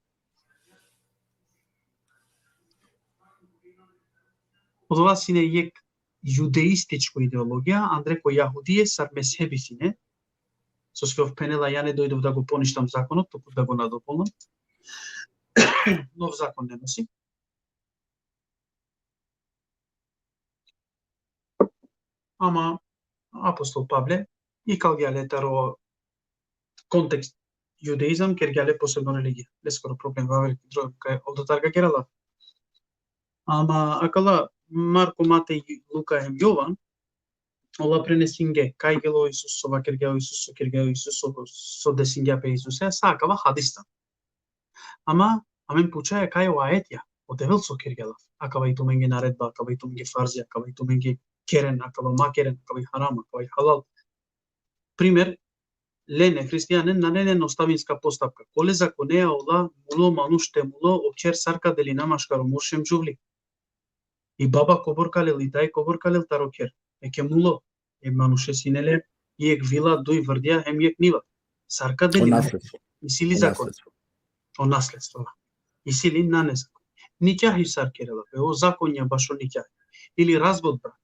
odova sine jekh judeističko ideologija, andre ko jahudije sar mezhebi sine, soske ov phenela, ja ne dojdov da go poništam zakonot, tuku da go nadopolnam. Nov zakon ne nosi. Ama apostol Pavle ikalgja le taro kontekst judeizam, kergja le posebno religija. Leskoro problem, vaver, kaj odotar ka kerela. Ama akala Marko, Matej, Luka hem Jovan, ola prenesinge kaj gelo o Isus, so vakergja o Isus, so kergja o Isus, so, so desingja pe Isuse, sa akava hadis tano. Ama amen pučaja kaj o ajetja, o Devel so kergja lafi. Akava i tumenge naredba, akava i tumenge farzi, akava i tumenge keren, akava ma keren, akava i haram, akava i halal. Primer, len e hristijanen nane len ostavinska postavka. Kole zakoneja ola mulo manuš te mulo o kher sar ka delina maškaro murš hem džuvli. I baba kobor ka lel, i daj kobor ka lel taro kher. Eke mulo, e manuše sine le jekh vila, duj vrdja hem jekh niva. Sar ka delina? O nasledstvo. Isi li zakon? O nasledstvo. Isi li? Nane zakon. Nikjahi sar kerela pe, o zakonja bašo nikjahi. Ili razvod brak.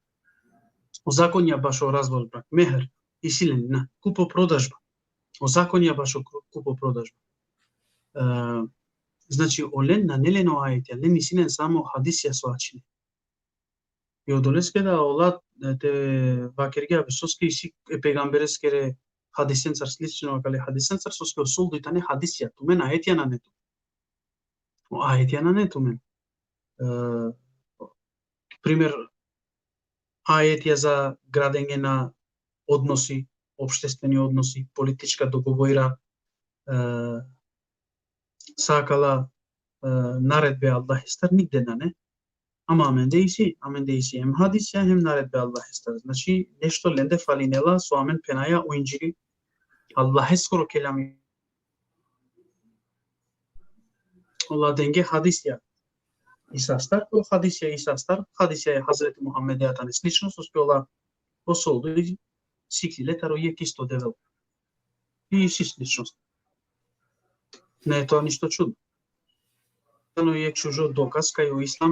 O zakonja bašo razvod brak. Mehr. Isi len? Na. Kupo prodažba. O zakonja bašo ku-, kupo prodažba. E, znači, olen nane len o ajetja, len isi len samo hadisja so ačhine. I odoleske da ola, e, te vakergja be, soske isi e pejgambereskere hadisencar slično akale hadisencar, soske o solduj tane hadisja, tumen ajetja nane tu. O ajetja nane tumen. E, primer, ajetja za gradenje na odnosi, opštestveni odnosi, politička dogovora, e, sa akala, e, naredbe Allahestar nigde nane. Ama amende isi, amende isi hem hadisja, hem naredbe Allahestar. Znači, nešto lende falinela, so amen phenaja o Indžili Allaheskoro kelami. Ola denge hadisja Isastar, o hadisja Isastar, hadisja e Hazreti Muhammedea tane slično, soske ola o solduj siklile taro jekh isto Devel. I isi sličnost. Ne e to ništo čudno. Tano jekh šužo dokaz kaj o Islam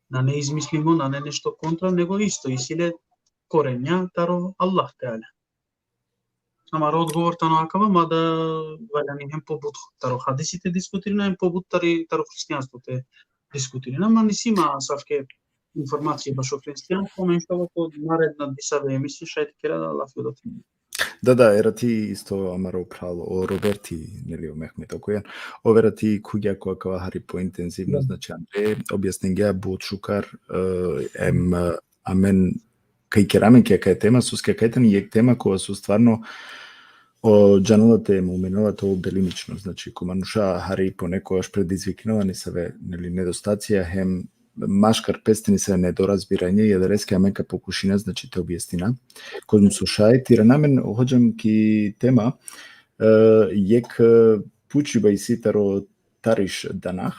nane izmislimo, nane nešto kontra, nego isto isi le korenja taro Allah Teala. Amaro odgovor tano akava, mada valjani hem pobut taro hadisi te diskutirina, hem pobut tari, taro hristijanstvo te diskutirina. Ma nisi ma asavke informacije bašo hristijanstvo, ma inšallah ko naredna disave emisije šaj te kera lafi odote. Da, da, erati isto amaro phral o Roberti, neli, o Mehmet Okujan. Ov erati khuvgja ko akava hari pointenzivno, da, znači, andre objasningja but šukar, e, em, e, amen kaj kera amen ki akaja tema, soske akaja tani jekh tema kova so stvarno o džanela te, muminela te ovel delimično, znači, ko manuša hari ponekogaš predizviknela nesave, neli, nedostacija, hem maškar peste nisave nedorazbiranje, i adaleske amen ka pokušina, znači, te objasnina. Kozom so šaj te irana amen, hodžam, ki tema, e, jekh, e, pučiba isi taro Tariš Danah,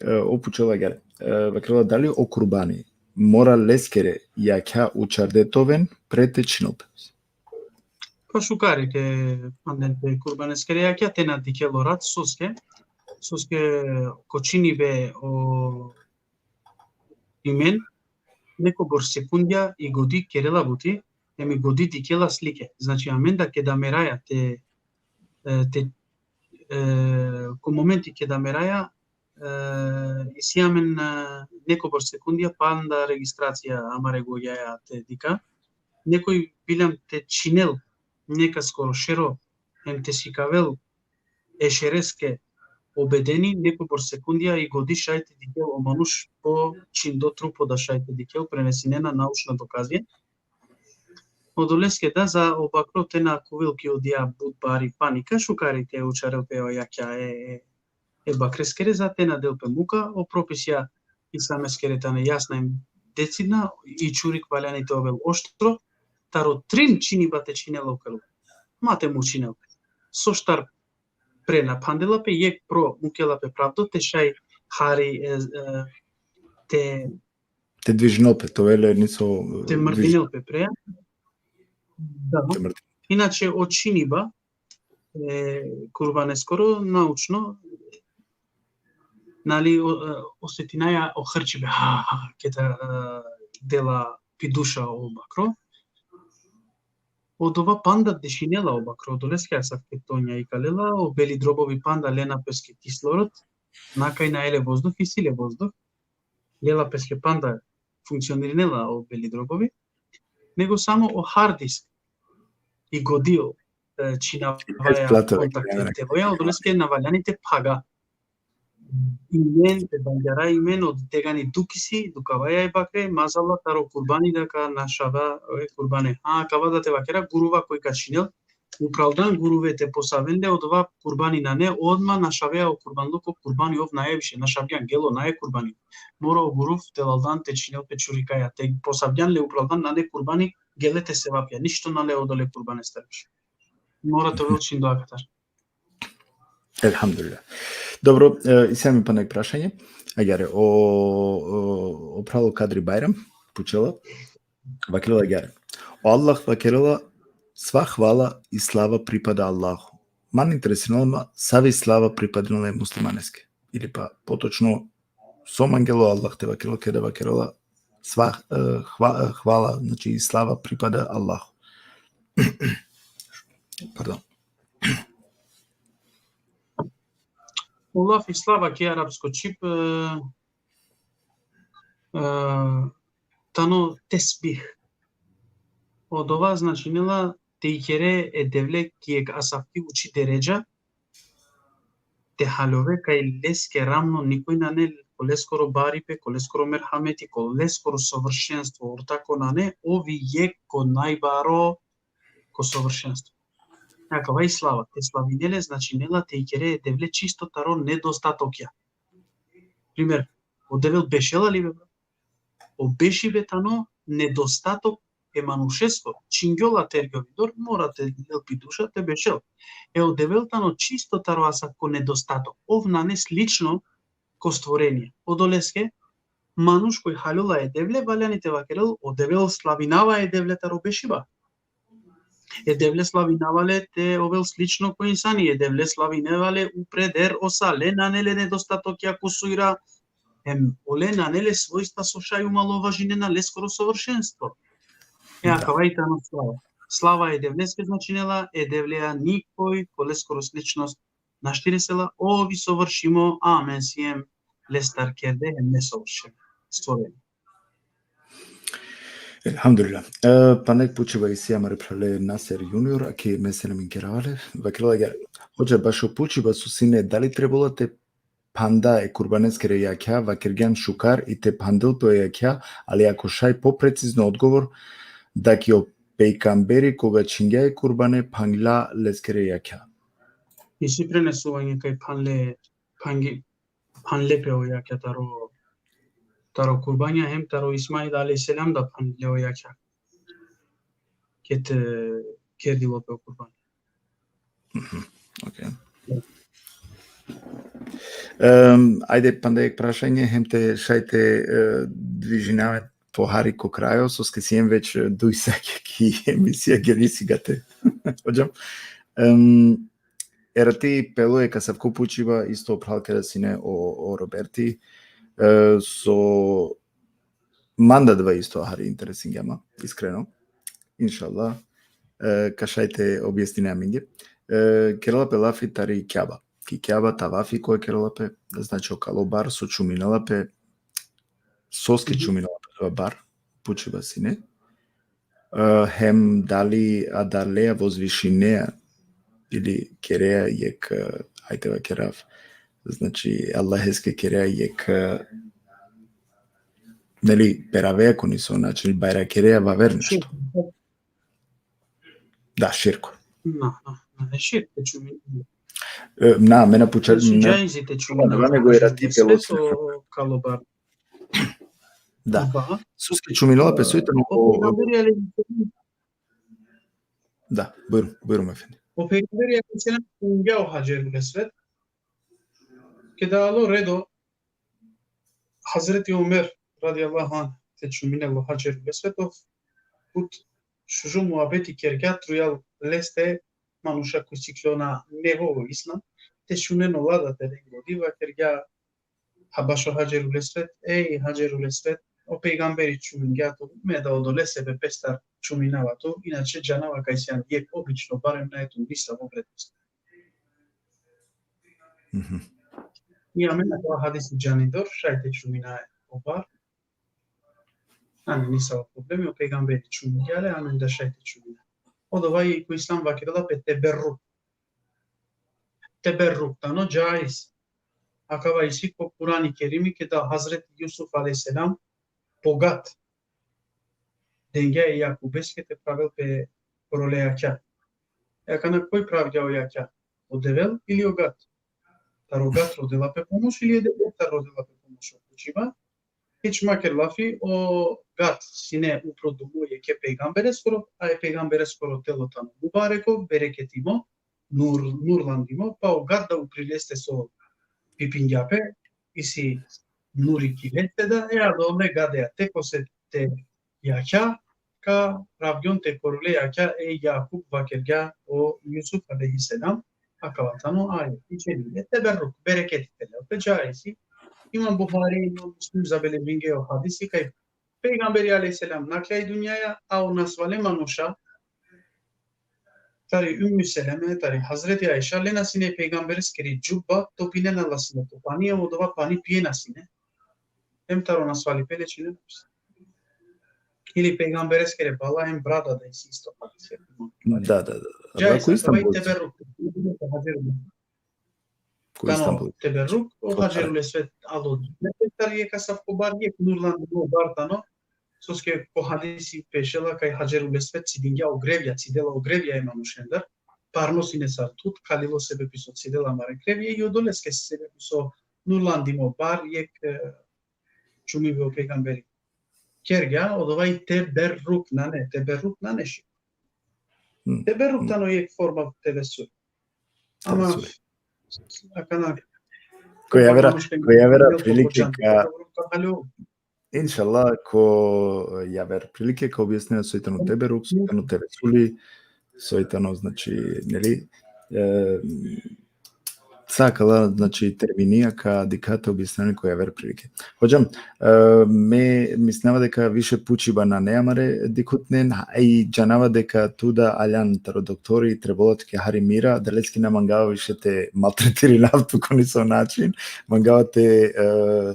e, ov pučela agjaar, e, vakerela dali o kurbani mora leskere jakha učarde te oven pre te čhinel pe. Pa šukar i te phanden pe kurbaneskere jakha te na dikhel o rat, soske, soske ko čhinibe o imen, nekobor sekundja i godi kerela buti, em i godi dikhela slike. Znači, amen da keda meraja te, e, te, e, ko momenti keda meraja, e, isi amen, e, nekobor sekundja panda registracija amare gojaja te dikha. Nekoj biljam te čhinel nekaskoro šero, em te sikavel e šereske o bedeni, nekobor sekundja i godi šaj te dikhel o manuš po čhindo trupo, da šaj te dikhel, prenesinena naučna dokazija. Odoleske da za o bakro te na khuvel ki odija but bari panika, šukar i te učarel pe o jakha e, e, e bakreskere, za te na del pe muka, o propisija islameskere tane jasna em decidna, i čurik valjani te ovel oštro, taro trin čhiniba te čhinel okel. Ma te mučinel pe. Soštar pre na phandela pe, jekh pro mukela pe pravdo, te šaj hari, e, e, te Te dvižinel pe, te ovel le niso, e, te dviž- mrdinel pe pre. Da. Te mrd- Inače, o čhiniba, e, kurbaneskoro naučno, nali, o, e, osetinaja o hrčibe, ha, ha, keda, e, dela pi duša o bakro. Odova panda dešinela o bakro, odoleske asavke tonja ikalela, o beli drobovi panda lena peske kislorod, na kaj nae le vozduh, isi le vozduh, lela peske panda funkcionirinela o beli drobovi, nego samo o hard disk i godi o, e, čhinavaja, plato, kontakti, ja, tevoja, odoleske na valjani te phaga. Imen, te bangjara imen, od tegani dukisi, dukavaja e bakre, mazala taro kurbani da ka našava e kurbane. A, akava da te vakera, guruva koj ka čhinel, upraldan guruve te posaven le, odova kurbani nane, odma našavea o kurbanluko, kurbani ov nae više, našavgjan, gelo, nae kurbani. Mora o guruv te laldan te čhinel pe čurikaja, te posavgjan le upraldan, nane kurbani, gele te sevapja, ništo nane odole kurbanestar više. Mora te ovel čhindo akatar. Elhamdulillah. Dobro, e, isi amen pana jekh prašanje. Agjaar, o, o, o phral o Kadri Bajram pučela, vakerela agjaar. O Allah vakerela: „Sva hvala i slava pripada Allahu.” Man interesinela ma savi slava pripadinela e muslimaneske. Ili pa, potočno, so mangela o Allah te vakerel keda vakerela: „Sva, e, hva-, e, hvala, znači, i slava pripada Allahu.” Pardon. O lafi slava ki arapsko čhib, e, e, tano tesbih. Odova značinela te ikere e Devle ki jekh asavki uči deredža, te haljove kaj leske ravno nikoj nane, ko leskoro baripe, ko leskoro merhameti, ko leskoro sovršenstvo, ortako nane, ov i jekh ko najbaro, ko sovršenstvo. Akava i slava, te slavine le, značinela te ikere e Devle čisto taro nedostatokja. Primer, o Devel bešela li be? O bešibe tano nedostatok e manušesko, čhingjola tergjovi dor, mora te lel pi duša te bešel. E o Devel tano čisto taro asavko nedostatok. Ov nane slično ko stvorenie. Odoleske, manuš koj haljola e Devle, valjani te vakerel: „O Devel, slavinava e Devle taro bešiba.” E Devle slavinava le te ovel slično ko insani, e Devle slavinava le upreder, o sa le nane le nedostatokja, kusura, em ole nane le svojstva so šaj umalo važinena leskoro sovršenstvo. E, da, akava i tano slava. Slava e Devleske značinela, e Devlea nikoj ko leskoro sličnost našti resela, ov i sovršimo, a amen siem lestar kerde hem nesovršimo stvorenie. Elhamdulillah. E, pana jekh pučiba isi amare phrale Naser Junior, aki me selam ikerava le, vakerela agjaar: Hodža, bašo pučiba so sine, dali trebela te phanda e kurbaneskere jakha, vakergjan šukar i te phandel pe o jakha, ali ako šaj poprecizno odgovor, da ki o pejgamberi koga čhingja e kurbane, phangla leskere jakha. Isi prenesuvanje kaj phanle, phangi-, phanle pe o jakha taro, taro kurbanja hem taro Ismail alejhi selam da phanle o jakha. Ked, e, kerdilo pe o kurbanja. Mhm. Okej. Em, ajde, panda jekh prašanje, hem te šaj te, e, dvižina amen po hari ko krajo, soske siem već, e, duj sati ki emisija, geli sigate. Hodžam. Em, erati pelo jekh asavko pučiba, isto o phral keda sine o, o Roberti, e, so manda adava isto hari interesingja ma, iskreno. Inšallah. E, ka šaj te objasnine amenge. E, kerela pe lafi tari Kjaba. Ki Kjaba tavafi koj kerela pe, znači, o kalo bar so čuminela pe, soske Mhm. čuminela pe taro bar, pučiba sine. E, hem dali adalea vozvišinea ili kerea jekh, e, ajde vakerav, znači, Allaheske kerea jekh, e, neli, peravea ko niso, znači, bajrakerea vaver nešto. Širk. Da, širko. Na, na, na, širk te čumin. E, na, me na puča-, Znači, na, džaizi te čumin. da, nego erati pelo Sveto kalo bar. Da. Ba. Soske čuminela pe, soj tano O pejgamberi alejhi, Da, bujrum, bujrum efendi. o pejgamberi alejhi selam čumingja o Hadžerul Esved. Keda alo redo Hazreti Omer, radijallahu anh, te čuminel o Hadžerul Esved, ov but šužo muabeti kergja trujal leste manuša koj siklona nevo o islam, te šunen ola da te len godi, vakergja bašo Hadžerul Esved: Ej, Hadžerul Esved, o pejgamberi čumingja tu, me da odole sebepestar čuminava tu, inače džanava kaj sian jekh obično bar, em nane tu nisavo vrednost. Mhm. I amen akava hadisi džanindor, šaj te čumina o bar. Nane nisavo problemi, o pejgamberi čumingja le, amen da šaj te čumina. Odova i ko islam vakerela pe teberruk. Teberruk tano džaiz. Akava isi ko Kurani Kerimi, keda Hazreti Jusuf alejhi selam po gad dengja e Jakubeske te pravel pe korole jakha. E akana koj pravgja o jakha? O Devel ili o gad? Taro gad rodela pe pomoš ili e Devel taro rodela pe pomoš? O pučiba. Hič maker lafi, o gad sine upro dumo jekhe pejgambereskoro, a e pejgambereskoro telo tano mubareko, bereketimo, nur, nurlandimo, pa o gad da upri leste so pipingja pe, isi nuri ki leste da, e adole gadea te kose te jakha, ka pravgjon te korole jakha e Jakub, vakergja o Jusuf alejhi selam, akava tano ajet. I čeli le teberruk, bereketi te lel pe, džaizi. Imam Buhari, Imam Muslim zabeležingje o hadisi kaj pejgamberi alejhi selam nakhla i dunjaja, a o nasvale manuša, tari Ummu Seleme, tari Hazreti Aiša, lena sine pejgambereskiri džubba, topinena la sine ko pani, em odova pani pijena sine. Em taro nasvalipe lečinena. Ili pejgambereskere bala, em brada da isi isto hadisi. Da, da, da. Džaiz, Lako Istanbul. Teberruk. Ko Tano Istanbul. Teberruk, o Ko Hadžerul Esved alo. Tari jekh asavko bar, jekh nurlandimo bar tano, soske ko hadisi bešela kaj Hadžerul Esved cidingja o grevja, cidela o grevja e manušendar, parno sine sar thud, kalilo sebepi so cidela amare grevja, i odoleske sebepi so nurlandimo bar, jekh, e, čumibe o pejgamberi kergja, odova i teberruk nane, teberruk nane širk. Hmm. Teberruk tano jekh forma tevessul. Ama, Tevessul. Akana. Ko javera, Manušen ko javera jel to prilike počan. ka, Ka haljo. Inšallah, ko javer prilike ka objasnina soj tano teberruk, soj tano tevesuli, soj tano, znači, neli, e, sa akala, znači, terminija ka dikha te objasnina ko javer prilike. Hodžam, e, me mislinava deka više pučiba nane amare dikhutnen, a i džanava deka tu da aljan taro doktori, trebela tuke hari mira, adaleske na mangava više te maltretirinav tu ko niso način, mangava te, e,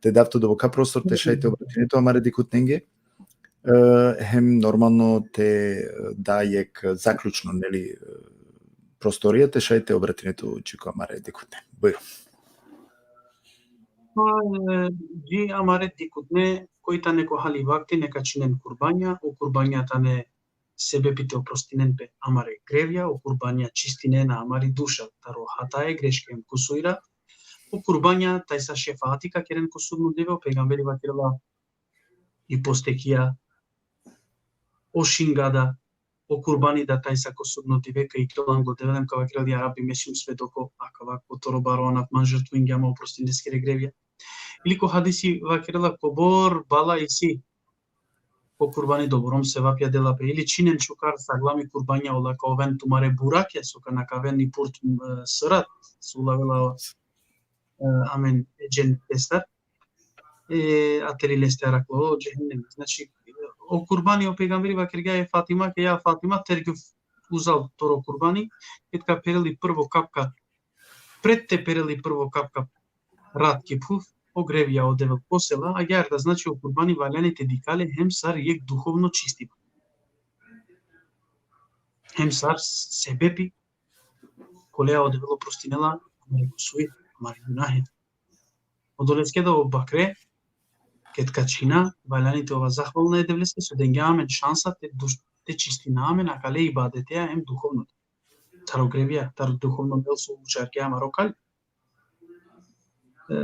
te dav tu doboka prostor te šaj te obratine tu amare dikhutnenge, e, hem normalno te, e, da jekh zaključno, neli, e, prostorija te šaj te obratine tu dži ko amare dikhutne. Bujrum. Pa, e, dži amare dikhutne, koj tane ko hali vakti neka činen kurbanja, o kurbanja tane sebepi te oprostinen pe amare grevja, o kurbanja čistinena amari duša taro hataja, greške hem kusura. O kurbanja tajsa šefaati ka keren ko sudno dive, o pejgamberi vakerela: i postekija, o šingada, o kurbani da tajsa ko sudno dive ka iklol anglo Devel em ka vakerel: ja Rabbi, me sijum svedoko akava kotoro baro anav man žrtvuingja, ma oprostin leskere grevja. Ili ko hadisi vakerela: kobor bala isi, o kurbani doborom sevapja dela pe. Ili čhinen šukar saglami kurbanja, ola ka oven tumare burakja so ka nakaven i purt, e, sirat, so ulavela, e, amen e dženetestar, e, a teli leste araklo o džehennem. Znači, o kurbani, o pejgamberi vakergja e Fatimake: ja Fatima, tergjum uzal toro kurbani, ked ka perel i prvo kapka, pred te perel i prvo kapka rat ki phuv, o grevja o Devel posela, agjaar da, znači, o kurbani valjani te dikha le hem sar jekh duhovno čistiba. Hem sar sebepi kolea o Devel oprostinela amare kusurit, amare gunahe. Odoleske da o bakre, ked ka čhina, valjani te ova zahvalna e Devleske so dengja amen šansa te duš-, te čistina amen akale ibadeteja hem duhovno. Taro grevja, taro duhovno mel so učargja amaro kalbi. E,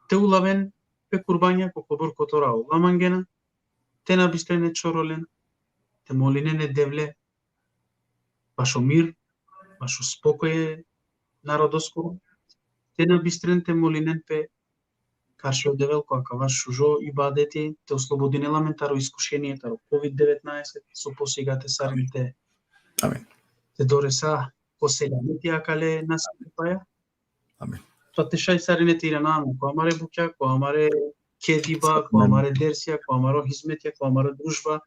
te ulaven pe kurbanja ko kobor kotora ola mangena, te na bistren e čorolen, te molinen e Devle bašo mir, bašo spokoj e narodoskoro, te na bistren te molinen pe karši o Devel ko akava šužo ibadeti, te oslobodinel amen taro iskušenie, taro kovid devetnaeset, so posigate sarine te, Amin. Te doresa ko selameti akale nasipaja. Amin. Pa te šaj sarine te irana amen ko amare bukja, ko amare kediba, ko amare dersija, ko amaro hizmetja, ko amaro družba,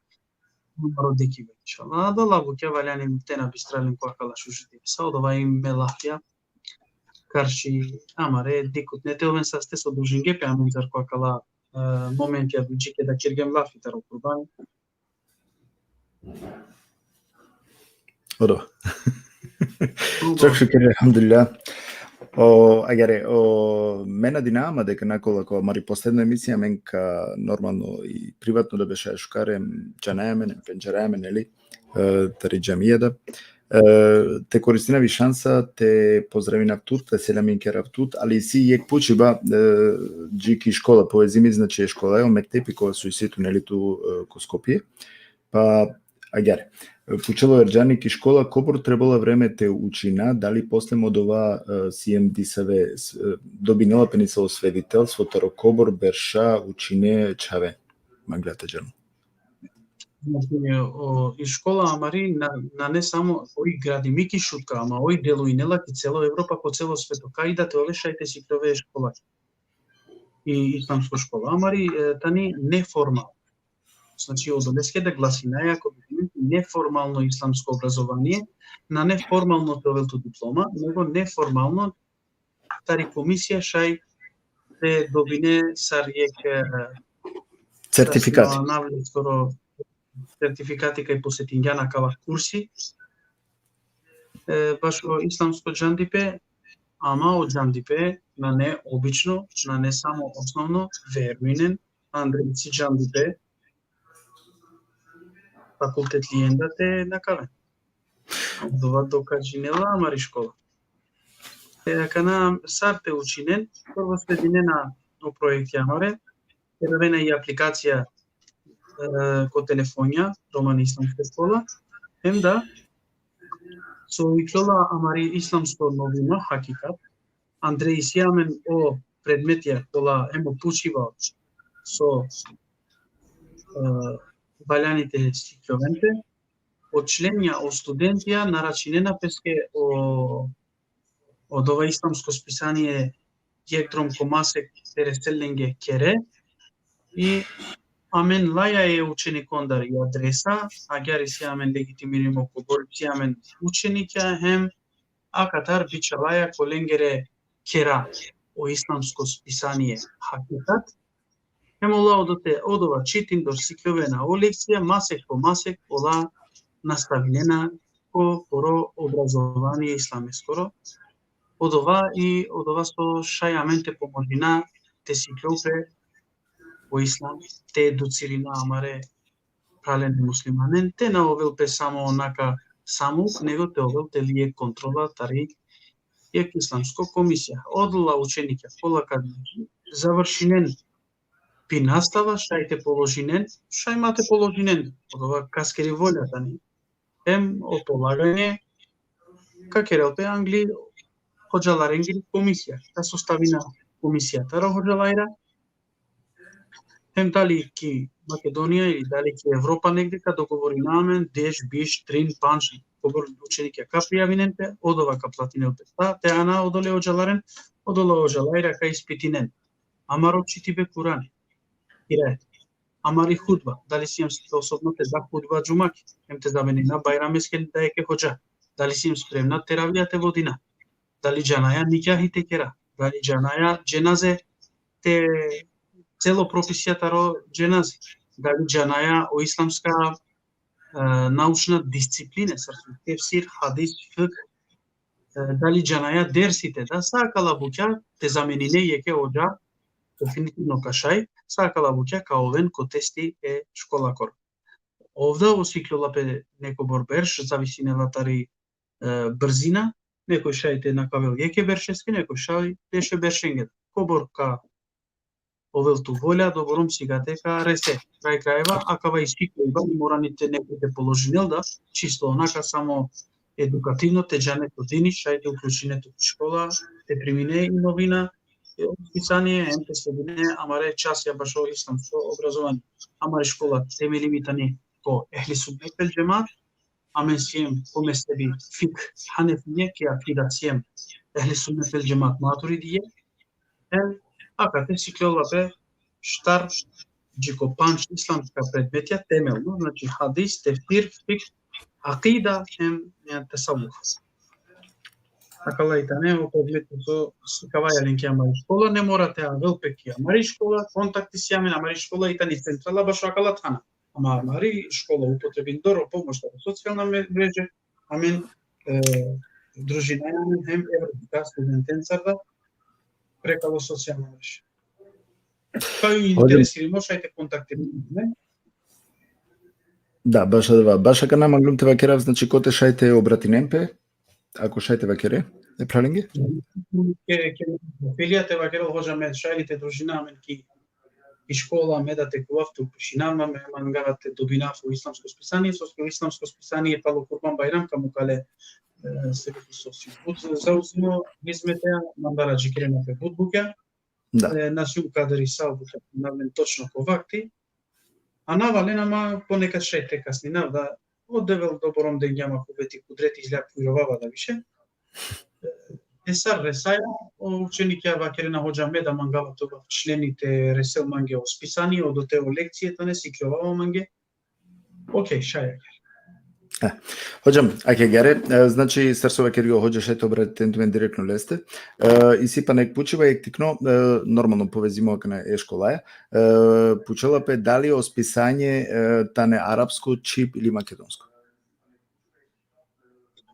ko amaro dekibe. Inšallah, adala bukja valjani te na bistralen ko akala šužo dive. Sa odova i me lafija karši amare dikutne, te oven saste so dužinge pe amencar ko akala, e, momentja, džike da kergjem lafi taro kurban. Odova. Čak šuker, elhamdulillah. O, agjaar, o, me nadinava ma deka nakolo ko amari posledno emisija, amen ka normalno i privatno da bešaja šukar, em džanaja amen, em pendžaraja amen, neli, e, tari džamija da. E, te koristinav i šansa, te pozdravinav tut, te selaminkerav tut, ali isi jekh pučiba, e, dži ki škola, povezimi, znači, e školaja, o mektepi kova so isi tu, neli, tu, e, ko Skopje. Pa, agjaar, pučela o Erdžani: ki škola kobor trebela vreme te učina, dali posle odova, e, siem disave, s-, e, dobinela pe nesavo sveditelstvo taro kobor berša učine čhave? Mangla te džanel. Znači, o, i škola amari na, nane samo oj gradimi ki Šutka, ama oj deluinela ki celo Evropa, ko celo sveto. Kaj da te ove šaj te sikljove e škola. I islamsko škola amari, e, tani neformalno. Znači, odoleske da glasinaja ko dokumenti neformalno islamsko obrazovanie, nane formalno te ovel tu diploma, nego neformalno tari komisija šaj te dobine sar jekh, e, Certifikati. Sar na, na, skoro certifikati kaj posetingjan akava kursi. E, bašo islamsko džandipe, ama o džandipe nane obično, nane samo osnovno, verujnen, andre isi džandipe fakultetlienda te nakaven. Odova dokažinela amari škola. E, akana sar te učinen, prvo sledinena o projekti amare, te ravena i aplikacija, e, ko telefonja, romani islamsko škola, hem da so iklola amari islamsko novina Hakikat, andre isi amen o predmetja kola hem o pučiba so, e, valjani te sikljoven pe, o členja, o studentja naračinena peske o, odova islamsko spisanie jekh drom ko masek te resel lenge khere, i amen laja e učenikondar i adresa, agjaar isi amen legitimirimo kobor isi amen učenikja, hem akatar bičhalaja ko lengere kera o islamsko spisanie Hakikat. Hem ola odote, odova čitindor sikljovena o lekcija, masek po masek ola nastavinena ko poro obrazovanie islameskoro. Odova i odova so šaj amen te pomožina te sikljol pe o islam, te educirina amare pralen muslimanen, te na ovel pe samo onaka samouk, nego te ovel teli jekh kontrola tari jekh islamsko komisija. Odola učenikja, kola ka završinen pi nastava, šaj te položinen, šaj ma te položinen, odova kaskeri volja tani. Hem o polaganje ka kerel pe angli hodžalarengiri komisija, ka sostavina komisija taro hodžalajra, hem dali ki Makedonija ili dali ki Evropa negde ka dogovorina amen, deš, biš, trin, pandž, kobor učenikja ka prijavinen pe, odova ka platinel pe. Ta, te ana odole hodžalaren, odola hodžalajra ka ispitinen. Amaro čitibe Kurani. Kiraet. Amari hutba. Dali siem sposobno te da hutba džumake, hem te zamenina Bajrameske da jekhe hodža. Dali siem spremna teravija te vodina. Dali džanaja nikahi te kera. Dali džanaja dženaze te celo propisija taro dženaze. Dali džanaja o islamska, e, naučna discipline, sar su tefsir, hadis, fikh, e, dali džanaja dersite, da sa akala bukja te zamenine jekhe hodža, definitivno ka šaj, sa akala bukja ka oven ko testi e školakoro. Ovda o siklola pe nekobor berš, zavisinela tari, e, brzina, nekoj šaj te nakavel jekhe beršeske, nekoj šaj deše beršenge. Kobor ka ovel tu volja, doborom sigate ka rese. Kraj krajeva, akava isi kojba, i mora ni te nekoj te položinel da, čisto onaka samo edukativno te džane to dini, šaj te uključine tu škola, te primine i novina, e, pisanie, hem te sledine amare časja bašo islamsko obrazovanie. Amari škola temelimi tani ko ehli sunnet vel džemat, amen siem ko mezhebi fikh hanefije, ki akida siem ehli sunnet vel džemat maturidije, hem akate siklola pe štar dži ko pandž islamska predmetja temelno, znači hadis, tefsir, fikh, akida, hem, e, tesavuf. Akala i tane o predmeti so sikavaja len ki amari škola, ne mora te avel pe ki amari škola, kontakti si amen, amari škola i tani centrala bašo akala thana. Ama amari škola upotrebindor o pomoć taro socijalna me-, mreže, amen, e, družinaja amen hem evropska studentencar da prekalo socijalna mreža. Kaj interesirimo, šaj te kontaktirimo, ne? Da, baš adava. Baš akana manglum te vakerav, znači, kote šaj te obratinen pe, ako šaj te vakere, e phralenge? Ke, ke, filija te vakere, hodža, me šaj li te družina amen ki, ki škola, me da te kuvav te upišinav, me mangava te dobinav o islamsko spisanie, soske o islamsko spisanie palo Kurban Bajram ka mukale, e, se so si but zauzimo hizmeteja, mandar adžikerena pe but bukja. Da. E, na sijum kadar i sa bukja, na amen točno ko vakti. A na valen, ama ponekad šaj te kasninav, da o Devel doborom dengja ma kuveti, kudreti, izlja pujrovava da više. E, sar resaja, o učenikja vakerena, hodža, me da mangava te ovav členi, te resel mange o spisanie, odote o lekcije tane, sikljovava mange. Okej, šaj. E, hodžam, ake gare, e, znači, sar so vakergja o hodža, šaj te obratinen tumen direktno leste. E, isi pana jekh pučiba, jekh tikno, e, normalno povezimo akana e školaja. E, pučela pe dali o spisanie, e, tane arapsko, čhib ili makedonsko.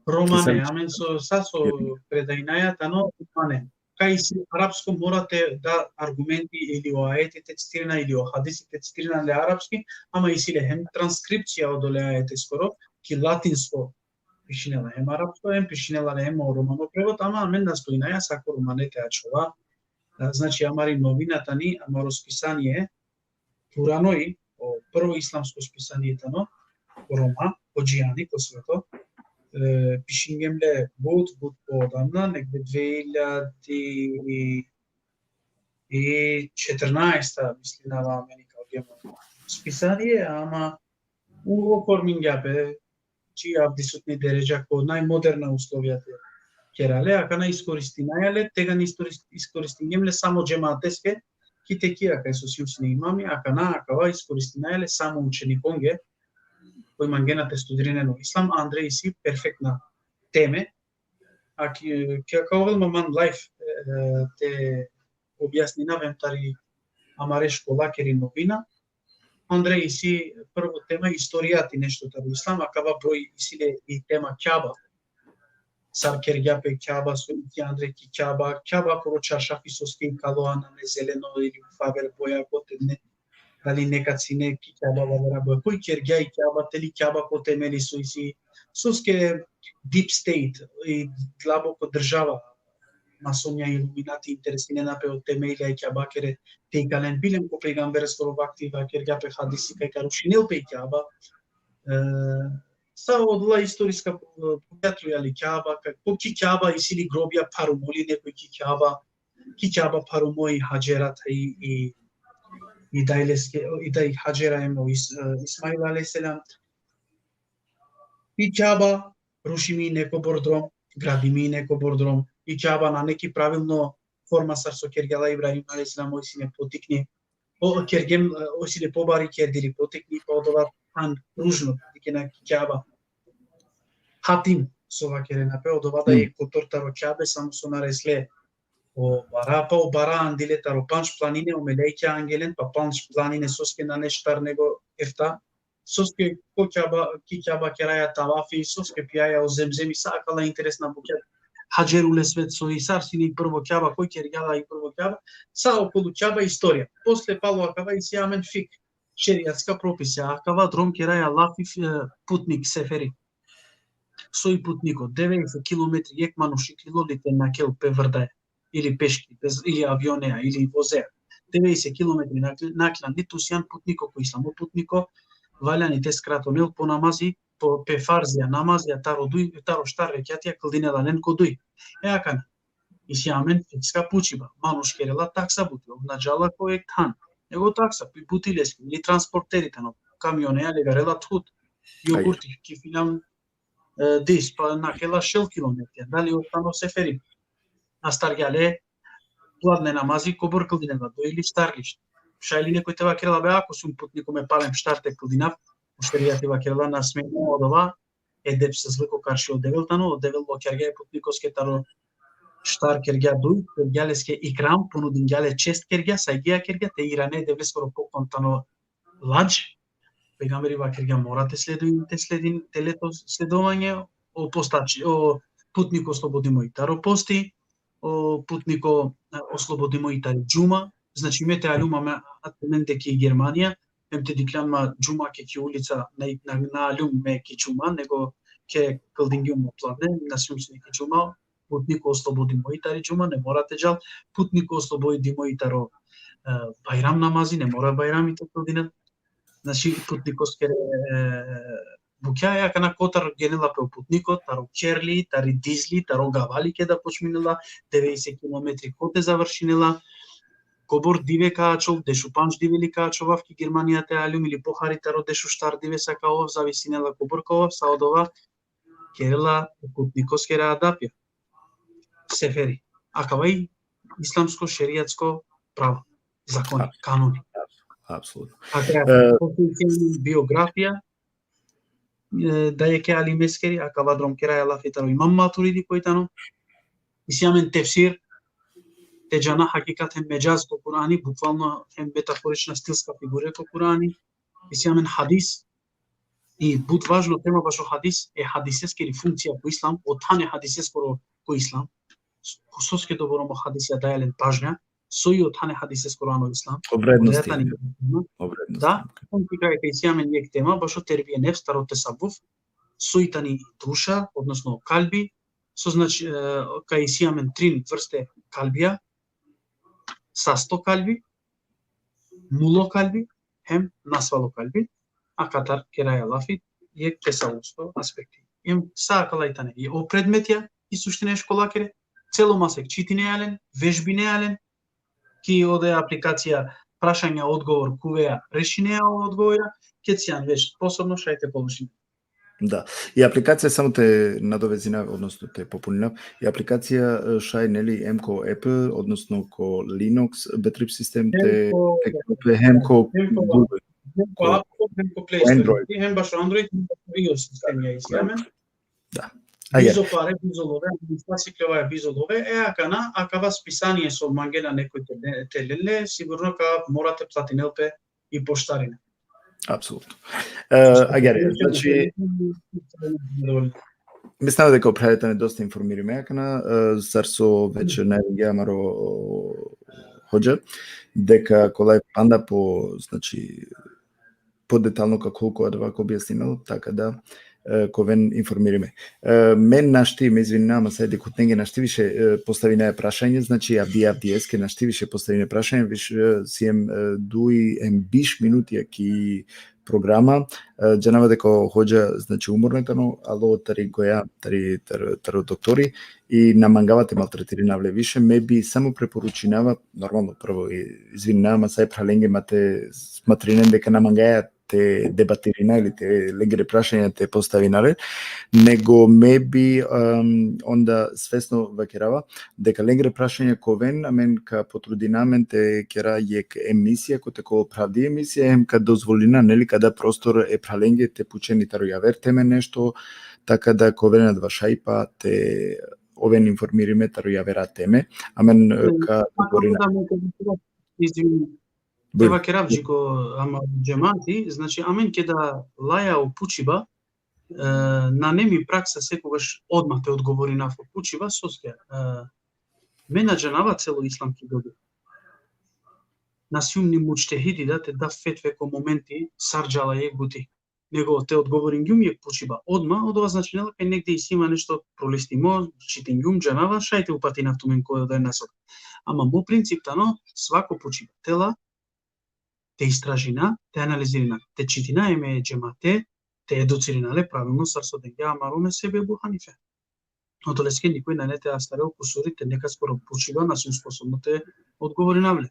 Romane, amen so, sa so predajnaja tano romane. Kaj isi arapsko, mora te da argumenti ili o ajeti te citirina ili o hadisi te citirina le arapski, ama isi le hem transkripcija odole ajeteskoro, ki latinsko pišinela hem arapsko, hem pišinela le hem o romano prevod, ama amen nastojnaja sako romane te ačhova. A, znači, amari novina tani, amaro spisanie, Puranoi, o prvo islamsko spisanie tano, Roma, o Džijani, ko sveto. E, pišingjem le but, but poodamna, negde dve iljadi i četrnaesta, mislinava, amen ikalgjem o spisanie, ama u oformingja pe, či avdisutni deredža ko najmoderna uslovija te kera le, akana iskoristinaja le, tegani iskoris-, iskoristingjem le samo džemateske, ki te kija kaj so sijum sine imami, akana akava iskoristinaja le samo učenikonge, koj mangena te studirinen o islam, andre isi perfektna teme, a ki, ki ka ovel ma man live, e, te objasninav em tari amare školakeri novina, andre isi prvo tema istorija ti nešto taro islam, akava broj isi le i tema Kjaba. Sar kergja pe Kjaba, so iki andre ki Kjaba, Kjabakoro čaršafi soske ikalo anane zeleno ili faver boja, kote ne, dali nekad sine ki Kjaba valera boja, koj kergja i Kjaba, te li Kjaba ko temeli so isi, soske deep state, i dlaboko država, masonja, iluminati interesinena pe o temelja e Kjabakere, te ikalen bilen ko pejgambereskoro vakti, vakergja pe hadisi kaj ka rušinel pe i Kjaba. E, sa odola istoriska, e, bukja trujali Kjaba, kaj ko ki Kjaba isi li grobja, pharumo li nekoj ki Kjaba, ki Kjaba pharumo i Hadžera thaj i, i, i daj leske, i daj Hadžera em o Is-, e, Ismail alejhi selam. I Kjaba rušimi nekobor drom, gradimi nekobor drom. I Kjaba nane ki pravilno forma sar so kergja la Ibrahim alejhi selam, oj sine potikni. O, o kergjem, e, oj sine pobari kerdiri, potikni, pa odova than kružno, dikhen na ki Kjaba. Hatim, so vakerena pe, odova da Mm. e kotor taro Kjabe, samo so na resle o bara, pa o bara andile taro pandž planine, o melejke angelen, pa pandž planine, soske nane štar nego efta, soske ko Kjaba, ki Kjaba keraja tavafi, soske pijaja o Zemzemi, sa akala interesna bukja. Hadžerul Esved, so i sar sine i prvo Kjaba, koj kergja la i prvo Kjaba, sa okolu Kjaba istorija. Posle palo akava isi amen fik, šerijatska propisija, akava drom keraja lafi, e, putnik, seferi. So i putniko, devedeset kilometri jekh manuš iklilo li te nakel pe vrdaja, ili peški, bez, ili avionea, ili vozea. Devedeset kilometri nakl-, naklan li tu sian putniko ko islam, o putniko, valjani te skratonel po namazi, po pe farzija namazija, taro duj, taro štar rekjatija kldinela len ko duj. E akana, isi amen fikska pučiba, manuš kerela taksa buti, ov na džala ko jekh than, nego taksa, pi buti leske, ili transporteri tano, kamionea legarela thut, jogurti, ki filan, e, dis, pa nakela šel kilometrija, dali ov tano seferi. Astargja le, pladne namazi, kobor kldinela, duj ili štar li? Šaj li nekoj te vakerela, be, ako sum putniko me palem štar te kldinav, o šerijati vakerela na smejna odova, edepsizluk karši o Devel tano, o Devel lokjargja e putnikoske taro štar kergja duj, kergja leske ikram, ponudingja le čest kergja, sajgija kergja, te irane e Devleskoro poklon tano ladž. Pejgamberi vakergja mora te sledin, te sledin, te le to sledovanje, o postači, o putniko oslobodimo i taro posti, o putniko, e, oslobodimo i tari džuma. Znači, me te aljum, a me, a te mende ki Germanija, em te dikhljan ma džuma ke ki ulica, na, na, na aljum me ki džuma, nego ke kldingjum o pladne, na sijum sine ki džuma, putniko oslobodimo i tari džuma, ne mora te džal, putniko oslobodimo i taro, e, bajram namazi, ne mora bajrami te kldinel. Znači, putnikoske, e, bukja, e akana kotar genela pe o putniko, taro kerli, tari dizli, taro gavali keda počminela, devedeset kilometri kote završinela, kobor dive ka ačhol, dešupandž dive li ka ačhovav ki Germanija te aljum ili pohari taro dešuštar dive sa ka ovav, zavisinela kobor ka ovav, sa odova kerela o putnikoskere adapja. Seferi. Akava i islamsko šerijatsko pravo, zakoni, Apsolutno. kanuni. Apsolutno. Akava E, biografija, e, da jekhe alimeskeri, akava drom keraja lafi taro Imam Maturidi koj tano. Isi amen tefsir, te džana hakikat hem medžaz ko Kur'ani, bukvalno hem metaforična stilska figure ko Kur'ani. Isi amen hadis, i but važno tema bašo hadis, e hadiseskeri funkcija ko islam, o than e hadiseskoro ko islam, soske dobor o hadisija daja len pažnja, so i o than e hadiseskoro ano islam. O vrednosti. Odoja tani, o vrednosti. Da, on ki kraj ka isi amen jekh tema, bašo terbije nefs, taro tesavvuf, so i tani duša, odnosno kalbi, so znači, e, ka isi amen trin vrste kalbija, sasto kalbi, mulo kalbi, hem nasvalo kalbi, akatar keraja lafi, jekh tesavvufsko aspekti. Em sa akala i tane, i o predmetja, i suština e školakere, celo masek čitinea len, vežbinea len, ki ode aplikacija prašanja odgovor, kuveja, rešinea o odgovora, ked sian već sposobno šaj te položine. Da. I aplikacija, samo te nadovezina, odnosno te popunina, i aplikacija, e, šaj, neli, hem ko Apple, odnosno ko Linux, betrip sistem, Hem te, ko, te, hem ko hem ko, Google, hem ko ko Apple, hem ko Play Store. Android. I hem bašo Android, hem bašo iOS sistemija isi amen. Da. Ajde. Bizo pare, bizo love, administraciji kljovaja bizo love, e akana, akava spisanie so mangela nekoj te, te len le, sigurno ka mora te platinel pe i poštarina. Apsolutno. E, agjaar, znači, mislam deka o phralja tane dosta informirime akana, e, sar so već najavingja amaro, o, hodža, deka kola panda po, znači, podetalno ka khol ko adava ka objasninel, taka da, e, ka oven informirime. E, me našti, me izvinava, ma sa e dikhutnenge našti više, e, postavinaja prašanja, znači, avdi, avdijeske našti više postavinaja prašanja, više, e, siem, e, duj em biš minutija ki programa, e, džanava deka o hodža, znači, umorno tano, alo tari goja, tari, tar-, taro doktori, i na mangava te maltretirinav le više, me bi samo preporučinava, normalno, prvo, i-, izvinava, ma sa e phralenge ma te smatrinen deka na mangaja te debatirina ili te lengere prašanja te postavina le, nego me bi, em, onda svesno vakerava, deka lengere prašanja ka oven, amen ka potrudina amen te kera jekh emisija, kote ka ovel phravdi emisija, em ka dozvolina, neli, ka da prostor e phralenge te pučen i taro javer teme nešto, taka da ka oven adava šajipa te oven informirime taro javera teme. Amen, e, ka odgovorina. Izvini. Te vakerav dži ko ama džemati, znači, amen keda laja o pučiba, e, nane mi praksa sekogaš odma te odgovorinav o pučiba, soske, e, me na džanava celo islamski dogja. Na sijum ni mudžtehidi da te dav fetve ko momenti sar džala jekh buti. Nego te odgovoringjum jekh pučiba odma, odova značinela kaj negde isi ma nešto prolistimo, čitingjum, džanava, šaj te upatinav tumen ko da e nasok. Ama mo princip tano, svako pučiba te la, te istražina, te analizirina, te čitina em e džemate, te educirina le pravilno sar so dengja amaro mezhebi Ebu Hanife. Odoleske nikoj nane te astarel kusuri te nekaskoro pučiba, na sijum sposobno te odgovorinav le.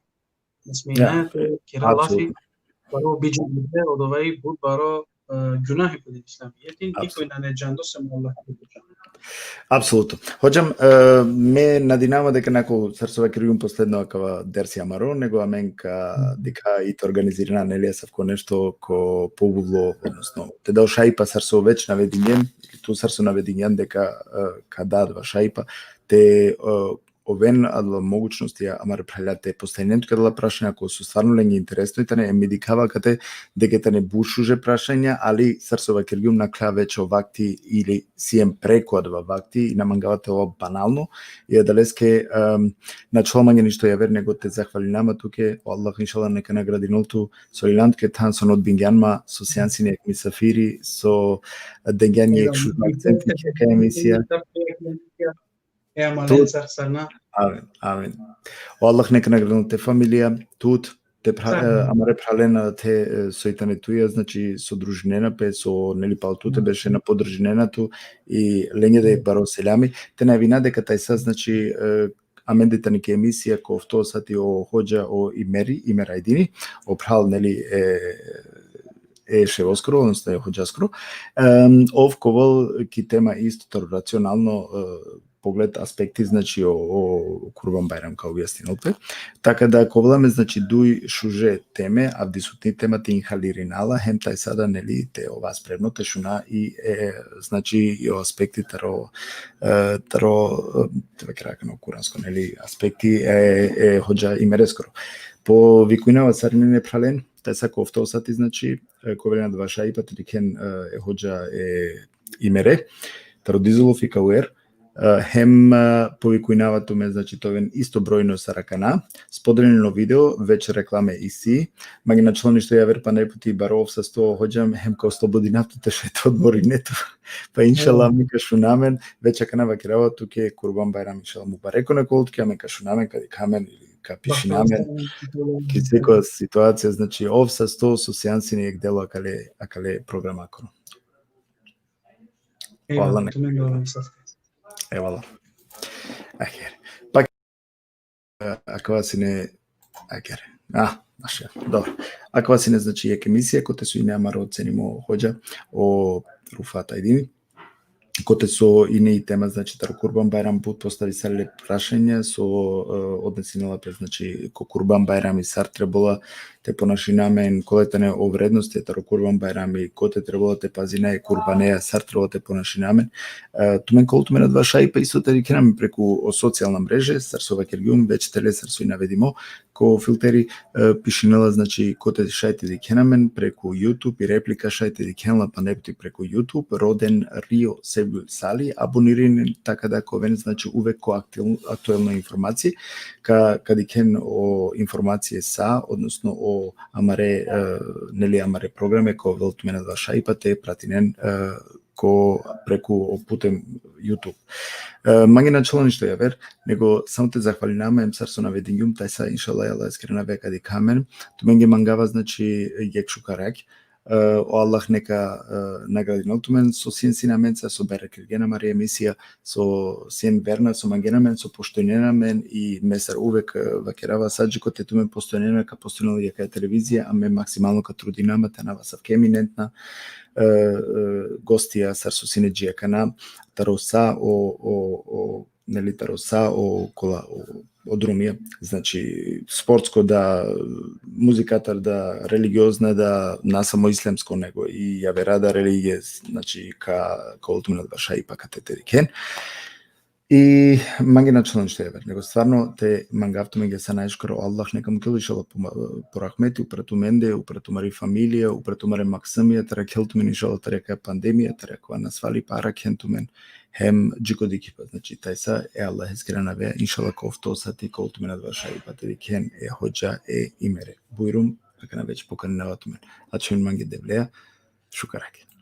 Ne smejnaja te kera lafi, apsolutno, baro bidžanlipe, odova i but baro, e, gunahi ko din islamijeti, nikoj nane džando sem Allah. Apsolutno. Hodžam, e, me nadinava deka nakon sar so vakergjum posledno akava dersi amaro, nego amen ka dikha i te organizirina, neli, asavko nešto ko pobuvlo, odnosno te da o šajipa sar so već navedingjem, tu sar so navedingjem deka, e, ka da adava šajipa, te, e, oven adala mogućnosti amare phralja te postavinen tuke adala prašanja, ako so stvarno lenge interesno i tane, em me dikhava kate deka tane but šuže prašanja, ali sar so vakergjum, nakhla već o vakti ili siem preko adava vakti, i na mangava te ova banalno, i adaleske, em, na ačhola mange ništo javer nego te zahvalinav ma tuke, o Allah inšallah neka nagradinol tu, so lilan tuke than so na odbingjan ma, so sijan sine jekh misafiri, so dengjan jekh šužo akcenti ki akaja emisija. E, amen, sar, sar na. Amin, amin. O Allah neka nagradinol te familija, tut, te phra-, e, amare phralena te, e, so i tane tuja, znači, so družinena pe, so, neli, pal tute bešena, podržinena tu, i lenge da i baro selami. Te najavina deka tajsa, znači, e, amende tani ki emisija ko ofto sati o hodža o Imeri, Imer Ajdini, o phral, neli, e, e ševoskoro, odnosno e hodžaskoro. Em, ov ka ovel ki tema isto taro racionalno, e, pogled, aspekti, znači, o, o Kurban Bajram, ka objasninel pe. Taka da ka ovel amen, znači, duj šuže teme, avdisutni tema te inhalirina la, hem tajsa da, neli, te ova spremno te šuna i, e, znači, i o aspekti taro, e, taro, e, te vakera akana o kuransko, neli, aspekti, e, e hodža Imereskoro. Povikujnava sarinen e phralen, tajsa ko ofto sati, znači, e, ka ovel adava šajipa te dikhen, e, e hodža, e, Imere, taro Dizolov i Kauer, e, hem, e, povikujnava tumen, znači, te oven isto brojno sar akana, spodelinen o video, već reklame isi, mange na ačhol ništo javer, pana jekh puti baro ov sasto, hodžam, hem ka oslobodinav tut te šaj te odmorine tu, pa inšallah, amin, amen ka šuna amen, već akana vakerava tuke Kurban Bajram, inšallah, mubarek neka ovel tuke, amen ka šuna amen, ka dikha amen, ili ka pišina amen, ki seko situacija, znači, ov sasto so sijan sine jekh delo akale, akale programakoro. Eyvallah. Eyvallah. Aher. Pa, e, akava sine, aher. Ah, maša, dobro. Akava sine, znači, jekh emisija kote so ine amaro cenimo hodža, o Rufat Ajdini, kote so ine i tema, znači, taro Kurban Bajram, but postavisale prašanja so, e, odnosinela pe, znači, ko Kurban Bajrami, sar trebela te ponašina amen, kole tane o vrednosti taro Kurban Bajrami, kote trebela te pazina e kurbaneja, sar trebela te ponašina amen. E, tumen ka ovel tumen adava šajipa isto te dikhen amen preku o socijalna mreže, sar so vakergjum, već tele sar so i navedimo, ko filteri, e, pišinela, znači, kote šaj te dikhen amen preku YouTube i replika šaj te dikhen la pana jekh puti preku YouTube, roden Rio Sevgül Sali, abonirinen, taka da ka oven, znači, uvek ko aktuel-, aktuelno informacije, ka, ka dikhen o informacije sa, odnosno o amare, e, neli, amare programe, ka ovel tumen adava šajipa te pratinen, e, ko preku o putem YouTube. E, mange na ačhola ništo javer, nego samo te zahvalinama em sar so navedingjum, tajsa inšallah e Allaheskere anavea ka dikha amen. Tumenge mangava, znači, jekh šukar rakj. E, o Allah neka, e, nagradinel tumen, so sien sine amenca, so berekirgjen amari emisija, so sien verna, so mangena amen, so poštujnena amen, i me sar uvek, e, vakerava, sa dži kote tumen poštujnena, ka poštujnel i akaja televizija, a me maksimalno ka trudinama te anav asavke eminentna, e, e, gostija sar so sine dži akana, taro sa o, o, o, neli, taro sa o kola, o, o drumija, znači, sportsko da, muzikatar da, religiozna da, na samo islamsko, nego i javera da religije, znači, ka, ka ovel tumen adava šajipa kate te dikhen. I mange na ačhola ništo javer, nego stvarno te mangav tumenge sa najšukar, o Allah neka mukel inšallah po, po rahmeti upra tumende, upra tumari familija, upra tumare maksamija, te arakhel tumen inšallah tari akaja pandemija, tari akava nasvalipa arakhen tumen, hem dži ko dikhipa, znači, tajsa e Allaheskere anavea, inšallah, ko ofto sati ka ovel tumen adava šajipa te dikhen e hodža e imere. Bujrum, akana već pokarinava tumen. Ačhoven mange Devleja, šukar rakj.